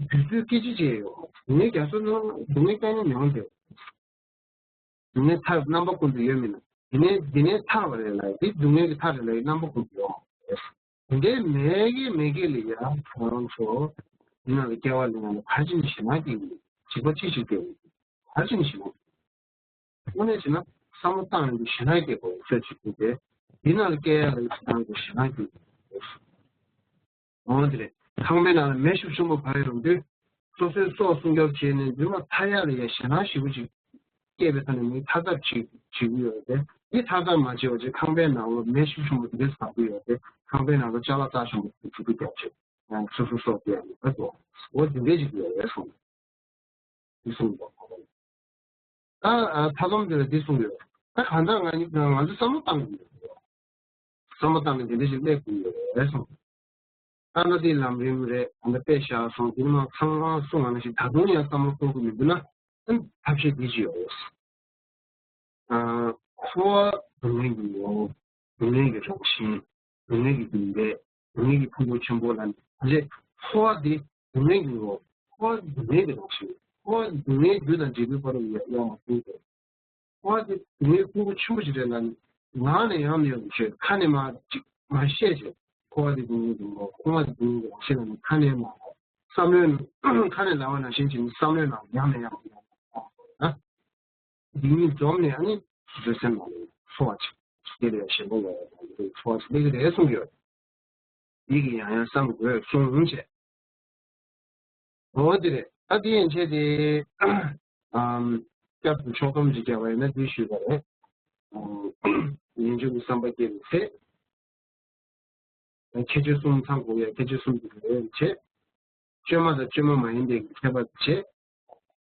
དུས་ཚོད་སྐད་ཅིག་ཅིག་ཡོད། སྡུག་བསྔལ་རྒྱ་མཚོ་ནང་སྡུག་བསྔལ་སྐྱེ་ཉེན་མྱོང་དེ། སྡུག་བསྔལ་ཐར་རྣམ་པ་ཀུན་ཏུ་ཡོད་མིན་ན། འདི་ནས་འདི་ནས་ཐར་བ་རེད་ལ་འདི་སྡུག་བསྔལ་གྱི་ཐར་རེད་ལ་རྣམ་པ་ཀུན་ཏུ་ཡོད། འདི་འདྲའི་མེད་ཀྱི་མེད་ཀྱི་ལ་ཡ་ཁོ་རང་ཚོ་འདི་ནང་ལ་སྐྱེ་བ་ལེན་ཡ་ལ་ག་རེ་བྱས་ནས་ཞེད་སྣང་སྐྱེ་གི་འཇིགས་པ་ཅི་ཞིག་སྐྱེ་གི་ག་རེ་བྱས་ནས་ཞེད་སྣང་། དངོས་གནས་བྱས་ན་བསམ་བློ་བཏང་ཡོང་དུས་ཞེད་སྣང་སྐྱེ་དགོས་ཚོད་ཅིག་འདུག་སྟེ། འདི་ནང་ལ་སྐྱེ་ཡ་ལ་ཡིད་ཆེས་བཏང་དུས་ཞེད་སྣང་སྐྱེ་དགོས། འོ་དེ་རེད། ཁང་པའི་ནང་ལ་མེ་ཤུགས་ཆེན་པོ་བབས་ཡོང་དུས། སོ་སོའི་སྲོག་སྲུང་སྐྱོབ་བྱས་ནས་མདུན་ལ་ཐར་ཡག་ལ་ཡ་ཞེད་སྣང་ཞེ་པོ་ཅིག་སྐྱེས་པའི་ཐོག་ནས་མི་ཐར་ཐབས་བྱེད་བྱེད་ཀྱི་ཡོད་རེད་དེ། འདི་ཐར་ཐབས་མ་བྱས་པ་བྱས་ཁང་པའི་ནང་ལ་མེ་ཤུགས་ཆེན་པོ་དེ་འདྲ་བབས་ཀྱི་ཡོད་རེད་དེ། ཁང་པའི་ནང་ལ་ཅ་ལག་རྩ་ཆེན་པོ་དེ་ཚུར་རྒྱབ་བྱས་ཡང་སོ་སོའི་སྲོག་སྐྱོབ་ཡག་ལ་འགྲོ། འོ་དེ་འདྲ་ཅིག་ཡོད་རེད་གསུངས། འདི་གསུངས་པ། ད་མཐའ་སྡོམ་འདི་ལ་འདི་གསུངས་ཡོད། ད་གང་ལྟར་ང་ང་ཚོ་བསམ་བློ་བཏང་དགོས་ཡོད། བསམ་བློ་བཏང་ནས་འདི་འདྲ་ཞིག་སླེབས་དགོས་ཡོད་རེད་གསུངས། ད་ལྟ་འདི་ལམ་རིམ་རེད། ད་ལྟ་དཔེ་བཞག་སོང་། འདི་མ་ཚང་མ་གསུངས་པ་ནང་བཞིན་ད་དུང་ཡང་བསམ་བློ་འཁོར་དགོས་མི་འདུག་ན། ཨ་ཐབས་ཤེས་འདི་ཅིག་ཡོད་རེད། ཨ་འཁོར་བ་སྡུག་བསྔལ་གྱི་ངོ་བོ། སྡུག་བསྔལ་གྱི་རང་བཞིན། སྡུག་བསྔལ་གྱི་རྒྱུ་འབྲས། སྡུག་བསྔལ་གྱི་ཕུང་པོ་ཆེན་པོ་ལ་ནི་ད་ཆ་འཁོར་བ་འདི་སྡུག་བསྔལ་གྱི་ངོ་བོ། འཁོར་བ་འདི་སྡུག་བསྔལ་གྱི་རང་བཞིན། འཁོར་བ་འདི་སྡུག་བསྔལ་རྒྱུ་དང་འབྲས་བུའི་བར་དུ་ཡོང་བ་ཀུན་ཏུ། འཁོར་བ་འདི་སྡུག་བསྔལ་ཕུང་པོ་ཆེན་པོ་ཞིག་རེད་ལ་ནི་ངག་ནས་ཡང་མི་ཡོང་བའི་ཆེད་ཁ་ནས་མ་ཅིག་མ་བཤད་ཅེས། འཁོར་བ་འདི་སྡུག་བསྔལ་གྱི་ངོ་བོ། འཁོར་བ་འདི་སྡུག་བསྔལ་གྱི་རང་བཞིན་ལ་ནི་ཁ་ནས་མ་བསམ་བློའི་ཁ་ནས་ལབ་པ་ནང་བཞིན་བྱས་ནས་བསམ་བློའི་ནང་ཡང་ནས་ཡང་ཡང་ ན། འདི་གཉིས་འཛོམས་ནས་ཨ་ནི་སོ་སོའི་སེམས་ནང་ནས་ཚོར་བ་ཅིག་དེ་ལས་ཞེན་པ་ཡོད་པ་དང་ཚོར་བ་ཅིག་སླེབས་ཀྱི་རེད་གསུངས་ཡོད། ཡིད་ཀྱིས་ཡང་ཡང་བསམ་དགོས་གསུངས་བྱས། འོ་དེ་རེད། ད་དེ་ཡན་ཆད་དེ་ཨམ་བསྐྱར་དུ་ཕྱོགས་སྡོམ་ཅིག་བརྒྱབ་པ་ཡིན་ན་དེ་ཞུས་པ་རེད། ཨམ་ངེས་འབྱུང་གི་བསམ་པ་སྐྱེ་བའི་ཚེ། ཁྱད་ཆོས་གསུམ་ཚང་དགོས་ཡ་ཁྱད་ཆོས་གསུམ་དེ་རེད་བྱས། བཅོས་མ་དང་བཅོས་མ་མ་ཡིན་པའི་ཁྱད་པར་བྱས།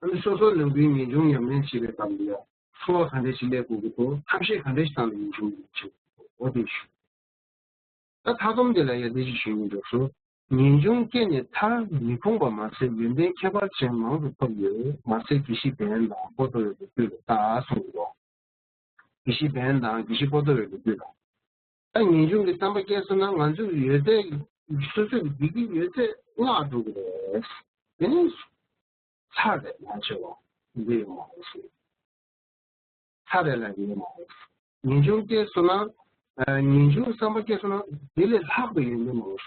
ཨ་ནི་སོ་སོ་ནང་ཁུལ་ངེས་འབྱུང་ཉམས་ལེན་བྱེད་པའི་སྐབས་ལ་ཡ་ཚོར་བ་ག་འདྲ་ཞིག་སླེབས་དགོས་ཀྱི་འདུག་ཐབས་ཤེས་ག་འདྲ་ཞིག་བཏང་ནས་ངེས་འབྱུང་ཉམས་ལེན་བྱེད་དགོས་འོ་དེ་ཞུ། ད་མཐའ་སྡོམ་དེ་ལ་ཡ་དེ་ཞིག་ཞུ་ཡིན་འདུག་སོ། ངེས་འབྱུང་སྐྱེས་ནས་མཐར་མི་ཕོངས་པ་མ་ཟད་ཡོན་ཏན་ཁྱད་པར་ཅན་མང་དུ་ཐོབ་ཡོད་མ་ཟད་དགེ་བཤེས་བན་དང་པོ་ཏོ་ཡོད་པའི་དུས་ལ་ད་གསུངས་འདུག་དགེ་བཤེས་བན་དང་དགེ་བཤེས་པོ་ཏོ་ཡོད་པའི་དུས་ལ། ད་ངེས་འབྱུང་གི་བསམ་པ་སྐྱེས་སོང་ན་ང་ཚོས་ཡོད་ཚད་སོ་སོས་བདེ་སྐྱིད་ཡོད་ཚད་བརླག་འགྲོ་གི་རེད། དེ་ནི་ཚར་རེད་མ་བྱས་པ་འདི་ཡོད་མ་རེད། ཚར་རེད་ལ་ཡོད་མ་རེད། ངེས་འབྱུང་སྐྱེས་སོང་ན་ངེས་འབྱུང་བསམ་པ་སྐྱེས་སོང་ན་དེ་ལས་ལྷག་པའི་ཡོན་ཏན་མ་རེད།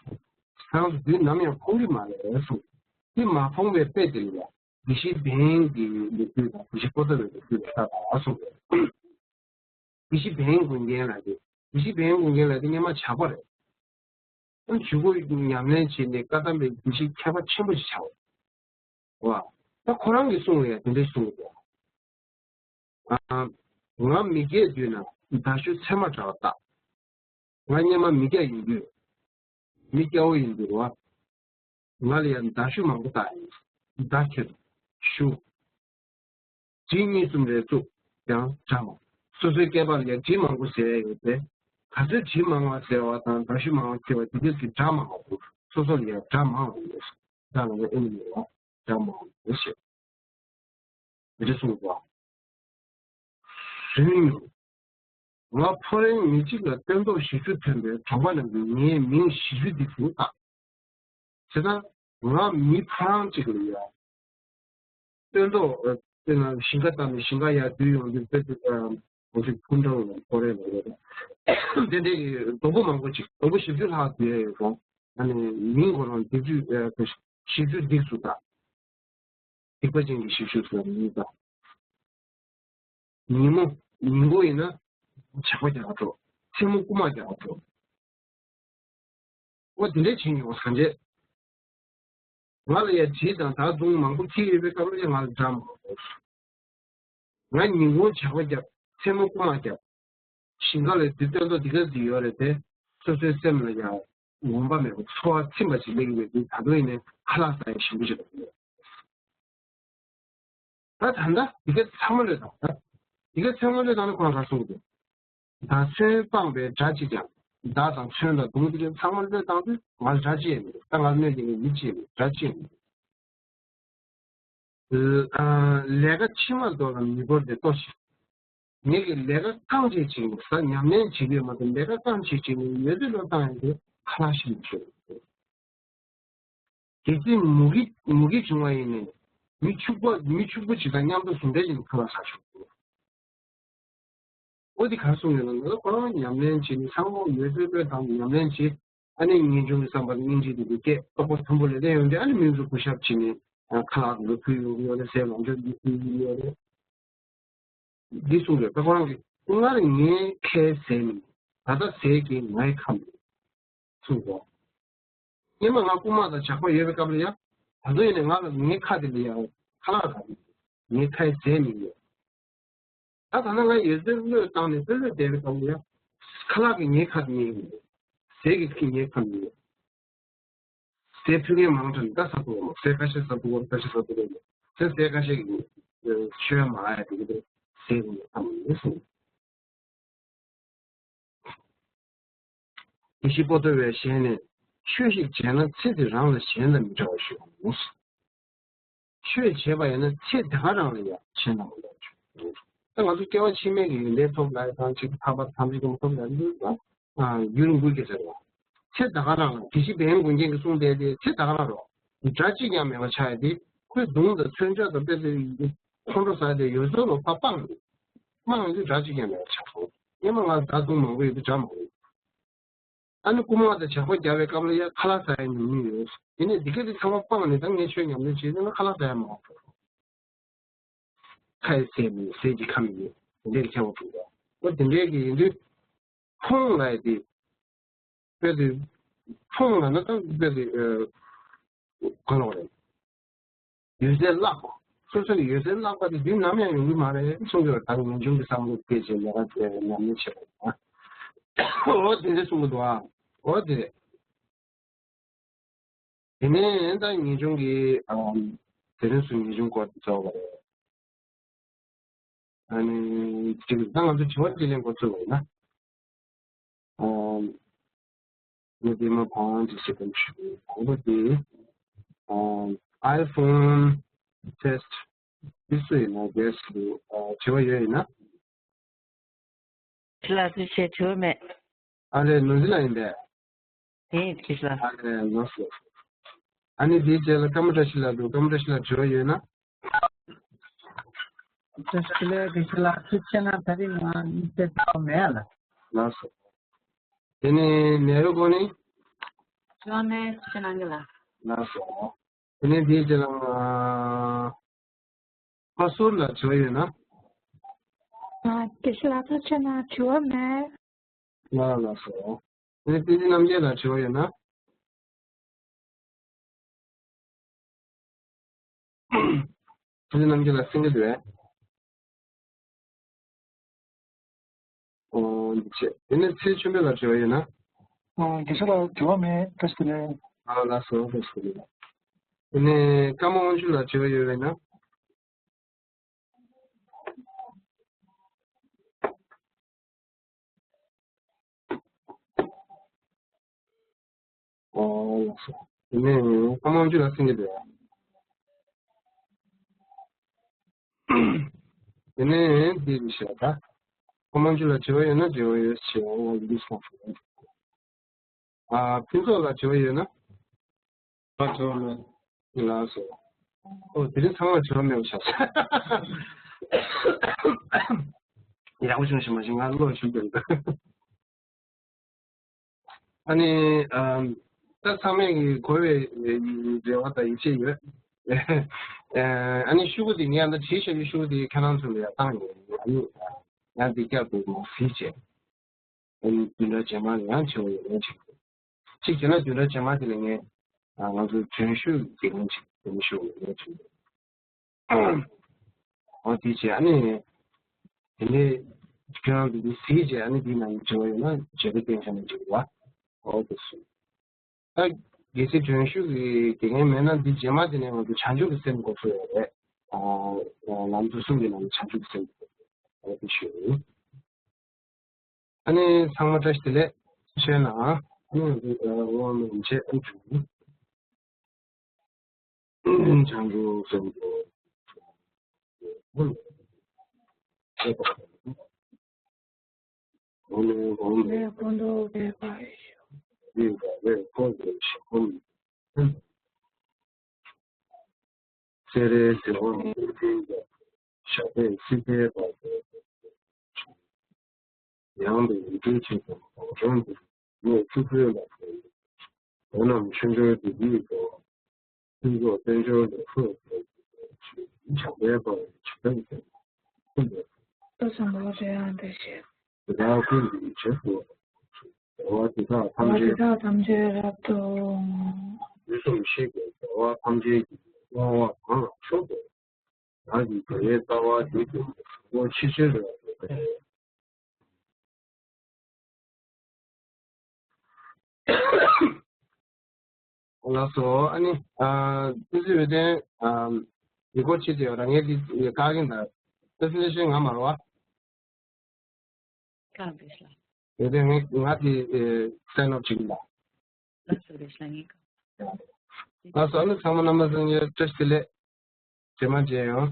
ང་ཚོ་དུས་ནམ་ཡང་ཕོངས་ཀྱི་མ་རེད་གསུངས། དེ་མ་ཕོངས་པའི་དཔེ་དེ་ལ་ཡ་དགེ་བཤེས་བན་གྱི་ལོ་རྒྱུས་དང་དགེ་བཤེས་པོ་ཏོ་བའི་ལོ་རྒྱུས་ལ་ལྟ་དང་གསུངས། དགེ་བཤེས་བན་དགོན་རྒྱན་ལ་དེ་དགེ་བཤེས་བན་དགོན་རྒྱན་ལ་དེ་སྔོན་མ་ཇག་པ་རེད། ཨ་ཇུས་འགོད་ཉམས་ལེན་བྱས་ནས་བཀའ་གདམས་པའི་དགེ་བཤེས་མཁས་པ་ཆེན་པོ་ཞིག་ཆགས་པ། ད་ཁོ་རང་གིས་གསུངས་པ་ཡང་དེ་འདྲ་གསུངས་འདུག་ཨ། ང་མི་སྐྱའི་དུས་ན་མདའ་གཞུ་ཚེར་མ་འདྲ་བ་བཏགས། ང་སྔོན་མ་མི་སྐྱ་ཡིན་དུས། མི་སྐྱ་བོ་ཡིན་དུས་རེད་བ། ང་ལ་ཡང་མདའ་གཞུ་མང་པོ་བཏགས་ཡིན། མདའ་ཁྱེར། གཞུ། གྲི་གཉིས་གསུམ་རེ་བཙུགས་ཀྱང་འདྲ་མང་། སོ་སོའི་སྐེད་པར་ཡང་གྲི་མང་པོ་བཟེད་ཡོད་པས། ག་ཚོད་གྲི་མང་བ་བཟེད་པ་དང་མདའ་གཞུ་མང་བ་ཁྱེར་བ་དེ་དུས་ཀྱི་འདྲ་མང་བ་འདུག་སོ་སོ་ལ་ཡང་འདྲ་མང་བ་ཡོད། འདྲ་ལ་ཡང་ཨེ་ནི་མེད་པ། འདྲ་མང་བ་ཡོད་ཞེས། འདི་གསུངས་པ། རིམ། ང་ཕོ་རེང་མི་གཅིག་ལ་སྟོན་ཐོག་བཞི་བཅུ་ཐོན་པའི་གྲོང་པ་རྣམས་ཀྱིས་ངའི་མིང་བཞི་བཅུ་འདི་གཟིགས་དང་། བྱས་ན་ང་མི་ཕོ་རང་གཅིག་ལ་ཡ། སྟོན་ཐོག་དཔེར་ན་ཞིང་ཁ་བཏབ་ནས་ཞིང་ཁ་ཡར་བསྡུས་ཡོང་དུས་དཔེ་དེ་ང་ཚོའི་ཕུ་འདྲ་བོ་ལ་ཕོ་རེང་ལ་ཡོད་རེད། དེ་འདྲའི་སྡོང་པོ་མང་པོ་ཅིག་སྡོང་པོ་བཞི་བཅུ་ལྷག་བསྡུས་ཡོད་རུང་ཨ་ནི་མིང་ཁོ་རང་འདི་བཅུ་བཞི་བཅུ་འདི་གཟིགས་དང་། སྡིག་པ་ཅན་གྱི་བཞི་བཅུ་ཟེར་བ་ཡིན་ཙང་། ཉིན་མོ་ཉིན་གུང་ཡིན་ན་ཇག་པ་རྒྱག་འགྲོ། མཚན་མོ་རྐུན་མ་རྒྱག་འགྲོ། འོ་དེ་འདྲའི་བྱེད་མྱོང་བ་སངས་རྒྱས། ང་ལ་ཡང་གྲི་དང་དར་མདུང་མང་པོ་འཁྱེར་ཡོད་པའི་སྐབས་ལ་ཡང་ང་ལ་འདྲ་མ་འོང་། ང་ཉིན་གུང་ཇག་པ་རྒྱབ། མཚན་མོ་རྐུན་མ་རྒྱབ། ཞིང་ཁ་ལ་དུས་སྟོན་ཐོག་འདི་ག་འདི་ཡོད་རེད་དེ། སོ་སོའི་སེམས་ལ་ཡང་ངོམས་པ་མེད་པར་ཚོར་བ་ཚིམ་པ་ཞིག་སླེབས་ཀྱི་ཡོད་དུས་ད་དུང་ཡིན་ནའི་ཁ་ལག་ཟ་ཡ་ཞིམ་པོ་ཞིག་ལ་ཡོད། ད་ད་ལྟ་འདི་ག་ཚང་མ་བློས་བཏང་ད། འདི་ག་ཚང་མ་བློས་བཏང་ན་ཁོ་རང་ག་རེ་གསུང་གི་འདུག་མདའ་མཚོན་སྤངས་པའི་དགྲ་གཅིག་ཀྱང་། མདའ་དང་མཚོན་དང་མདུང་འདི་ག་ཚང་མ་བློས་བཏང་དུས་ང་ལ་དགྲ་གཅིག་ཡང་མི་འདུག་ད་ང་ལ་གནོད་སྐྱེལ་མཁན་མི་གཅིག་ཡང་མི་འདུག་དགྲ་གཅིག་ཡང་མི་འདུག་ལས་ཀ་ཕྱི་མ་ལྡོག་ལ་མི་བོར་ཏེ་ལྟོས་ཤིག་ངེད་ཀྱིས་ལས་ཀ་རྐང་གཅིག་བྱེད་ཀྱི་ཟ་ཉམས་ལེན་བྱེད་ཀྱི་ཡོད་མ་གཏོགས་ལས་ཀ་རྐང་གཅིག་བྱེད་ཀྱི་ཡོད་ཚད་བློས་བཏང་ཡོང་དུས་ཁ་ལག་ཞིམ་པོ་ཞིག་རེད། གལ་སྲིད་མུ་གེ་མུ་གེ་བྱུང་བ་ཡིན་ནའི་མི་ཕྱུག་པོ་མི་ཕྱུག་པོ་ཅིག་དང་མཉམ་དུ་ཟུང་འབྲེལ་བྱས་ནས་ཁ་ལག་ཟ་ཆོག་འོ་དེ་ག་རེ་གསུངས་ཡོད་ན་ང་ཚོ་ཁོ་རང་ཉམས་ལེན་བྱེད་ནས་ཚང་མ་ཡོད་ཚད་བློས་བཏང་ཉམས་ལེན་བྱེད། ཨ་ནི་ངེས་འབྱུང་གི་བསམ་པ་སྙིང་རྗེ་དེ་འདུག་སྐད་རྟོགས་པ་མཐོན་པོ་ལས་ལྡན་ཡོང་དུས་ཨ་ནི་མི་ཚོ་སྐུ་ཞབས་བྱེད་ནས་ཁ་ལག་འདི་ཕུལ་ཡོང་གི་ཡོད་རེད། ཟས་ལོངས་སྤྱོད་འདི་ཕུལ་ཡོང་གི་ཡོད་རེད། འདི་གསུངས་རེད། ད་ཁོ་རང་གིས་སྔར་ངས་ཁ་ཟས་མིན། ད་ལྟ་ཟས་ཀྱིས་ངའི་ཁམས་གསུངས་སོ། སྔོན་མ་ང་རྐུན་མ་དང་ཇག་པ་ཡོད་པའི་སྐབས་ལ་ཡང་ད་དུང་ཡིན་ནའི་ང་ལ་ངའི་ཁ་དེ་ལ་ཡང་ཁ་ལག་རག་གི་ངའི་ཁའི་ཟས་མིན་ཡོད། ད་ད་ནང་ང་ཡོད་ཚད་བློས་བཏང་ནས་བློས་བསྡད་པའི་སྐབས་ལ་ཡང་ཁ་ལག་གིས་ངའི་ཁ་དེ་ཉན་གི་མི་ཡོད། ཟས་ཀྱིས་ཁྱི་ངའི་ཁ་མི་ཡོད། ཟས་ཕུལ་མཁན་མང་དྲགས་ནས་ད་ཟ་ཐུབ་བམ། ཟས་ཁ་ཤས་ཟ་ཐུབ་བམ། ཁ་ཤས་ཟ་ཐུབ་བམ། ཟས་ཟས་ཁ་ཤས་ཀྱིས་ཆོས་མ་ཡ་དེ་གི་ཟས་ཀྱི་ཨ་མ་ཡིན་སོང་། དགེ་བཤེས་པོ་ཏོ་བའི་ཞལ་ནས། ཆོས་ཤིག་བྱས་ན་ཚེ་འདི་རང་ལ་གཞན་དང་མི་འདྲ་བར་ཤོག་ཆོས་བྱས་པ་ཡིན་ན་ཚེ་ད་ག་རང་ལ་ཡང་གཞན་དང་མི་འདྲ་བར་ཤོག་ད་ང་ཚོ་སྐྱེ་བ་ཕྱི་མའི་གི་ཡོན་ཏན་ཐོབ་ལ་ཡང་ཐང་ཅིག་ཐར་པ་ཐམས་ཅད་ཀྱི་མ་ཐོབ་ལ་ལུས་ལ་ཡུན་རིང་པོའི་གི་ཟེར་བ། ཚེ་ད་ག་རང་ལ་དགེ་བཤེས་བན་དགོན་རྒྱན་གྱི་གསུང་དེ་དེ་ཚེ་ད་ག་རང་རོ། དགྲ་གཅིག་ཀྱང་མེད་པ་ཆགས་ཡ་དེ་ཁོའི་མདུང་དང་མཚོན་ཆ་དང་དཔེ་དེ་ཁོང་ཁྲོ་ཟ་དེ་ཡོད་ཚོད་ལོ་ཕ་སྤངས་ནས་སྤངས་ཡོང་དུས་དགྲ་གཅིག་ཀྱང་མེད་པ་ཆགས་སོང་། སྔོན་མ་ང་མདའ་མདུང་མང་པོ་ཡོད་དུས་དགྲ་མང་པོ་ཡོད། ཨ་ནི་རྐུན་མ་དང་ཇག་པ་རྒྱག་པའི་སྐབས་ལ་ཡང་ཁ་ལག་ཟ་ཡ་ཉུང་ཉུང་ཡོད། དེ་ནས་འདི་ག་དེ་ཚང་མ་སྤངས་ནས་ད་ངས་ཆོས་ཉམས་ལེན་བྱེད་ཟེར་ན་ཁ་ལག་ཟ་ཡ་མང་པོ་འགྲོ། ཁ་ཡི་ཟས་མིན་ཟས་ཀྱི་ཁམས་མིན་འདི་འདྲའི་ཁྱད་པར་འདུག་ག་འོ་དེ་འདྲའི་གི་ཡིན་དུས་མཐོང་ལ་ཡི་དེ། དཔེ་དེ་མཐོང་ལ་ན་ད་དཔེ་དེ་ག་ལོག་རེད། ཡོད་ཚད་བརླག་པ། སོ་སོའི་ཡོད་ཚད་བརླག་པ་དེ་རྒྱུན་ནམ་ཡང་ཡོང་གི་མ་རེད་གསུང་གི་ཡོད། ད་ངེས་འབྱུང་གི་བསམ་བློ་སྐྱེས་བྱས་ལས་ཀ་དེ་ཉམས་ལེན་བྱེད་པ་ཡིན་ན། འོ་དེ་འདྲ་གསུང་གི་འདུག་ཨ། འོ་དེ་རེད། དེ་ནས་ད་ངེས་འབྱུང་གི་ཨམ། དེ་རིང་སུ་ངེས་འབྱུང་སྐོར་དེ་རྫོགས་པ་རེད། ཨ་ནི་ཅིག་ད་ང་ཚོ་དྲི་བ་དྲིས་ལན་འགོ་ཚུགས་པ་ཡིན་ན། ཨམ། ངས་དེ་མ་གོང་ཅིག་བཤད་པ་ཞུ། གོང་པོ་དེ་ཨམ། iPhone test དེ་སུ་ཡིན་ན་རྒྱལ་སུ་དྲི་བ་ཡོད་ཡིན་ན། ཁྱེད་ལ་སུ་བཤད་དྲི་བ་མེད། ཨ་ལས་ནོར་འཛིན་ལ་ཡིན་པས། དེ་ཡིན་དྲིས་ལ། ཨ་ལས་ནོར་སོང་། ཨ་ནི་དེའི་རྗེས་ལ་ཀ་མ་བཀྲ་ཤིས་ལགས་འདུག་ཀ་མ་བཀྲ་ཤིས་ལགས་དྲི་བ་ཡོད་ན། བཀྲ་ཤིས་ལགས་བཀྲ་ཤིས་ལགས་ཐུགས་ཆེ་གནང་། ད་རིང་ང་དམིགས་བསལ་དྲི་བ་མེད་ལ། ལགས་སོ། དེ་ནི་ནད་ཡོད་གོ་ནི། དྲི་བ་མེད་ཐུགས་ཆེ་གནང་གི་ལ། ལགས་སོ། དེ་ནས་འདིའི་རྗེས་ལ། ཕ་སོར་ལ་དྲི་བ་ཡོད་ན། ཨ། དེ་ཤི་ལ་ཐུགས་ཆེ་གནང་། དྲི་བ་མེད། ལགས་ལགས་སོ། དེ་ནས་བསྟན་འཛིན་རྣམ་རྒྱལ་ལ་དྲི་བ་ཡོད་ན། བསྟན་འཛིན་རྣམ་རྒྱལ་ལ་སེང་གེ་འདུག་གས། ཨོ། འདི་བྱས། དེ་ནས་ཚེ་ཆོས་འཕེལ་ལ་དྲི་བ་ཡོད་ན། ཨོ། དགེ་བཤེས་ལགས་དྲི་བ་མེད། བཀྲ་ཤིས་བདེ་ལེགས། ཨ་ལགས་སོ། བཀྲ་ཤིས་བདེ་ལེགས། དེ་ནས་ཀརྨ་དབང་ཕྱུག་ལ་དྲི་བ་ཡོད་པས་ན། ཨོ་ལགས་སོ། དེ་ནས་ཀརྨ་དབང་ཕྱུག་ལ་སེང་གེ་འདུག་གས། དེ་ནས་འདི་རེད་ཤག་ད། ཀརྨ་དབང་ཕྱུག་ལ་དྲི་བ་ཡོད་ན་དྲི་བ་ཡོད་ཞེས་འོ་འདི་སོང་། ཨ། ཕུན་ཚོགས་ལ་དྲི་བ་ཡོད་ན། ང་དྲི་བ་མེད། ལགས་སོ། ཨོ་དེ་རིང་ཚང་མ་དྲི་བ་མེད་པ་ཆགས་སོང་། ཡག་པོ་བྱུང་ཞིག་མ་བྱུང་ང་བློ་ཞུགས་དགོས་འདུག་ཨ་ནི། ཨམ། ད་ཚང་མས་ཀྱི་གོ་བའི་རེ་བ་དང་ཡིད་ཆེས་ཡོད། ཨ་ནི་ཤོག་བུ་དེ་ངས་ཡང་ད་བྲིས་བཞག་པའི་ཤོག་བུ་དེ་ཁྱེད་རང་ཚོ་ལ་ཡང་བཏང་ཡོད། ཨ་ནི་ཡང་འདི་བསྐྱར་དུ་ངས་གཟིགས་བྱས། ཨ་ནི་བདུན་ཕྲག་རྗེས་མ་ལ་ཡང་བྱེད་པ་ཡོད་ལན་ཅིག་གཅིག་བྱས་ན་བདུན་ཕྲག་རྗེས་མ་དེ་ལ་ངས་ང་ཚོའི་གྱོན་ཤུགས་དེ་ལན་ཅིག་གྱོན་ཤུགས་ལན་ཅིག་འོ་དེ་བྱས་ཨ་ནི། དེ་ནས་ཁྱོད་རང་གིས་འདི་གཟིགས་བྱས་ཨ་ནི་འདི་ནང་གི་དྲི་བ་ཡོད་ན་བརྗོད་པ་བསྟན་བྱས་ན་འགྲིག་གི་རེད་བ། འོ་དེ་སོང་། ད་གལ་སྲིད་གྱོན་ཤུགས་ཀྱི་དགེ་རྒན་མེད་ན་འདི་རྗེས་མ་དེ་ནས་ང་ཚོ་བྱང་ཆུབ་ཀྱི་སེམས་འགོ་ཚུགས་ཡོད་རེད། ཨ། ལམ་གྲུ་གསུམ་གྱི་ནང་གི་བྱང་ཆུབ་ཀྱི་སེམས་འོ་དེ་ཞུ་ཡིན། ཨ་ནི་ཚང་མ་བཀྲ་ཤིས་བདེ་ལེགས་ཞུས་ན། ཨ་ནི་ང་ཚོ་ཨ་དབང་མོ་ཡིན་ཆེད་ཨ་ནི་བྱུང་། བྱང་ཆུབ་སེམས་མཆོག་ཨ་ནི་གོང་དུ་ལས་ཀུན་ཏུ་སྤེལ་བར་ཤོག་ཡིད་དང་ལས་འཁོར་བའི་ཞི་འཁོར་ནི། སྤྱན་རས་གཟིགས་དབང་བསྟན་འཛིན་རྒྱ། ཞབས་པད་སྲིད་མཐའི་བར་དུ། ཡང་དུ་ཡིད་སྤྲུལ་ཆེད་དུ་གངས་ལྗོངས་འདིར་གནས་བཅུ་བོད་ལ་ཕེབས། བོད་རྣམས་ཆོས་འབྱོར་བདེ་སྐྱིད་འགྲོ། ཕུན་ཚོགས་དཔལ་འབྱོར་ལེགས་གསོག་འཕེལ། བྱམས་པའི་དཔལ་ཆུ་ལྷག་ཕྱིན། ཐུབ་པའི། ད་བཟང་པོ་རེད་ཨང་འདི་བྱས། དེ་དག་ཀུན་གྱི་རྗེས་སུ། འགྲོ་བ་འདི་དག་ཐམས་ཅད། འགྲོ་བ་འདི་དག་ཐམས་ཅད་རབ་ཏུ། དུས་གསུམ་གཤེགས་པའི་རྒྱལ་བ་ཐམས་ཅད་ཀྱིས། བསྔོ་བ་གང་ལ་མཆོག་ཏུ། བདག་གིས་དགེ་བའི་རྩ་བ་འདི་ཀུན། ལོ་ཕྱི་ཕྱིར་ལ་འབད་པའི། ལགས་སོ། ཨ་ནི། ཨ། ཏི་སི་འོད་ལྡན། ཨ། ཡིག་སྐོར་བྱེད་དེ་རང་ངས་འདི་བཀག་གིན་ད། ཏི་སི་ལེ་ཤན་ང་མ་རེད་བ། བཀག་འདུག་ལ། འོད་ལྡན་ངས་ང་དེ་sign off བྱེད་གིན་ད། ལགས་སོ་རེད་ལ་ངས་བཀག་ལགས་སོ། ཨ་ནི་ཚང་མ་རྣམ་པ་ཚང་མ་བཀྲ་ཤིས་བདེ་ལེགས། རྗེས་མ་མཇལ་ཡོང་།